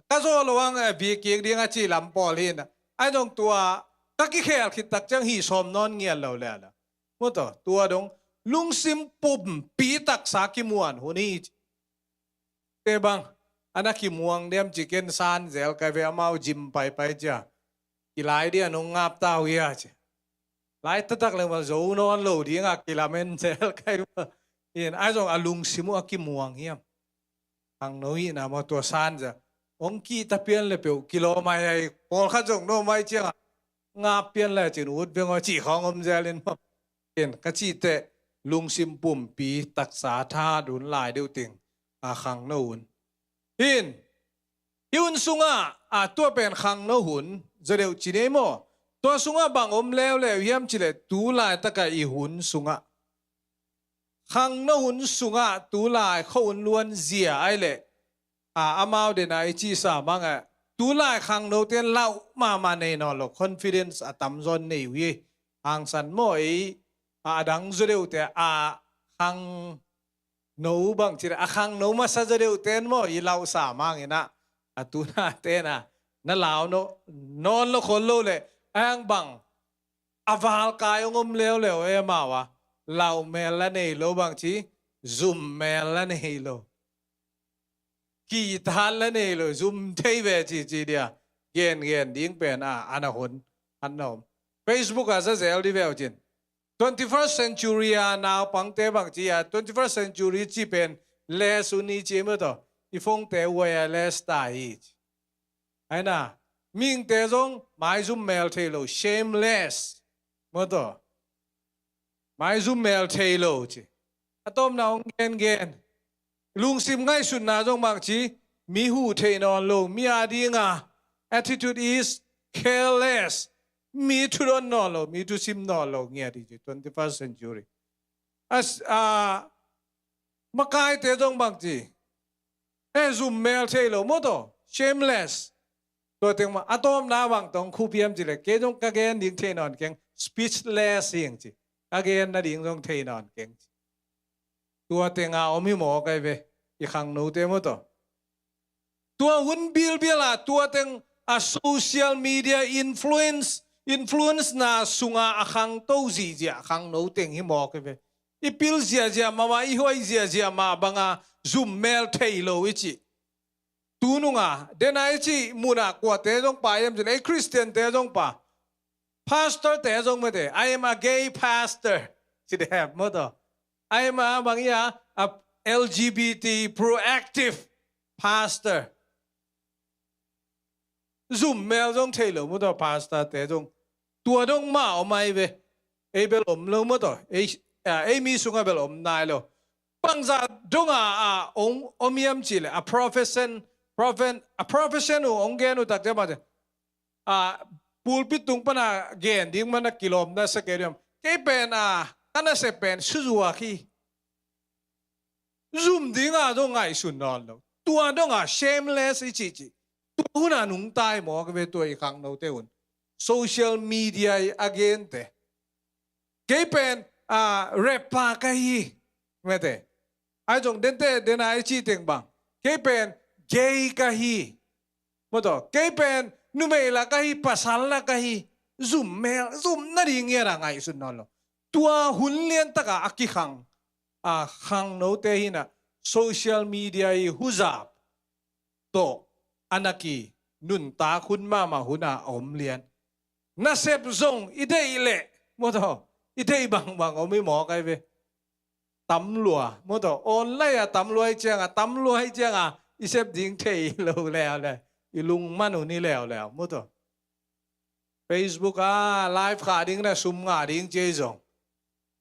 Ka zaw lo ang a bia kik ding a cih lam pawl hin. Ai zong tua ka kikhel khit tak ciang hih sawm nawn ngiat lo le la. Maw taw, tua dong lungsim pumpi taksa kimuan hun hi ci. Te bang a na kimuang diam ci ken san zel kai ve amau gym paipai cia. Kilai dia nung ngap ta uh hia ci. Lai taktak leng mal zo nawn lo ding a kilamen zel kai ve. In ai zong a lungsim uh a kimuang hiam? Khangno hihna maw tua san zel. Ong kihta pian le peuh kilawm ai ai pawlkhat zong no mai ciang a ngap pian le cin ut veng aw cih khawng om zel in maw? Ken ka cih teh lungsim pumpi taksa tha dun lai deuh ting a khangno hun. Hin hi hun sungah a tua pen khangno hun zaw deuh ci nei maw? Tua sungah bang om leuleu hiam cileh tu laitakah i hun sungah khangno hun sungah tu lai kho hun luan zia ai leh a amau dena i cihsa mangah tu lai khangnote lauh mahmah nei nawn lo confidence a tamzawn nei uh hi. Hangsan maw ei a adang zaw deuhte a khangno bang cileh a khangno masa zaw deuhten maw i lauhsa manginah a tunate na na lau nawn lo khol lo leh a hang bang a valkai ong om leuleu e amau a lauh mel la nei lo bang ci zum mel la nei lo. Kihtak la nei lo zum thei ve ci ci dia gen gen ding pen a ana hun an na om. Facebook a zazel di veu cin twenty-first century a naupangte bang ci a twenty-first century ci pen les uni ci maw taw i phone te wireless ta hi ci. Aina mingte zong maizum mel thei lo shameless maw taw. Maizum mel thei lo ci. A tawpna hong gengen lungsim ngaihsutna zong bang ci mi huh thei nawn lo mi a dinga attitude is careless. Mi thudon nawn lo mi thusim nawn lo ngiat hi ci twenty-first century. As a makaite zong bang ci e zum mel thei lo maw taw shameless. Tua teng mah a tawpna bang tawng khupiam cileh kei zong ka gen ding thei nawn keng speechless hiang ci. Ka gen nading zong thei nawn keng ci. Tua tenga om hi maw kai ve i khangnote maw taw. Tua hun bilbial a tua teng a social media influence influence na sunga a khangto zihziah khangno teng hi maw kai ve. I pil ziahziah mama i huai ziahziah ma banga zum mel thei lo i cih. Tununga dena i cih muna kuate zong pa iam cin ei Christian te zong pa pastor te zong mate I am a gay pastor. Ci de hep maw taw. I am a bang ia a L G B T proactive pastor. Zum mel zong thei lo maw taw pastor te zong tua dong mah om ai ve. Ei bel om lo maw taw ei mi sungah bel om nai lo. Bangzah donga a ong om iam cileh a profession a profession uh ong gen uh takte mah te a pulpit tung pana gen ding mana kilawm na sa kei diam. Kei pen a ka nasep pen suzuak hi. Zum dinga zong ngaihsun nawn lo tua donga shameless i cihcih. Tua huna nungtai maw ka ve tua i khangnote hun social media i a gente. Kei pen a rappa ka hi mete. Ai zong dente dena i cih teng bang kei pen gay ka hi. Maw taw kei pen numei la ka hi pasal la ka hi. Zum mel zum nading ngiat a ngaihsun nawn lo. Tua hun liantaka a kikhang a khangnote hina social media i huzap tawh a na ki nuntak hun mahmah huna a om lian. Nasep zong i deih leh maw taw i deih bangbang om i maw kai ve. Tamlua maw taw online a tamlua i cianga tamlua i cianga i sep ding thei lo leuleu i lungman un i leuleu maw taw. Facebook a live khah ding na sum ngah ding ciai zong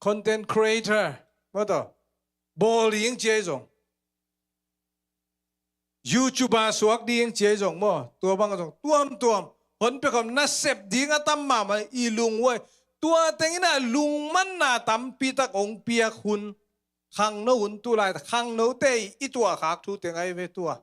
content creator maw taw bawl ding ciai zong YouTube a suak ding ciai zong maw tua bang zong tuamtuam honpia khawm nasep ding a tam mahmah i lunghuai. Tua tengin a lungmanna tampitak ong piak hun khangno hun tulai khangnote i tuahkhak thu teng ai ve tua.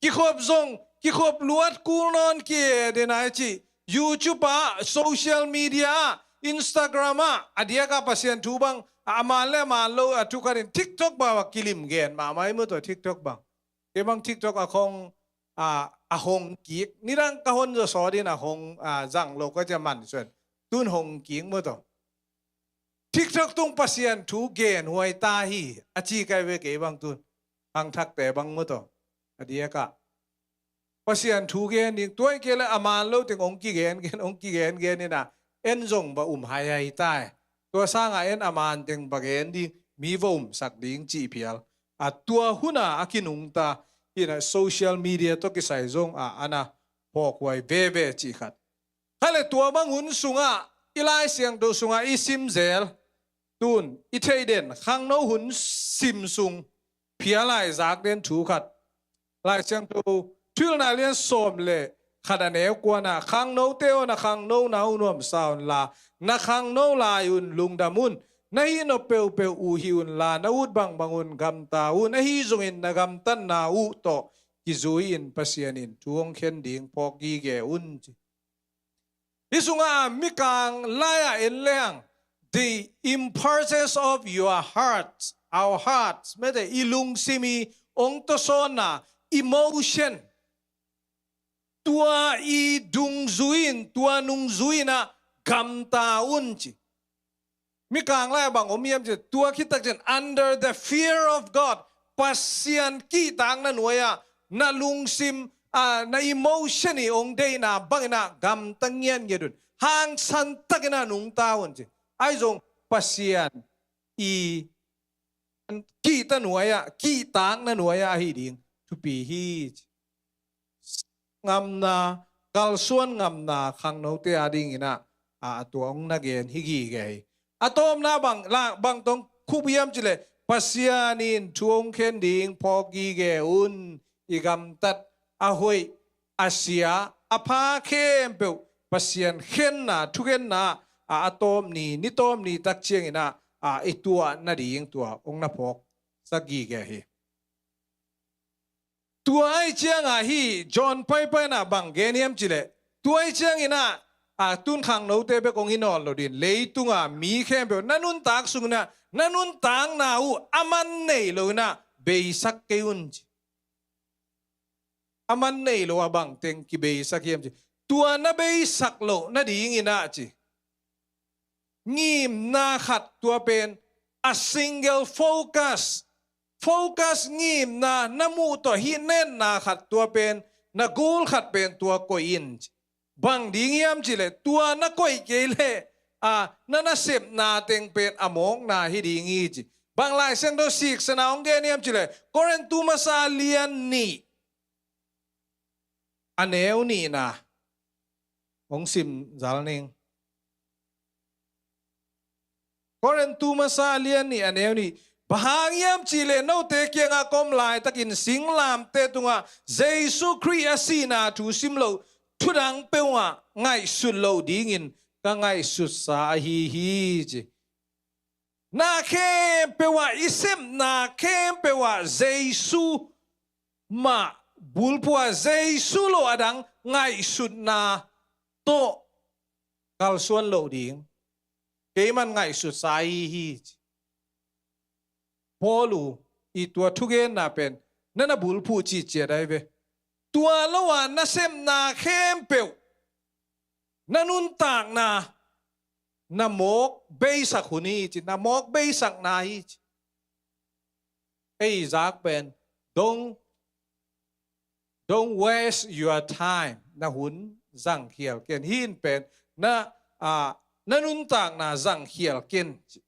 Kikhop zong kikhop luat kul nawn ki e dena i cih YouTube ah, social media ah, Instagram ah, a diakah Pasian thu bang a man le a man lo a thu khatin TikTok bang a kilim gen mahmah i mu tawh. TikTok bang, kei bang TikTok a khong a, a hong kik. Nidang ka hon zaw sawt in a hong a zang lo ka cia man suan. Tun hong kik mu tawh. TikTok tung Pasian thu gen huai ta hi a ci kai ve kei bang tun. Hang thakte bang mu tawh. A diakah Pasian thu gen ding, tua i kei le a man lo teng hong kigen gen, hong kigen gen ina, en zong ba um hai hai tai. Tua sanga en a man teng ba gen ding, mi va umsak ding cih phial. A tua huna a kinungta ina social media tawh kisai zong a ana phawkhuai veve cih khat. Kha le tua bang hun sungah i Lai Siangtho sungah i simzel tun i theiden khangno hun sim sung phial lai zak den thu khat. Lai Siangtho Thuhilhna lian sawm le khat a neu kuana, khangnote aw, na khangnona uh nuamsa unla, na khangno lai un lungdam un. Na hih nop peuhpeuh uh hih unla, na ut bangbang un gamta un. Ahi zongin na gamtatna uh tawh kizui-in Pasian in thu hong khen ding phawk gige un, ci. Hih sungah Mikang lai-ah en leng, the importance of your heart, our hearts, mete i lungsim i hong tawsawnna, emotion. Tua i dungzui in, tua nungzui in ah gamta un, ci. Mikang lai bang om hiam cih leh, tua khit tak ciang, under the fear of God, Pasian kihtakna nuai-ah na lungsim, ah, na emotion i hong deihna bangin ah gamta ngiatngiat un, hangsan takin ah nungta un, ci. Ahi zong Pasian i kihta nuai-ah, kihtakna nuai-ah ahi ding thupi hi, ci. Ngamna, kalsuan ngamna khangnote a dingin ah, a, a tua hong na gen hi gige hi. A tawpna bang, la, bang tawh khup hiam cih leh, Pasian in thu hong khen ding phawk gige un, i gamtat, a hoih, a sia, a pha khempeuh Pasian khenna, thukhenna, a, a tawp ni, ni tawp ni tak ciangin ah, a, i tuah nading tua hong na phawksak gige hi. Tua ahih ciangin ah hih John Piper in ah bang gen hiam cih leh, tua ahih ciangin ah, a, tun khangnote bek hong hi nawn lo ding, leitunga mi khempeuh na nuntak sungin ah, na nuntakna uh a man nei loin ah beisak kei un, ci. A man nei lo a bang teng kibeisak hiam, ci. Tua na beisak loh nadingin ah, ci, ngimna khat, tua pen a single focus. Focus, ngimna, na muh tawh hih netna khat, tua pen na goal khat pen tua koih in, ci. Bang ding hiam cih leh, tua na koih kei leh, a, na nasepna teng pen a mawkna hi ding hi, ci. Bang Lai Siangtho siksana hong gen hiam cih leh, Korintu masa lian nih, a neu nihna hong sim zal ning. Korintu masa lian nih, a neu nih. Bang hang hiam cih leh, note kiangah ka om laitakin singlamteh tungah Jesu Khrih a sihna thu sim loh thu dang peuhmah ngaihsut loh dingin ka ngaihsutsa ahi hi, ci. Na khempeuh ah, i sepna khempeuh ah Jesu mah bulphuh a, Jesu lo a dang ngaihsutna tawh kalsuan loh ding keiman ngaihsutsa ahi hi, ci. Paul uh i tua thugenna pen na na bulphuh cihciat ahi ve. Tua lo a na sepna khempeuh, na nuntakna, na mawk beisak hun hi, ci, na mawk beisakna hi, ci. Ei zak pen, don't, don't waste your time. Na hun zangkhial ken. Hih in pen na, a, na nuntakna zangkhial ken, ci.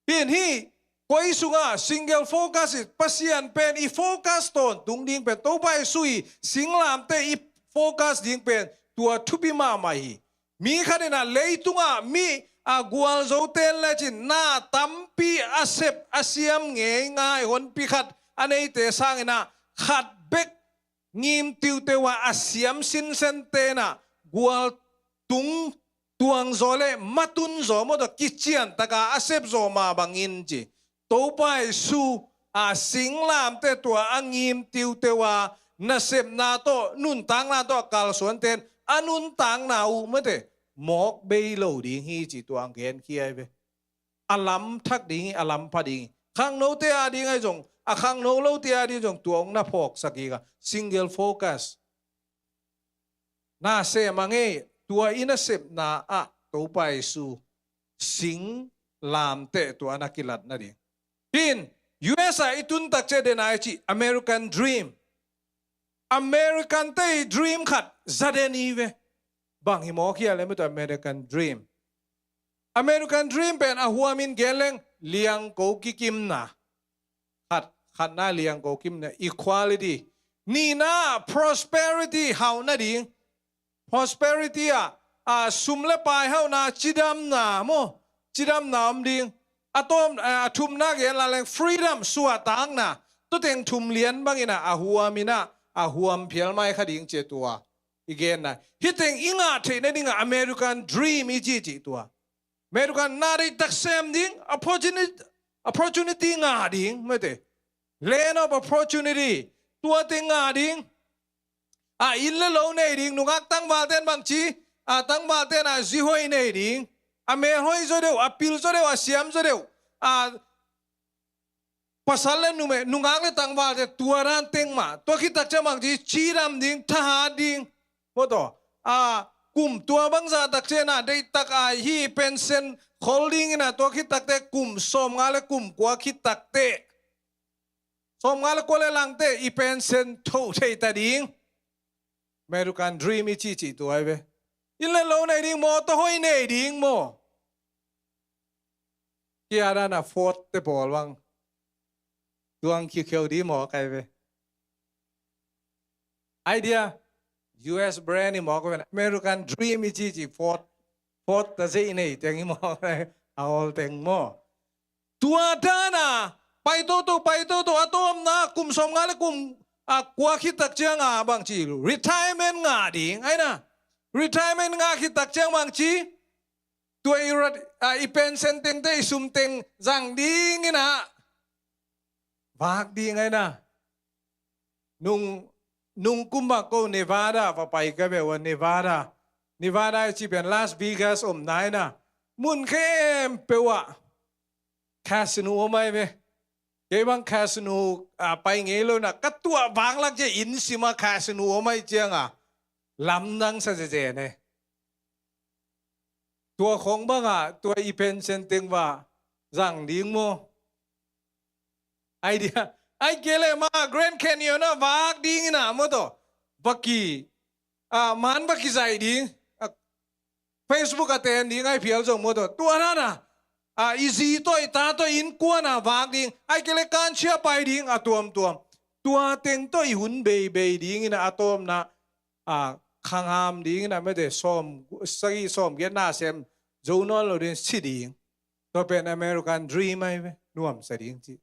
Hih in hih koi sungah single focus hi, Pasian pen i focus tawntung ding pen, Topa Jesu i singlamteh i focus ding pen tua thupi mahmah hi. Mi khat in ah leitungah mi a gualzote lecin na tampi a sep a siam ngeingai honpi khat a neite sangin ah khat bek ngim tiuteu a, a siam sinsente in ah gual tung tuang zaw le matun zaw mawtaw kician taka a sep zaw mah bangin, ci. Topa Jesu a singlamteh tua a ngim tiuteu a nasepna tawh, nuntakna tawh a kalsuante in a nuntakna uh mate, mawk bei lo ding hi ci tua ang gen khia hi ve. A lam thak ding hi, a lam pha ding hi. Khangnote a ding ahi zong, a khangno lote a ding zong tua hong na phawksak hi ka. Single focus. Na sem a ngei, tua i nasepna ah Topa Jesu sing lamteh tua na kilat nading. Hin, U S a i tun tak ciang den a i ci American Dream. American te i dream khat za den hi ve. Bang hi mawk hial em, tua American Dream. American Dream pen a huamin gen leng liangko kikimna. Khat, khatna liangko kimna, equality. Nihna prosperity, hauhna ding. Prosperity ah, a, sum le pai hauhna, cidamna maw. Cidamna om ding. A tawm, a, a thumna gen la leng freedom, suahtakna. Tua teng thum lian bangin a, a huamin a, a huam phial mai kha ding ci tua i genna. Hih teng i ngah theih nading a American Dream i ci ci tua. American na deihtak sem ding, opportunity, opportunity ngah ding, mate. Land of opportunity, tua teng ngah ding. A, inn le lo nei ding, nungak tangvalte in bangci, a, tangvalte in a zi hoih nei ding. A mel hoih zaw deuh, a pil zaw deuh, a siam zaw deuh. A, pasal le numei, nungak le tangvalte tua dan teng mah. Tua khit tak ciang bangci, cidam ding, thahat ding. Maw taw. A, kum tua bangzah tak ciang a, deihtak a, hih pension khol dingin a, tua khit tak teh, kum sawmnga le kum kua khit tak teh. Sawmnga le kua le lang teh, i pension tho thei ta ding. American Dream i ci ci tua hi ve. Inn le lo nei ding maw, tawh hoih nei ding maw. Kia dan a Ford te pawl bang. Tuang khikheu di maw kai ve. Idea, U S brand i maw kai ve. American Dream i ci ci Ford. Ford ta zei nei teng i maw kai. A awl teng maw. Tua dan a, pai toto, pai toto, a tawmna, kum sawmnga le kum, a kua khit tak ciang a bangci. Retirement ngah ding, ai na. Retirement ngah khit tak ciang bangci. Tua i rat, a, i pension teng teh i sum teng zang dingin a. Vak ding ai na. Nung, nung kum bang ko Nevada va pai ka ve ua Nevada. Nevada i ci pen Las Vegas om nai na. Mun khempeuh ah casino om ai ve. Kei bang casino, a, pai ngei lo na. Ka tuah vak lak cia inn sim a casino om ai ciang a. Lamdang sa zeze ne. Tua khong bang a, tua i pension teng va zang ding maw. Idea. Ai kei le ma Grand Canyon a vak dingin a maw taw. Vaki. A, man vaki zai ding. A, Facebook a ten ding ai phial zong maw taw. Tua na na. A, i zi taw, i ta taw, innkuan a vak ding. Ai kei le kan cia pai ding a tuamtuam. Tua teng taw i hun beibei dingin a tawmna. A, khang ham dingin a mete sawm, sagi sawm giat na sem. Zo nawn lo ding si ding. Tua pen American Dream ai ve, nuamsa ding ci.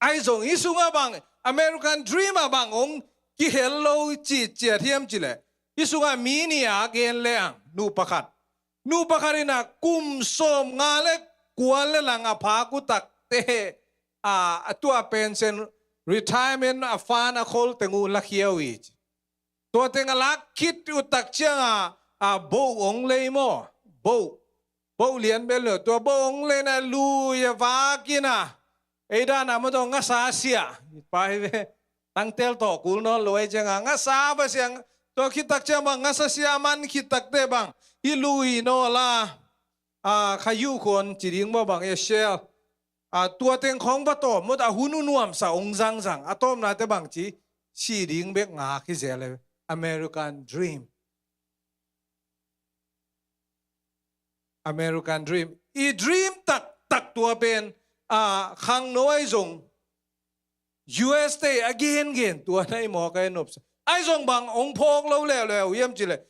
Ai zong hih sungah bang, American Dream ah bang hong kihel lo ci ciat hiam cileh. Hih sungah mi nih a gen le ang, nu pakhat. Nu pakhat in a kum sawm nga le kua le lang a phak uh takte, a, a tua pension retirement a fund a khol teng uh lakhia uh hi ci. Tua teng a lak khit uh tak ciang a, a, boh ong lei maw? Boh. Boh lian bel lo. Tua boh ong lei na lui a vak in a. Ei dan a maw tua ngasa sia. Pai ve. Tangtel tawh kul nawn lo ei ciang a. Ngasa va siang. Tua khit tak ciang bang ngasa sia man khit tak te bang. I lui naw la. A, kha yu khon ci ding maw bang e shell. A, tua teng khong va tawm mut a hun uh nuamsa ong zangzang. A tawmnate bang ci, si ding bek ngak hi zel e. American Dream. American Dream. I dream taktak tua pen, a, khangno ai zong. U S te a gengen tua na i mawk ai nopsa. Ai zong bang ong phawk lo leuleu hiam cileh.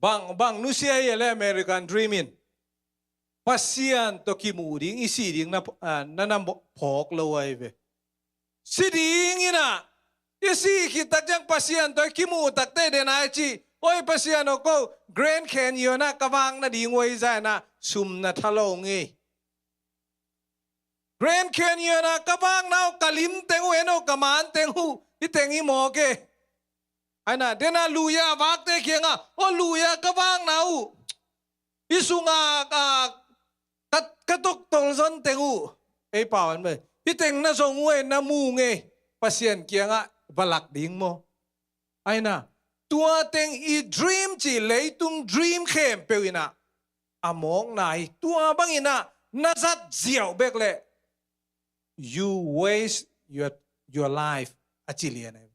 Bang, bang nusia hi a le American Dream in. Pasian tawh kimu ding, i si ding na, a, na, na phawk lo ai ve. Si ding in a, i si khit tak ciang Pasian tawh kimu takte den ai ci. Oi Pasian aw ko, Grand Canyon ah ka vak nading uh ai zai na, sum na tha lo ngei. Grand Canyon ah ka vak na uh, ka lim teng uh, en uh, ka man teng uh, i teng i mawk e. Aina, dena luya vakte kiangah, o luya ka vakna uh, i sunga, a, ka, ka toktol zon teng uh, ei pau an mai, hi teng na zong uh ei, na mu ngei, Pasian kiangah va lak ding maw? Aina, tua teng i dream ci, leitung dream khempeuh inah, a mawkna hi. Tua bang inah na zat ziau bek leh, you waste your, your life, a ci lian ahi.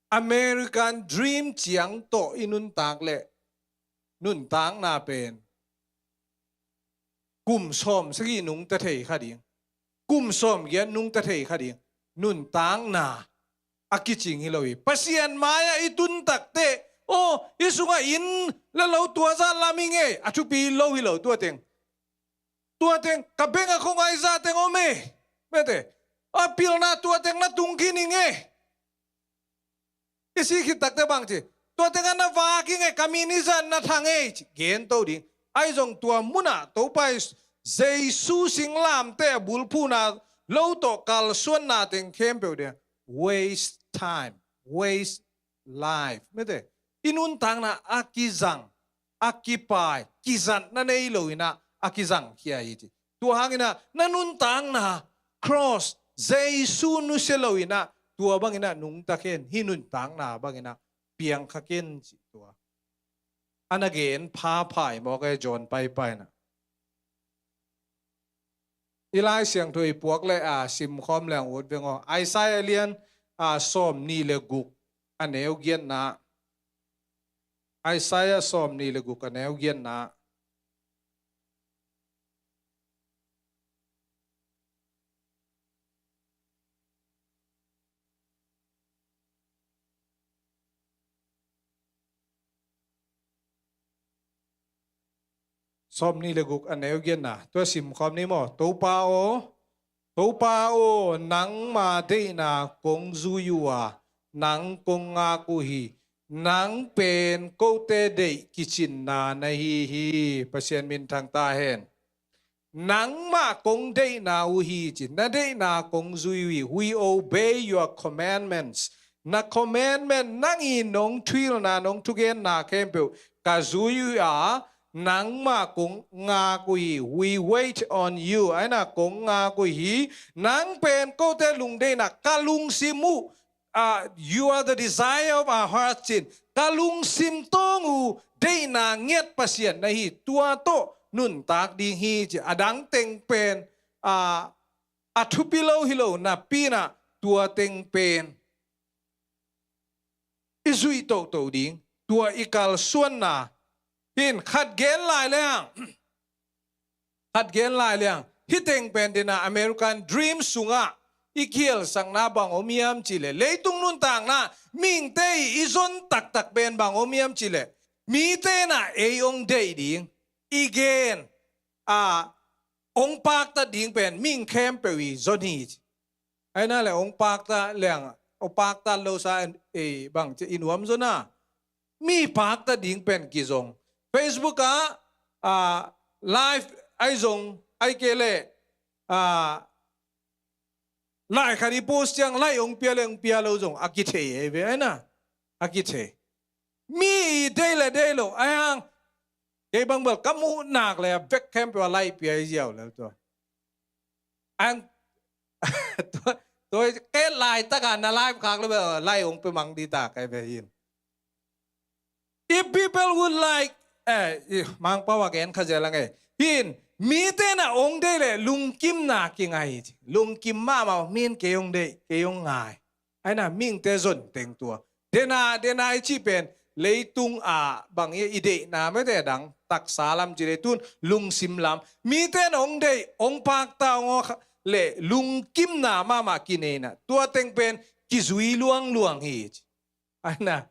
American dream ciang tawh i nuntak leh, nuntakna pen kum sawm sagih nungta thei kha ding, kum sawm giat nungta thei kha ding, nuntakna a kicing hi lo hi. Pasian mai-ah i tun takteh, aw, i sungah inn le lo tua zah lam hi ngei, a thupi lo hi lo tua teng. Tua teng, ka beng a khong ai zah teng om e, mete, a pilna tua teng na tung khin hi ngei. I sih khit takteh bang ci, tua tengah na vak hi ngei, ka min i zan na thang ei ci, gen to ding. Ahi zong tua munah Topa i Jesu singlamteh a bulphuna lo tawh kalsuanna teng khempeuh dia, waste time, waste life, mete. I nuntakna a kizang, a kipai, kizatna nei lo inah a kizang khia hi ci. Tua hang inah na nuntakna cross, Jesu nusia lo inah, tua bang inah nungta khen, hi nuntakna bang inah piang kha khen ci tua. A na gen pha phai mawk e, John paipai na. I Lai Siangtho i puak le a simkhawm leng ut veng aw. Isaiah lian a sawm nih le guk a neu giatna. Isaiah sawm nih le guk a neu giatna. Sawm nih le guk a neu giatna, tua simkhawm ni maw? Topa aw, Topa aw, nangma deihna kong zui uh a, nang kong ngak uh hi. Nang pen kote deih kicinna na hi hi. Pasian minthang ta hen. Nangmah kong deihna uh hi ci, na deihna kong zui uh hi. We obey your commandments. Na commandment, nang i nong thuhilhna, nong thugenna khempeuh ka zui uh a, nangmah kong ngak uh hi. We wait on you. Aina kong ngak uh hi. Nang pen kote lungdeihna, ka lungsim uh, ah, you are the desire of our hearts cin, ka lungsim tawng uh deihna ngiat Pasian na hi. Tua tawh nuntak ding hi ci. A dang teng pen, ah, a thupi lo hi lo napi-in ah tua teng pen i zuih toto ding, tua i kalsuanna. Hin khat gen lai leng, khat gen lai leng, hih teng pen dena American dream sungah i khialsakna bang om hiam cih leh, leitung nuntakna mihingte i zon taktak pen bang om hiam cih leh, mite in ah ei hong deih ding, i gen, a, hong paktat ding pen mihing khempeuh i zon hi ci. Aina le hong paktat leng, hong paktat lo sa, eh, bang ci i nuam zaw na. Mi paktat ding pen kizong. Facebook ah, ah, live ai zong, ai kei leh, ah, like khat i post ciang like hong pia le hong pia lo zong a kithei ei ve, aina. A kithei. Mi i deih le deih lo, ai hang. Kei bang bel ka muh nak le a vek khempeuh a like pia i ziau le tua. Ang, tua, tua, kei laitak a na live khak le bel like hong pia mang ding ta kei ve hin. If people would like, eh, i, Mangpau a gen kha zel ang e. Hin, mite in ah hong deih leh lungkimna kingah hi ci. Lungkim mahmah, min kei hong deih, kei hong ngai. Aina mihingte zon teng tua. Dena, dena i cih pen, leitung a bang i, i deihna mite dang, taksa lam ci leh tun, lungsim lam. Mite in ah hong deih, hong paktat, hong aw kha, leh lungkimna mahmah kinei in ah. Tua teng pen, kizui luangluang hi ci. Aina.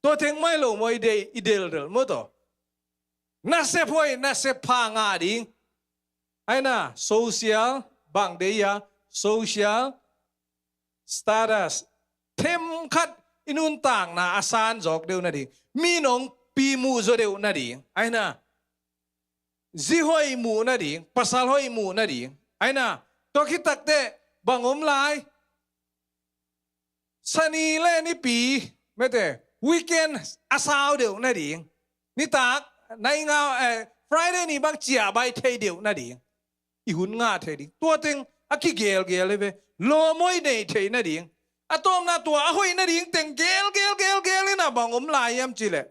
Tua teng mai lo maw i deih, i delhdel maw tawh. Nasep hoih, nasep pha ngah ding. Aina, social, bang deih a, social status. Themkhat i nuntakna a san zawk deuh nading. Mi in hong pi muh zaw deuh nading. Aina. Zi hoih muh nading, pasal hoih muh nading. Aina, tua khit takteh, bang om lai. Sani le Nipi, mete, weekend a sau deuh nading, nitak, nainga, eh, Friday ni bang ciah baih thei deuh nading i hun ngah thei ding. Tua teng a kigelgel hi ve. Lawm hoih nei thei nading, a tawpna tua a hoih nading teng gelgel gelgel in a bang om lai hiam cih leh,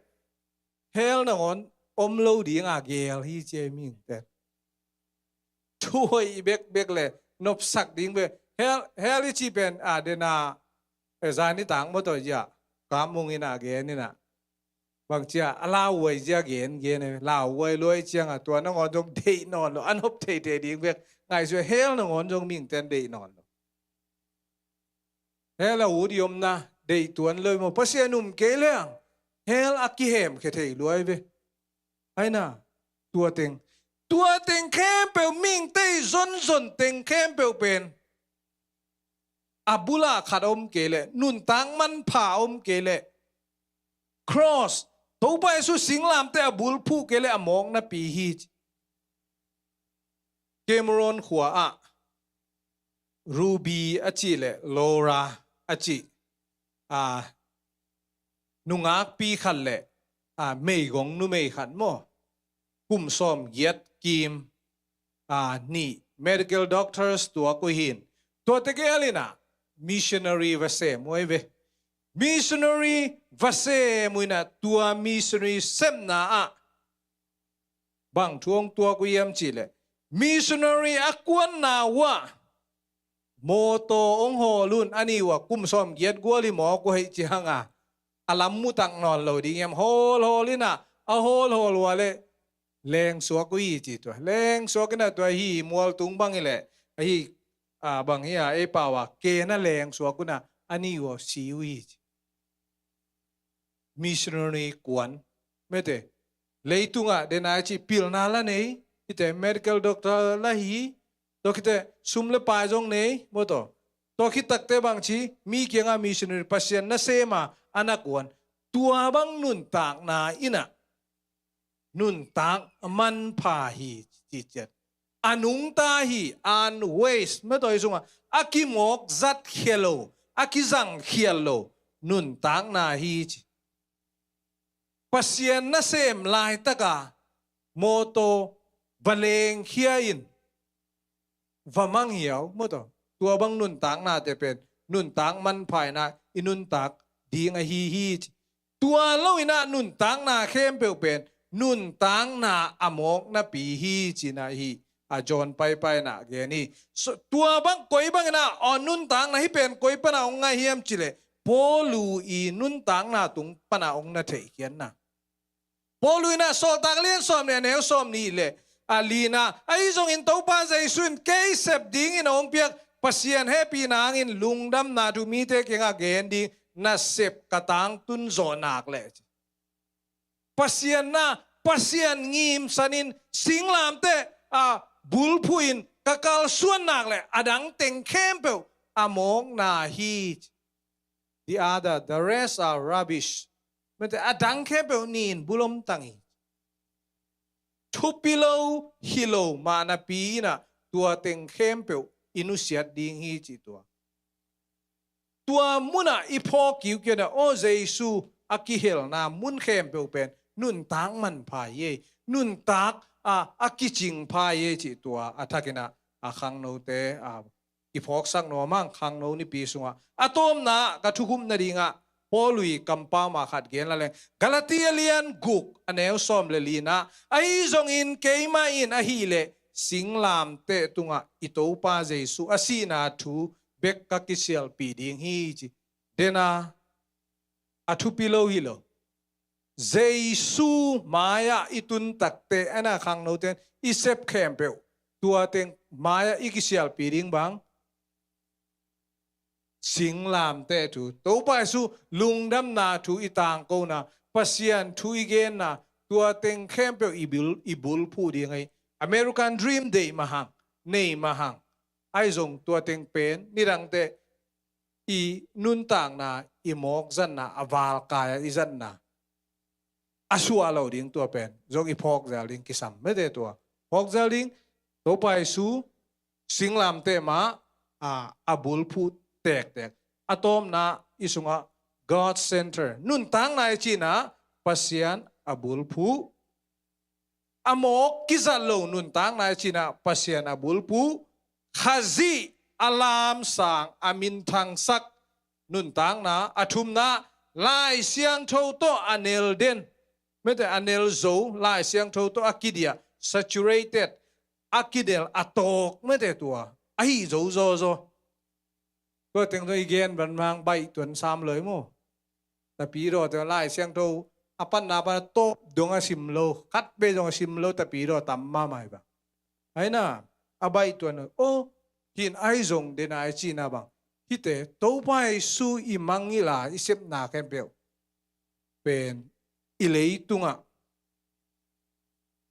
hell nangawn om lo ding a gel hi ci ei mihingte'n. Thu hoih bekbek le nopsak ding ve. Hell, hell i cih pen a dena, eh, zani tang maw, tua zia Kam Mung in a gen in a, bang cia a lauhuai zia gen gen e, lauhuai luai ciang a tua nangawn zong deih nawn lo, a nop theithei ding bek. Ngaihsut, hell nangawn zong mihingte'n deih nawn lo. Hell a ut i omna deih tuan lo hi maw. Pasian um kei leng hell a kihemkhia thei luai ve. Aina, tua teng, tua teng khempeuh, mihingte i zonzon teng khempeuh pen a bula khat om kei leh, nuntak manpha om kei leh, cross, Topa Jesu singlamteh a bulphuh kei leh a mawknapi hi ci. Cameroon khua ah Ruby a cih le Laura a cih, a, nungakpi khat le, a, meigong numei khat maw, kum sawmgiat kim, a, nih medical doctors tuak uh hi in, tuate gel in a missionary va sem uh ei ve. Missionary va sem uh in a, tua missionary sepna ah bang thu hong tuak uh hiam cih leh, missionary a kuanna uh ah mawtaw hong hawl un, a nih uh ah kum sawmgiat gual hi mawk uh hi ci hang a, a lam mutak nawn lo ding hiam, hawlhawl in a, a hawlhawl uh ah leh lengsuak uh hi ci tua. Lengsuak in a tua hi mualtung bang hi leh, ahi, a, bang hi a, ei pau a, kena lengsuak un a, a nih uh ah si uh hi ci. Missionary kuan, mete, leitungah dena i cih pilna la nei, hite medical doctor la hi, tua khite sum le pai zong nei maw, tua, tua khit takte bang ci, mi kiangah missionary, Pasian nasem a, a na kuan, tua bang nuntakna in a nuntak manpha hi ci ciat. A nungta hi, an waste, mete, i sungah a kimawk zatkhia lo, a kizangkhial lo nuntakna hi ci. Pasian nasem laitak a mawtaw va lengkhia in va mang hiau maw, tua, tua bang nuntaknate pen nuntak manpha in a i nuntak ding ahi hi ci. Tua lo in a nuntakna khempeuh pen nuntakna a mawknapi hi ci in a hi, a, John Piper in a gen hi. So, tua bang koi bang in a, a, nuntakna hi pen koi pan a hong ngah hiam cih leh, Paulu i nuntakna tung pan a hong na theihkhiatna. Paulu in a Sawltak lian sawmnih, a neu sawmnih le, a, lina, ahi zongin Topa Jesu in kei sep dingin a hong piak Pasian hehpihna hangin lungdamna thu mite kiangah gen ding nasep ka tangtun zawh nak leh ci. Pasian na, Pasian ngimsan in singlamteh, a, bulphuh in ka kalsuan nak leh a dang teng khempeuh a mawkna hi ci. The other, the rest are rubbish. Mete, a dang khempeuh nin bulom tang hi. Thupi lo hi lo mah napi in a tua teng khempeuh i nusiat ding hi ci tua. Tua mun ah i phawk kiukiu in a, aw, Jesu a kihelna mun khempeuh pen nuntak manpha hi ei, nuntak a, a kicingpha hi ei ci tua a thak in a, a khangnote, a, i phawksak nuam hang khangno nipi sungah. A tawpna ka thukhupna dingah Paulu i kampau mah khat gen la leng. Galatia lian guk a neu sawm le lina, ahi zongin keimah in ahih leh singlamteh tungah i Topa Jesu a sihna thu bek ka kisialpih ding hi ci. Dena a thupi lo hi lo. Jesu mai-ah i tun takte, a na khangnote'n i sep khempeuh, tua teng mai-ah i kisialpih ding bang? Singlamteh thu. Topa Jesu lungdamna thu i tangkona, Pasian thu i genna, tua teng khempeuh i bul, i bulphuh ding ahi. American dream deih mah hang, nei mah hang. Ahi zong tua teng pen, nidangteh i nuntakna, i mawkzatna, a valkai-ah i zatna a suah lo ding tua pen zong i phawkzel ding kisam mete tua. Phawkzel ding, Topa Jesu singlamteh mah, a, a bulphuh tektek. A tawpna i sungah God center. Nuntakna i cinah Pasian a bulphuh. A mawk kizat lo nuntakna i cinah Pasian a bulphuh. Khazih a lamsang, a minthangsak nuntakna. A thumna, Lai Siangtho tawh a nel den. Mete a nel zo, Lai Siangtho tawh a kidiah, saturated, a kidel, a tawk, mete tua ahi zo zawzaw. Tua teng tua i gen banmang baih tuan sam lo i mu. Tapidaw tua Lai Siangtho a panna pana tawp dong a sim lo, khat vei zong a sim lo tapidaw tam mahmah hi bang. Aina, a baih tuan, oh, hin ai zong dena i cina bang. Hite, Topa Jesu i mangngilh a i sepna khempeuh pen i leitungah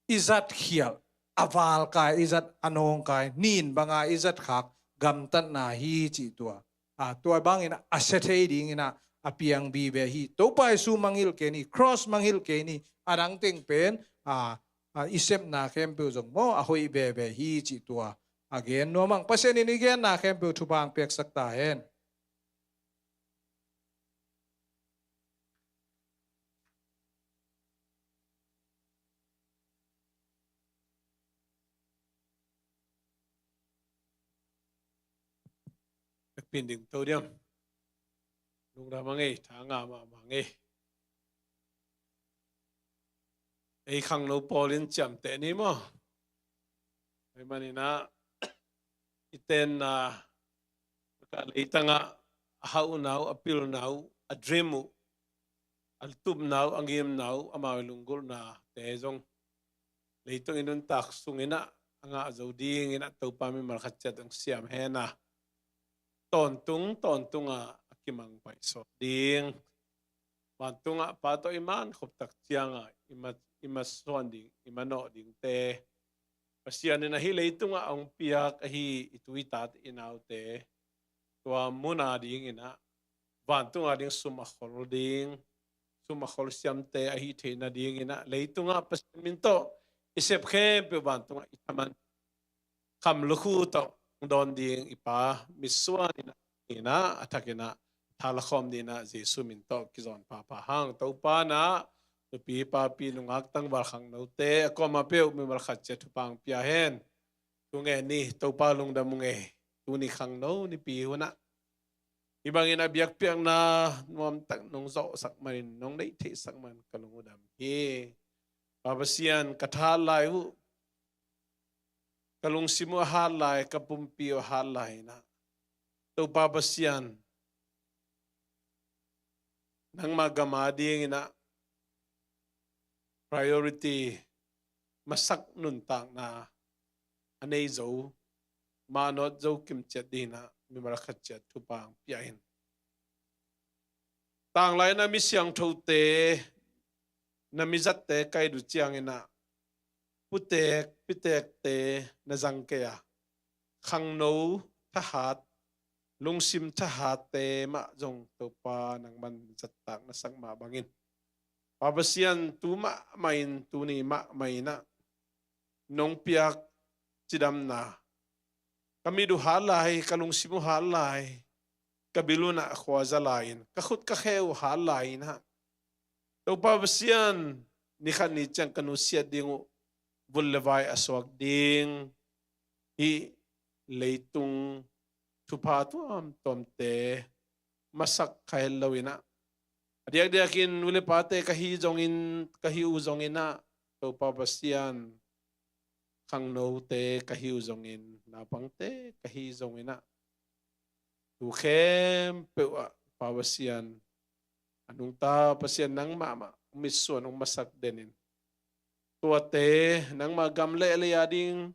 i zat khialh, a valkai i zat, a nawngkai nin banga i zat khak gamtatna hi cih tua. A, tua bangin a sia thei dingin a, a piang vive hi. Topa Jesu mangngilh kei ni, cross mangngilh kei ni, a dang teng pen, a, a, i sepna khempeuh zong maw, a hoih veve hi cih tua. A gen nuam ang. Pasian in i genna khempeuh thupha hong piaksak ta hen. Pin ding to diam. Lungdam a ngei, tha nga mahmah ngei. Ei khangno pawl in ciamteh ni maw? Ei maninah i tenna ka leitangah a hauhna uh, a pilna uh, a dream uh, a tupna uh, a ngimna uh, amau i lunggulhnate zong leitung i nuntak sunginah a ngah zo dinginah Topa mimal khat ciat hong siam hen a, tawntung tawntungah a kimang paisuak ding. Vantungah Pa tawh i man khop tak ciangah i ma, i ma suan ding, i manawh dingte Pasian in ahi leitungah a hong piak ahi i tu i tate i naute tua muna dinginah vantung a ding sum a khol ding, sum a khol siamte ahi theihna dinginah leitungah Pasian min tawh i sep khempeuh vantungah i thaman kham lukhu tawh hong dawn ding i Pa mitsuan inah, inah a thakinah tha lakhawm dinah Jesu min tawh kizawn phapha hang. Topa nah nupi papi nungak tangval khangnote a kawmah peuh mimal khat ciat thupha hong pia hen. Tu ngen ni, Topa lungdam ung ei. Tuni khangno nipi hunah hih bangin a biakpiakna nuamtak nong zawhsak manin, nong neih theihsak man ka lung uh dam hi. Pa Pasian, ka tha lai uh, ka lungsim uh a hat lai, ka pumpi uh a hat lai inah Topa Pasian, nangmah gam a dinginah priority masak nuntakna a nei zo, manawt zo kimciat dinah mimal khat ciat thupha hong pia in. Tanglai na mi siangthote, na mi zatte ka it uh cianginah putek pitekte na zang kei a, khangno thahat, lungsim thahatte mah zong Topa nangman zattak na sak mah bangin Pa Pasian, tu mahmah in, tuni mahmah inah nong piak cidamna, ka mit uh hat lai, ka lungsim uh hat lai, ka bil unah khuaza lai-in, ka khut ka khe uh hat lai inah Topa Pasian, nikhat ni ciang ka nusiat ding uh vun le vai a suak ding hih leitung thupha tuamtuamte masak kha het lo inah, a diakdiakin nu le pate ka hi zongin, ka hi uh zonginah, Topa Pasian, khangnote ka hi uh zongin, naupangte ka hi zonginah, tu khempeuh ah Pa Pasian, a nungta Pasian nangmah mah mitsuan hong masak denin, tuate nangmah gam le lei a ding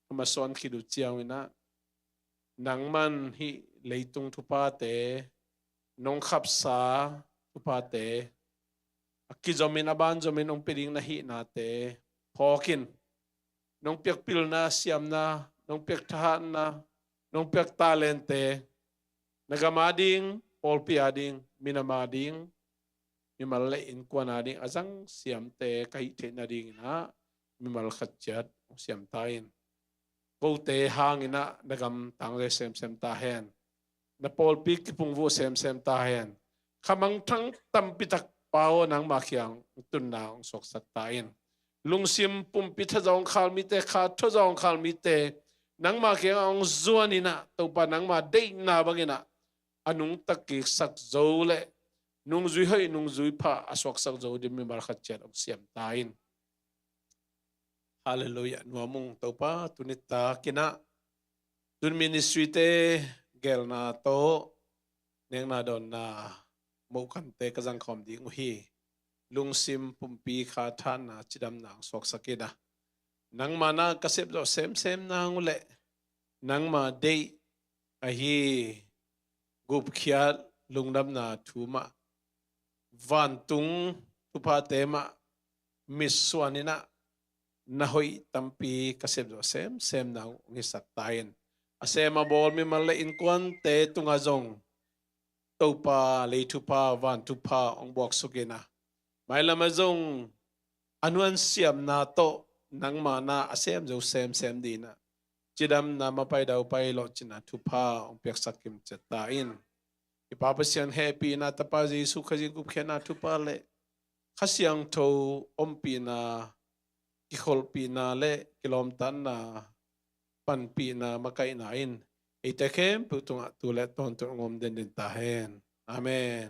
a masuan khit uh cianginah, nangman hih leitung thuphate, nong khapsa thuphate, a kizomin a banzomin hong pia ding na hihnate phawkin, nong piak pilna, siamna, nong piak thahatna, nong piak talente, na gam a ding, pawlpi a ding, minam a ding, mimal le innkuan a ding a zang siamte ka hih theih nadinginah mimal khat ciat hong siam ta in. Kote hanginah na gam tangzai semsem ta hen. na pawlpi kipungvuh semsem ta hen. Kha mangthang tampi tak Pa aw, nangma kiang tunna hong suaksak ta in. Lungsim pumpi thazaw hong khal mite, kha thazaw hong khal mite nangma kiangah hong zuan in ah, Topa, nangma deihna bangin ah a nungta kiksak zo le nungzui hoih, nungzui pha a suaksak zo ding mimal khat ciat hong siam ta in. Halleluiah. Nuam ung Topa, tuni takin ah Zun Ministry te gelna tawh nekna dawnna mohkante ka zangkhawm ding uh hi. Lungsim pumpi kha thahatna cidamna hong suaksak in ah, nangma na ka sepzawh semsem nang uh leh nangma deih ahi gupkhiat lungdamna thu mah, vantung thuphate mah mitsuan in ah na hoih tampi ka sepzawh semsem nang uh hong hisak ta in. A sem a bawl mimal le innkuante tungah zong Topa lei thupha, van thupha hong buaksuk in ah, mailam ah zong a nuansiamna tawh nangma na a sem zo semsem ding in ah cidamna mapai daupai lawhcinna thupha hong piaksak kimciat ta in. I Pa Pasian hehpihna, Tapa Jesuh Khazih gupkhiatna thupha le Kha Siangtho ompihna, kikholhpihna le kilawmtatna panpihna makaihna in eite khempeuh tungah tu le tawntung hong om denden ta hen. Amen.